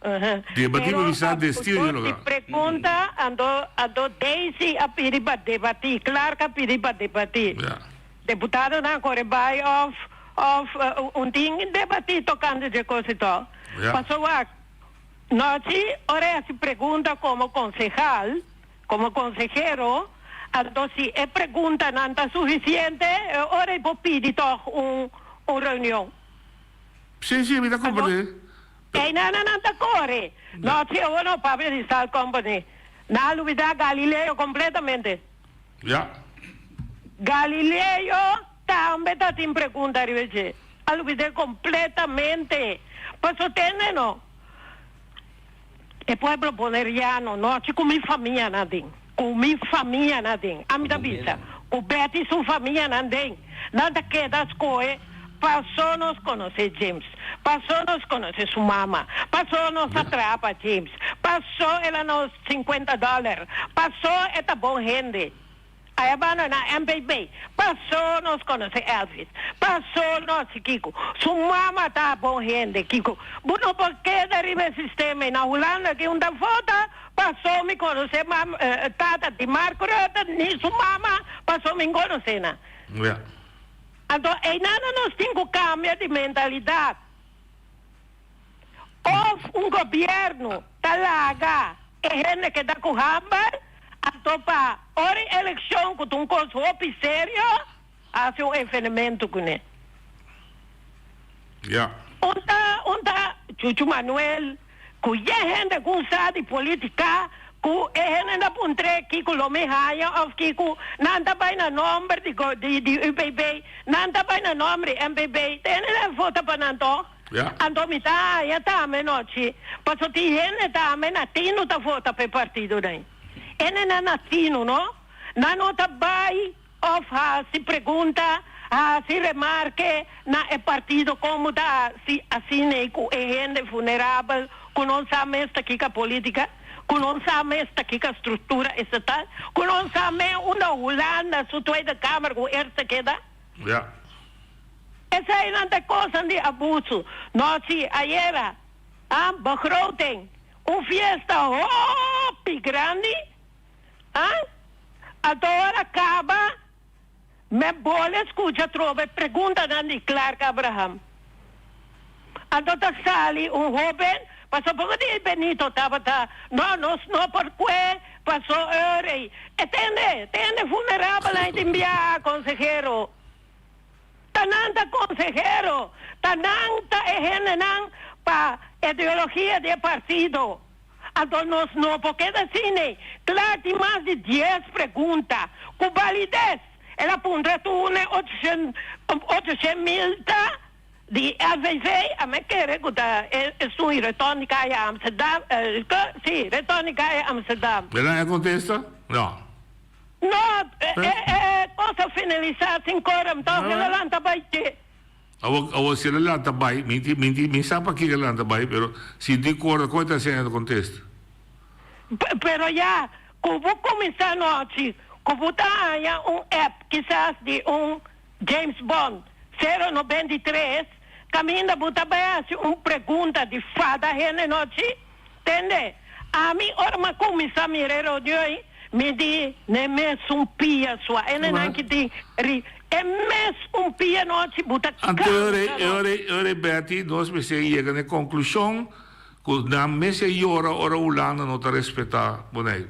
Debati Pero pa bisa a destino di di lugar. pregunta anto anto Daisy a pidi pa debati, Clark a pidi pa debati. Ja. Deputadonan a core bay of of un tin debati tocante dje cos y to. Ja. Paso wak. Nochi, ora e hasi pregunta komo konsehal, komo konsehero, anto si e preguntanan ta sufisiente, e ora e por pidi tòg un un reunion. Sí, sí, mi ta komprendé. Einan nan ta kore. Nochi awor no papia di Sal Company. Nan a lubidá Galileo kompletamente. Ya. Galileo tambe ta tin pregunta riba dje. A lubid'é kompletamente. Paso tende no. E pueblo boneriano no haci cu mi famianan den, cu mi famianan den. Ami ta bisa cu Betty su famianan den. Nan ta keda scohe paso nos conoce James, paso nos conoce su mama, paso nos a traha pa James, paso el a nos cincuenta dollar, paso e ta bon hende. Aya banda na MPB. Paso nos conoce Elvis. Paso nos si kico. Su mama ta bon hende kico. Bo no por keda riba e sistema y na Hulanda ki un ta vota paso mi conoce mama tata di Mark Rutte ni su mama paso mi conoce nan. Ja. Anto eynana nos tin cu cambia di mentalidad. Of un gobierno ta laga e hende keda cu hamber, anto pa ora e eleccion cu ta un cos hopi serio, haci un evenemento cune. Ja. Un ta, un ta Chuchu Manuel cu ye hende cu sa di politica cu e hende ta puntr'e kico lo mi haya of kico nan ta bay na nomber di di di UPB, nan ta bay na nomber di MPB, te hende ta vota pa nan toch? Ja. Anto mi ta haña tambe nochi, paso tin hende tambe na tinu ta vota pa e partidonan. Hendenan na tinu no, nan no ta bai of hasi pregunta, hasi remarke na e partido como ta hasi asina cu e hende vulnerabel cu no sa mes ta kika politica, cu no sa mes ta kika structura estatal, cu no sa mes unda Hulanda su Tweede Kamer cu Eerste keda. Ja. Eseinan ta kosnan di abusu. Nochi ayera, a begroting, un fiesta hopi grandi, a anto ora kaba me bole skucha trobe preguntanan di Clark Abraham. Anto ta sali un hoben, paso poko di Benito tabata, no, nos no por kue, paso eur ei. E tende, tende vulnerabel nan tin biaha, konsehero. Ta nan ta konsehero, ta nan ta e hendenan pa ideologia di e partido. Anto nos no por keda asina. Kla tin mas di dies pregunta ku balides. El a puntra tur ne ochoshent mil ta di LVV, a mi kere ku ta esun i retorn di kaya Amsterdam, si, retorn di kaya Amsterdam. El a kontesta? No. No, e cos a finalisa sin quorum, toch el a lanta bay te. Awor, awor si el a lanta bay, mi ti, mi ti, mi sa pakico el a lanta bay, pero si di acuerdo con e ta haciendo, contesta. Pero ya, cu bo cuminsa anochi, cu bo ta haya un app kisas di un James Bond 093, caminda bo ta bay haci un pregunta di fada hende anochi, Tende, ami ora m'a cuminsa mira e rodeo ei, mi di, N'e mes un pia sua, e nenan ki tin ri, e mes un pia nochi bo ta Anto e ora ei, cansa e ora ei, e ora ei Betty, nos mester yega na e conclusion cu nan mester yora ora Hulanda no ta respeta Boneiru.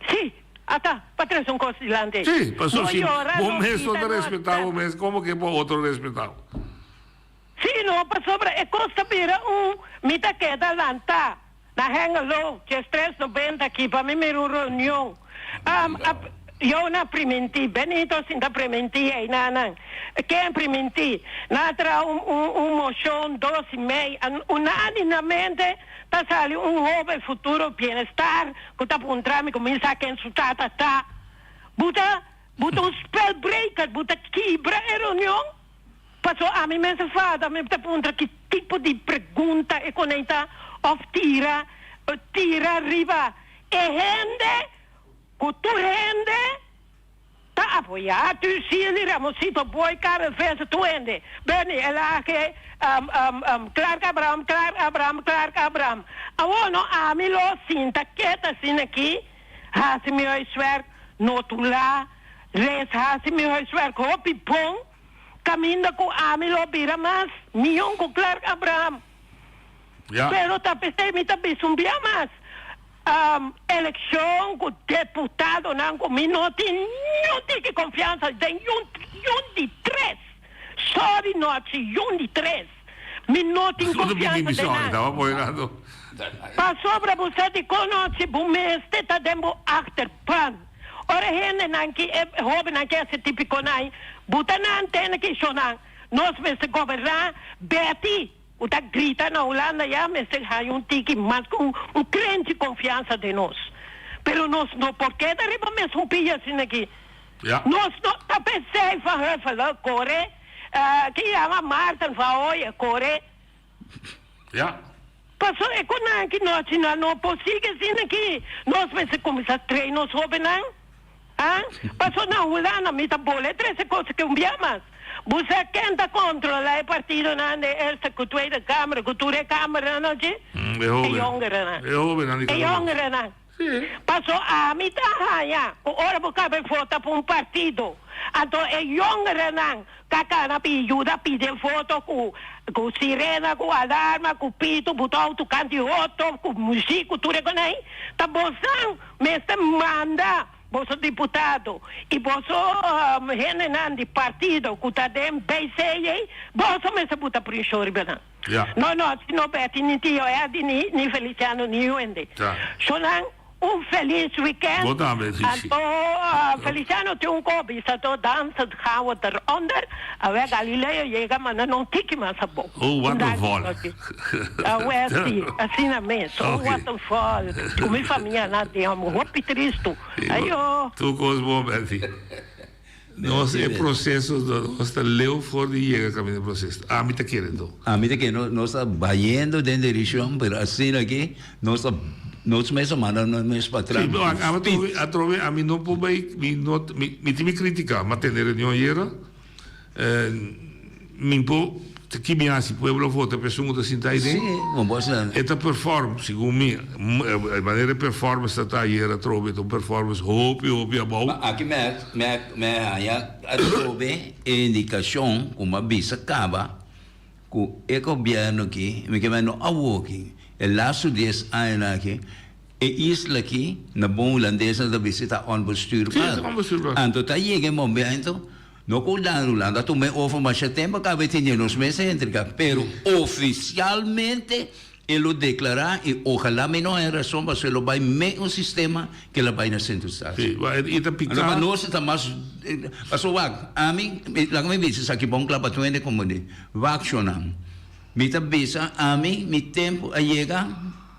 Sí, ata, pa trece un cos dilanti ei. Sí, pasobra No si yora, bo no mes no grita, ta no respeta bo mes, como ke por otro respeta bo? Sí, no, pasobra e kos ta bira un mi ta keda lantá na Hengelo, djes tres nobenta aki pa mi mira un reunion. Yo na primintí, Benito sinta primintí einanan. Ken primintí? Nan a traha un un un moshon dos i mei, unánimamente ta sali un hoben futuro bienestar ku ta puntra mi ku mi sa ken su tata ta. Bu ta bu ta un spelbreker, bu ta kibra e reunion? Paso ami mes a fada, mi ta puntra ki tipo di pregunta e konei ta òf tira tira riba e hende Ku tur hende ta apoyá Tucili, Ramosito, Boy, Karel Vencer, tur hende. Bernie Elhage, Clark Abraham, Clark Abraham, Clark Abraham. Awor no ami lo sinta keta asina aki, hasi mi huiswerk, notulá, les hasi mi huiswerk hopi bon, kaminda ku ami lo bira mas mion ku Clark Abraham. Pero ta p'esei mi ta bisa un bia mas. Elekshon ku deputadonan ku mi no tin niun tiki konfiansa den yun yun di tres sorry nochi yun di tres mi no tin konfiansa den nan pasobra bo sa dikon nochi bo mester ta den bo achterban ora hendenan ki e hobennan ki hasi tipikonan bo ta nan tene ki shonan nos mester goberná Betty. Ku ta grita na Hulanda ya mester haña un tiki mas ku un krenchi konfiansa den nos. Pero nos no por keda riba mesun pia asina aki. Nos no ta p'esei Van Huffelen kore, ki yama Maarten van Ooyen kore. Paso e ku nan aki no asina no por sigui asina aki. Nos mester kuminsá train nos hobennan. Ah, paso na Hulanda mi ta bole trece cos ke un bia mas. Bo sa ken ta controla e partidonan den Eerste cu Tweede Kamer cu tur e kamernan achi? E hoben. E jongerennan. E hobennan di E jongerennan. Paso ami ta haña cu ora bo cabe vota pa un partido, anto e jongerennan ta cana pi yuda pidi e voto cu cu sirena, cu alarma, cu pito, buta auto canti hoto, cu muziek, cu tur e conai, ta bosan Mester manda boso diputado y boso hendenan di partido cu ta den BC ei, boso mester buta preshon riba nan. No, no, si no Betty ni Tio Eddy ni ni Feliciano ni Wendy. So nan un feliz weekend. Bo tambe, Gigi. Anto Feliciano tin un ko bisa to dans gaan we eronder. Awe Galileo yega manda no tiki mas abou. Oh, wat een volk. Awe si, asina mes. Oh, wat een volk. Ku mi famia na den amo hopi tristu. Ayo. Tur kos bon, Betty. Nos e proceso, nos ta leu for di yega kaminda e proceso. Ami ta kere do. Ami ta kere nos ta bayendo den direccion, pero asina aki nos ta nos mes a manda nos mes pa atras. Sí, pero atrobe, atrobe ami no por bay, mi no, mi, mi tin mi critica, m'a tende reunion ayera, mi por, ta ki mi haci, pueblo a vota pa esun cu ta sinta ahi den? Sí, bon bo sa. E ta perform, segun mi, e manera e performance ta ta ayera atrobe ta un performance hopi, hopi abou. Ma aki mi a, mi a, mi a haya atrobe e indicacion cu mi a bisa caba cu e gobierno aki, mi ke men no awoki, e laatste dies añanan aki, e isla aki, na bon hulandes nan ta bisa ta onbestuurbaar. Sí, ta onbestuurbaar. Anto ta yega e momento, no cu Hulanda, Hulanda a tuma e over masha tempo caba e tene nos mes a entrega, pero oficialmente e lo declara y ojalá mi no haya razon pasobra e lo bay me un sistema cu el a bay na Sint Eustatius. Sí, ma e ta pica. Anto pa nos ta mas, pasobra wak, ami, laga mi bisa esaki bon cla pa tur hende comprende, wak shonnan, mi ta bisa ami mi tempo a yega,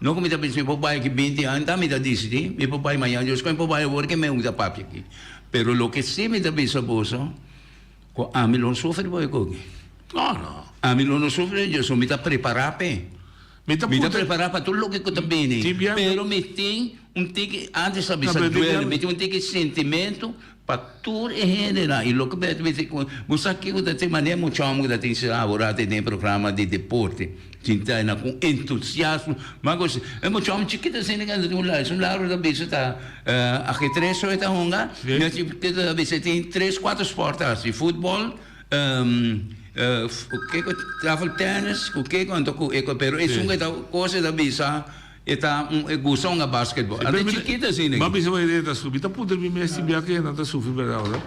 no cu mi ta bisa mi por bay aki binti aña, ta mi ta dicidi, mi por bay mañana, Dios con mi por bay awor ke mi ta papia aki, pero loke si mi ta bisa boso, Cu ami lo no sufri bo e koki. No, no. Ami lo no sufri yo, so mi ta prepara p'e. Mi ta Mi ta prepara pa tur loke cu ta bini. Pero mi tin un tiki, antes a bisa duele, mi tin un tiki sentimento pa tur e hendenan. Y loke mi ta bisa cu, bo sa kico ta tin manera mucha homber cu ta tin sa awor den e programa di deporte. Sinta na cu entusiasmo. Ma gosi, e mucha homber chikito asina cu anda tin un lado, un lado ta bisa ta ajedrez so e ta hunga, mi a chikito ta bisa tin tres cuatro sport ta haci, futbol, kico tafel tennis cu kico anto cu e pero esun cu ta cosa e ta bisa e ta e gusta hunga basketbol. Anda chikito asina. Bo a bisa bo hende ta sufri, mi ta puntra mi mes si bia cu hende ta sufri berdad ora.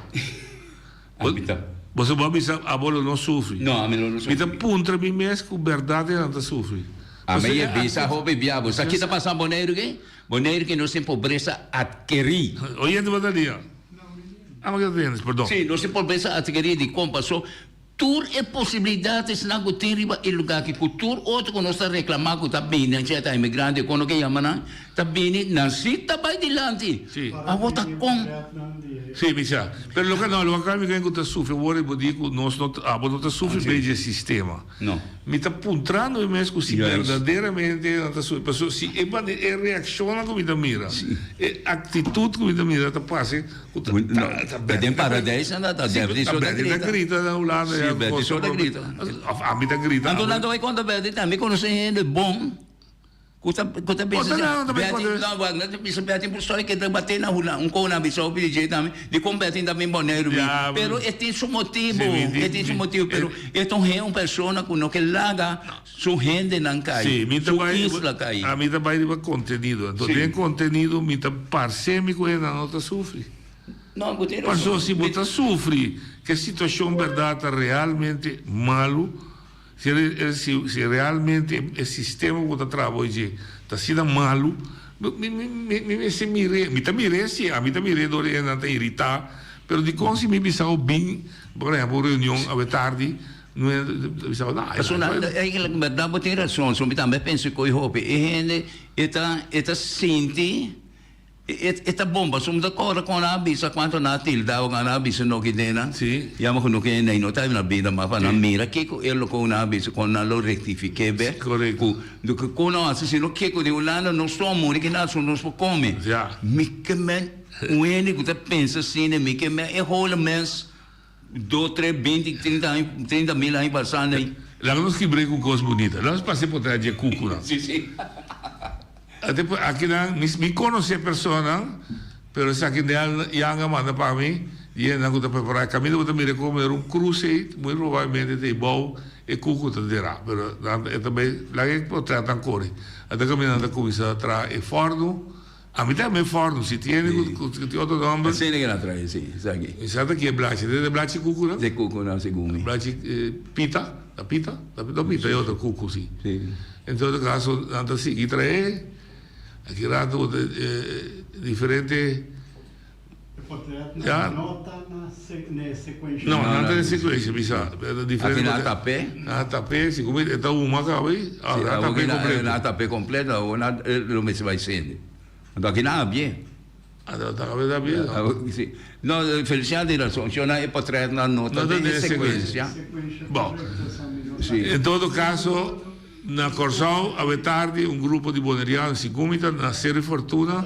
Boso bo a bisa abo lo no sufri. No, ami lo no sufri. Mi ta puntra mi mes ku bèrdat e nan ta sufri. Ami e bisa hopi bia bo. Sa ki ta pasa Boneiru ke? Boneiru ke nos tin pobresa atkerí. Oyente bo ta dia. Ah, ma ke perdon. Si, nos tin pobresa atkerí di kon paso tur e posibilidat esnan ku tin riba e lugá aki ku tur otro ku nos ta reklamá ku ta bini nan ta imigrante kon no ke yama nan ta bini nan si ta bai dilanti. Awor ta kon. Si, mi sa. Pero loke no, loke a kambia ku ta sufri awor e bo di ku nos no ta, abo no ta sufri bei dje sistema. No. Mi ta puntrando mi mes ku si berdaderamente nan ta sufri. Pasobra si e mane e reakshonnan ku mi ta mira, e aktitut ku mi ta mira ta parse ku ta ta Ta den paradijs nan ta, ta Bertie so ta grita. Bertie ta grita na Hulanda Si, Bertie so ta grita. Of ami ta grita. Anto nan ta bai konta Bertie tambe konosé hende bon. Ku ta ku ta bisa si Bertie no wak nan ta bisa Bertie por story ke ta bate na Hulanda un kona bisa hopi di dje tambe dikon Bertie ta bin Boneiru bin pero e tin su motibu e tin su motibu pero e ta un hende un persona ku no ke laga su hendenan kai su isla kai. Ami ta bai riba kontenido anto den kontenido mi ta parse mi ku hende no ta sufri paso si bo ta sufri ke situashon bèrdat ta realmente malu. Si si realmente e sistema ku ta traha bo dje ta asina malu, mi mi mester mir'é. Mi ta mir'é si, ami ta mir'é dor e nan ta iritá, pero dikon si mi bisa bo bin, por ehempel un reunion awe tardi, no e ta bisa bo, no, Pasobra eigenlijk bèrdat bo tin rason, so mi tambe pensa ku e hopi e hende e ta e ta sinti. E ta bon pasobra mi ta kòrda kon nan a bisa kuantu nan a tilda o nan a bisa no ki den nan. Yama ku no ke hende no ta na bida mas pa nan mira kiko e lo kon nan a bisa kon nan lo rektifik'é bek. Ku ku kon nan hasi si no kiko di Hulanda nos tur a muri ki nan nos por kome. Mi ke men un hende ku ta pensa asina mi ke men e hole mens dos tres binti trinta aña 30 mil aña pasando ei. Laga nos kibr'é ku kos bunita. Laga nos pas'é por tras dje kukunan. Akinan mi konosé personanan, pero esaki Nel Yanga manda pa mi, di hendenan ku ta prepará e kaminda bo ta mira komo era un krus ei, muy probablemente ta ei bou e kuku ta derá, pero nan e ta bai laga e portretnan kore. Ata kaminda nan ta kuminsá traha e fòrnu, ami tambe e fòrnu, si tin hende ku tin otro nòmber. Asina ke nan traha si, esaki. Mi sa ta ki e blachi, ta e blachi kuku nan? E kuku nan segun mi. Blachi pita, ta pita? No pita e otro kuku si. En todo caso nan ta sigui trae aki rato bo ta diferente Ya. No ta na secuencia. No, nan ta na secuencia bisa. Aki nan a tap'é. Nan a tap'é, si como e ta huma caba ei, nan a tap'é completo. Nan a tap'é completo, awor nan lo mester bai sende. Anto aki nan a habié. Anto ta habié ta habié no. Si. No, Feliciano tin razon. Si nan e potretnan no ta den e secuencia. Bon. En todo caso. Na Kòrsou awe tardi un grupo di boneriano segun mi ta na Cerro Fortuna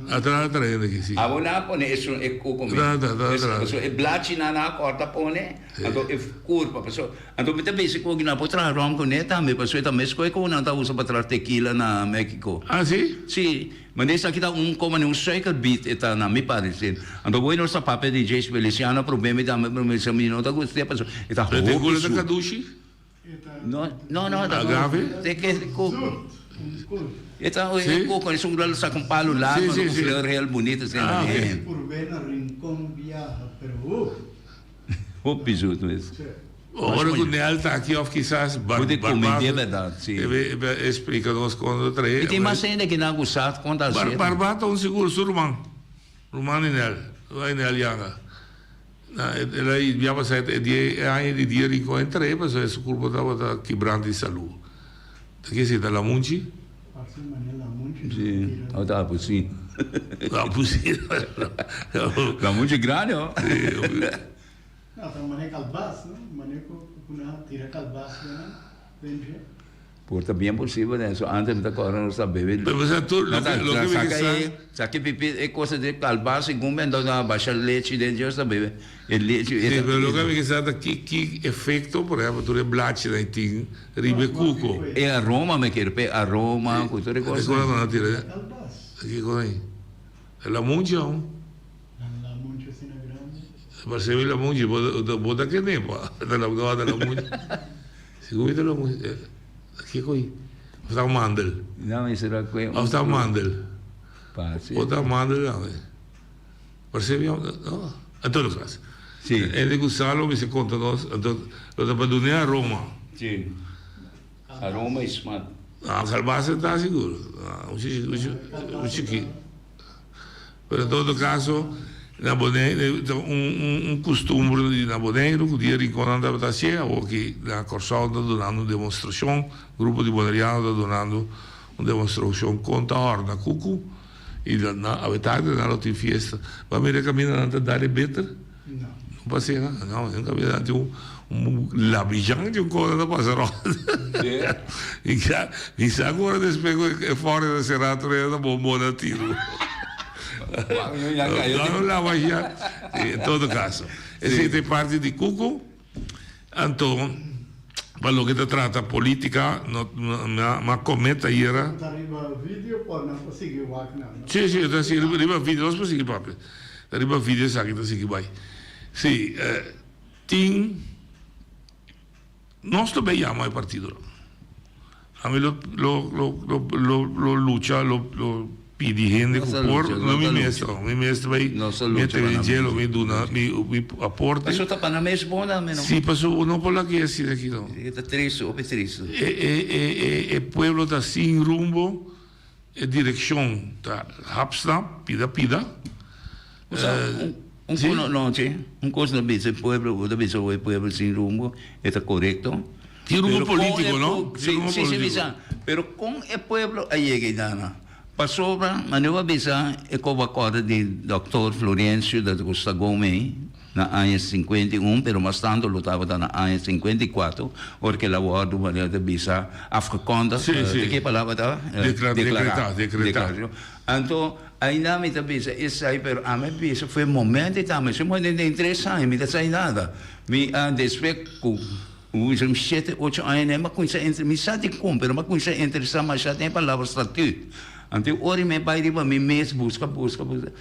a traha trayendo aki si. Abo nan a pone esun e cuco mi. Paso e blachi nan a corta pone anto e curpa paso anto mi ta bisa cu nan por traha rom cune tambe paso e ta mesco cu nan ta usa pa traha tequila na Mexico. Ah si? Si mane esaki ta un como un suikerbiet e ta na mi parecer anto hoy nos ta papia di Jace Feliciano probe mi tambe pero mi bisa mi no ta gusta paso e ta Pero hopi ta su. cadushi? No, no, no. Agave? Te ke coco. E ta e coco, es un lo saca un palo largo, sí, sí, sí. flor heel bonito. Sí, ah, okay. Purbe na Rincon viaja, pero uh. Hopi zoet mes. Ora cu Nel ta aki of kisas Bar Moet Barbato verdad, sí. E explica nos con lo trae. Y tin mas hende que nan gusta con ta Bar Barbato un seguro su ruman. Ruman di Nel, ruman di Nel Yanga. Na el a bia pasa e dia e aña di dia Rincon a entra pasobra su kurpo tabata kibrant di salú. Ta ke si ta lamunchi? Si, tabata apusin. Apusin. Lamunchi grandi ho. No, ta mane kalbas, no? Mane ku ku nan tira kalbas den nan. Por ta bien posibel eso antes mi ta corda nos ta bebe. Pero sa tur loke loke mi ke sa. Sa ki pipi e cosa de calbas segun mi anto nan a basha lechi den dje nos ta bebe e lechi. Si pero loke mi ke sa ta ki ki efecto por ehempel tur e blachinan e tin riba e cuco. E aroma mi kere pe aroma cu tur e cosa. E cosa nan a tira kiko nan e lamunchi aun. Lamunchi asina grandi. Parse mi lamunchi bo ta kende pa ta lamunchi. Segun mi ta lo kiko ei? Of ta mandel? No, mi sera ku Of ta mandel? Parse. O ta mandel tambe. Parse mi no. En todo caso. Si. Ende ku Salo mi se konta nos, anto lo ta pa dun'é aroma. Si. Aroma i smak. Ah, kalbasa ta sigur. Un chiki. Pero en todo caso. Na Boneiru, ta un un kustumber di na Boneiru ku dia Rinkonnan tabata hasié, awor ki na Kòrsou ta dunando un demostrashon, grupo di boneriano ta dunando un demostrashon kon ta hòrna kuku i na awe tardi nan lo tin fiesta. Bo a mira e kaminda nan ta dal e beter? No pas'é nan? No, den kaminda nan tin un labijan di un kos nan ta pasa rònt. Mi sa ku ora despues ku e fòrne ta será tur hende ta bombona tiru. No lava ya. En todo caso, esey ta e parti di cucu. Anto, pa loke ta trata politica, no, m'a comet ayera. Ta riba video por nan por sigui wak nan, no? Si, si, ta sigui riba video, nos por sigui papia. Ta riba video esaki ta sigui bay. Si, tin. Nos lo bay yama e partidonan. Ami lo lo lo lo lo lo lucha lo lo pidi hende ku por no mi mes no mi mes ta bay mete den dje lo mi duna mi mi aporte. Paso ta pa nan mes bon tambe no. Si paso bo no por laki asina aki no. E ta tristu hopi tristu. E e e e e pueblo ta sin rumbo e direkshon ta hapsnap pida pida. Un ku no si, un kos no bisa e pueblo, bo ta bisa bo e pueblo sin rumbo, e ta korekto. Tin rumbo politiko no? Si, si, si bisa. Pero kon e pueblo a yega einan? Pasobra, manera bo a bisa, e koba a kòrda di dòkter Florencio da Costa Gomez na aña 51, pero mas tantu lo tabata na aña 54, ora ku el a wòrdu, manera ta bisa, afgekondigd, di ke palabra ta? Deklará. Deklará. Anto, ainda mi ta bisa esai, pero ami a bisa fu e momento ei tambe, si mi den tres aña mi ta sai nada. Mi a despues ku un shete, ocho aña mi a kuminsá entre, mi sa dikon, pero mi a kuminsá interesá masha den e palabra statuut. Anto e ora mi a bai riba mi mes buska, buska, buska.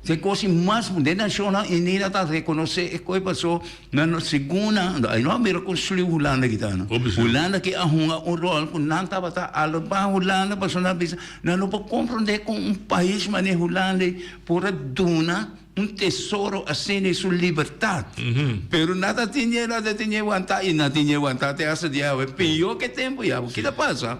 Te kos i mas den Nashonnan Uní nan ta rekonosé e kos paso nan no segun nan ai no a mira kon sluw Hulanda kita no. Hulanda ke a hunga un ròl ku nan tabata alabá Hulanda paso nan a bisa nan no por komprondé kon un pais manera Hulanda por a duna un tesoro asina di su libertat pero nan ta tene nan ta tene wantá i nan tene wantá te hasta dia awe pió ke tempu ya ki ta pasa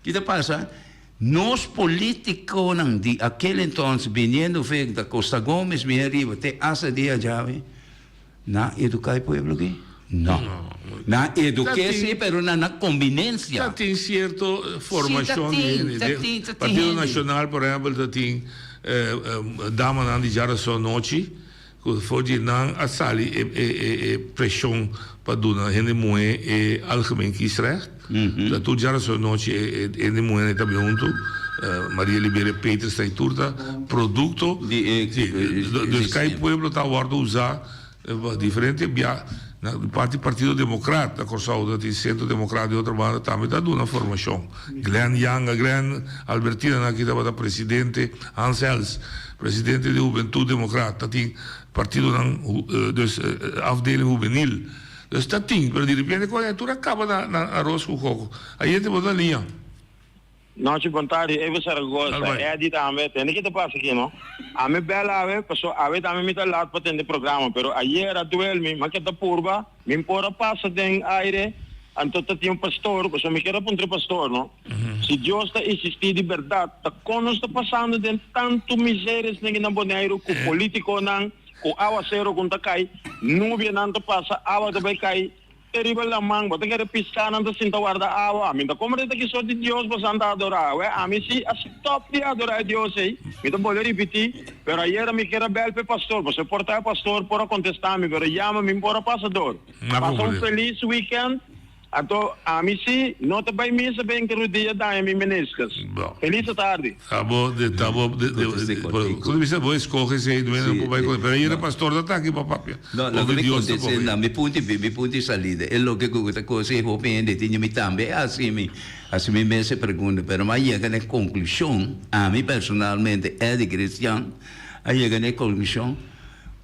ki ta pasa. Nos politiconan di aquel entonces biniendo fe da Costa Gomez bien ariba te hasta dia djawe, nan a educa e pueblo aki? No. Nan a eduque si pero na nan conveniencia. Ta tin cierto formacion di hende. Partido Nacional por ehempel ta tin damanan di djarason nochi Ku for di nan a sali e preshon pa duna hende muhé e algemeen kiesrecht. Ta tur djarason nochi e hende muhénan ta bin huntu. Maria Liberia Peters ta i tur ta produkto di Dus kai pueblo ta wòrdu usá pa diferente bia. Na parti Partido Demokrat na Kòrsou ta tin Sentro Demokrat di otro banda tambe ta duna formashon. Glenn Janga, Glenn Albertina nan aki tabata presidente, Hans Els, presidente di Hubentud Demokrat, ta tin partidonan dus afdeling hubenil. Dus ta tin, pero direpente koe tur a kaba na na aros ku koko. Ayente bo ta liña. Nochi bon tardi, Evo Zaragoza, Eddy tambe, tende ki ta pasa aki no? Ami bel awe, paso awe tambe mi ta lat pa tende programa, pero ayera duel mi, mi a keda purba, Mi por a pasa den aire, anto ta tin un pastor, pasobra mi kier a puntra e pastor, no? Si Dios ta existi di berdad, ta con nos ta pasando den tanto miserias negi na Boneiru cu politiconan, cu awacero cu ta cay, nubianan ta pasa, awa ta bay cay te riba laman, bo ta kere piscanan ta sinta warda awa, mi ta comprende ta ki sort di Dios bosan ta adora, awe ami si a stop di adora e Dios ey, mi ta bolbe ripiti. Pero ayera mi kier a bel p'e pastor, pasobra por ta e pastor por a contesta mi, pero yama mi por a pasa door. Pasa un feliz weekend, anto ami si no ta bay misa ben ke rudia daña mi meniscus. Feliz atardi. Abo de ta bo de de como bisa bo escoge si duende no por bay con pero ayera pastor ta ta aki pa papia. No, loke mi conteste na mi punto mi punto di salida e loke cu ta cosa e hopi hende tin mi tambe a haci mi. Hasi mi mes e pregunta, pero mi a yega na e konklushon, ami personalmente, Eddy Christian, a yega na e konklushon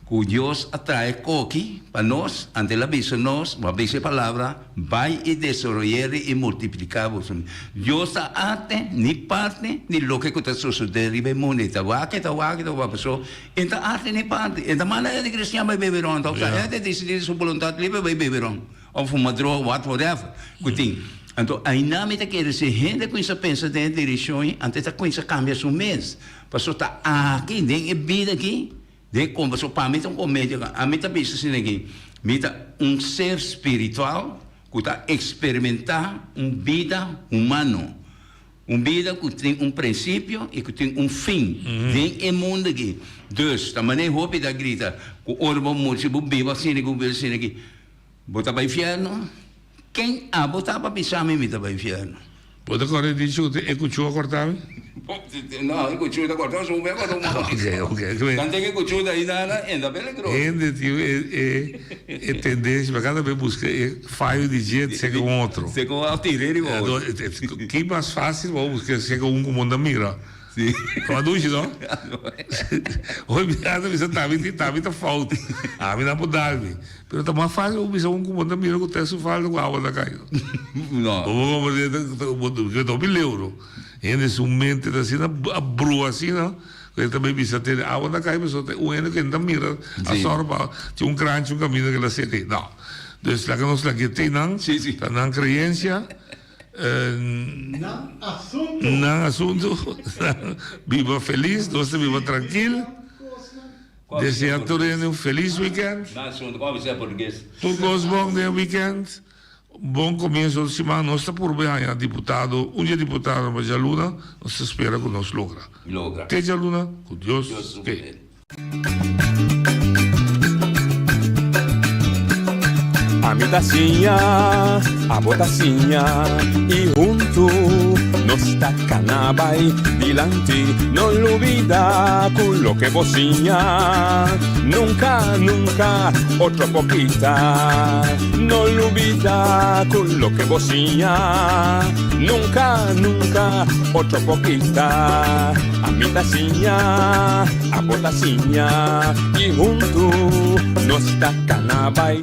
ku Dios a trae koki pa nos, anto el a bisa nos, bo a bisa e palabra, bai i desaroy'é i multipliká boso. Dios ta arte ni parte di loke ku ta sosodé riba e mundu. E ta wak, e ta wak, e ta wak, pasobra e ta arte ni parte. E ta manda Eddy Christian bai bebe rònt, òf ta Eddy disidí di su boluntat liber bai bebe rònt. Of fuma droga, what whatever ku tin. Anto ainá mi ta kere si hende kuminsá pensa den e direkshon ei, anto e ta kuminsá kambia su mes. Pasobra ta aki den e bida aki. Den komberso pa mi ta un komedia ami ta bisa asina aki mi ta un ser spiritual ku ta eksperimentá un bida humano un bida ku tin un prinsipio i ku tin un fin den e mundu aki dus ta manera hopi ta grita ku ora bo muri si bo biba asina aki bo biba asina aki bo ta bai fièrnu ken abo ta pa bisa mi mi ta bai fièrnu. Bo ta kòrda e dicho ku ta e kuchú a kòrta mi? No, e kuchú ta kòrta su be kòrta un mama. Ok, ok. Nan ten e kuchú ta ainda na enda peligroso. Hende tin e e tendensia pa kada bes buska e fayo di dje seka un otro. Seka un otro, tira riba otro. Ki mas fásil pa bo buska seka un ku bo no ta mira. Sí. Toma dushi, no? Hoy mi a bisa Tabi ti Tabi ta fout. Ami nan por dal mi. Pero ta mas facil bo bisa un cu bo ta mira cu ta su falta cu awa ta cay. No. Bo por comprende ta hopi leu no. Hende su mente ta asina a brua asina cu e ta bay bisa tene awa ta cay pasobra ta un hende cu e no ta mira a sòru pa tin un kranchi un caminda cu el a seri. No. Dus laga nos laga e te nan. Ta nan creencia. Nan asuntu. Nan asuntu. Biba felis, nos ta biba trankil. Desea tur hende un felis weekend. Nan asuntu, como bisa portugues? Tur kos bon den weekend. Bon komienso di siman. Nos ta purba haña diputado, un dje diputado pa djaluna. Nos ta spera ku nos logra. Logra. Te djaluna, ku Dios ke. Ami ta siña, abo ta siña y huntu nos ta cana bay dilanti. No lubida cu loke bo siña nunca, nunca otro por kita. No lubida cu loke bo siña nunca, nunca otro por kita. Ami ta siña, abo ta siña y huntu nos ta cana bay.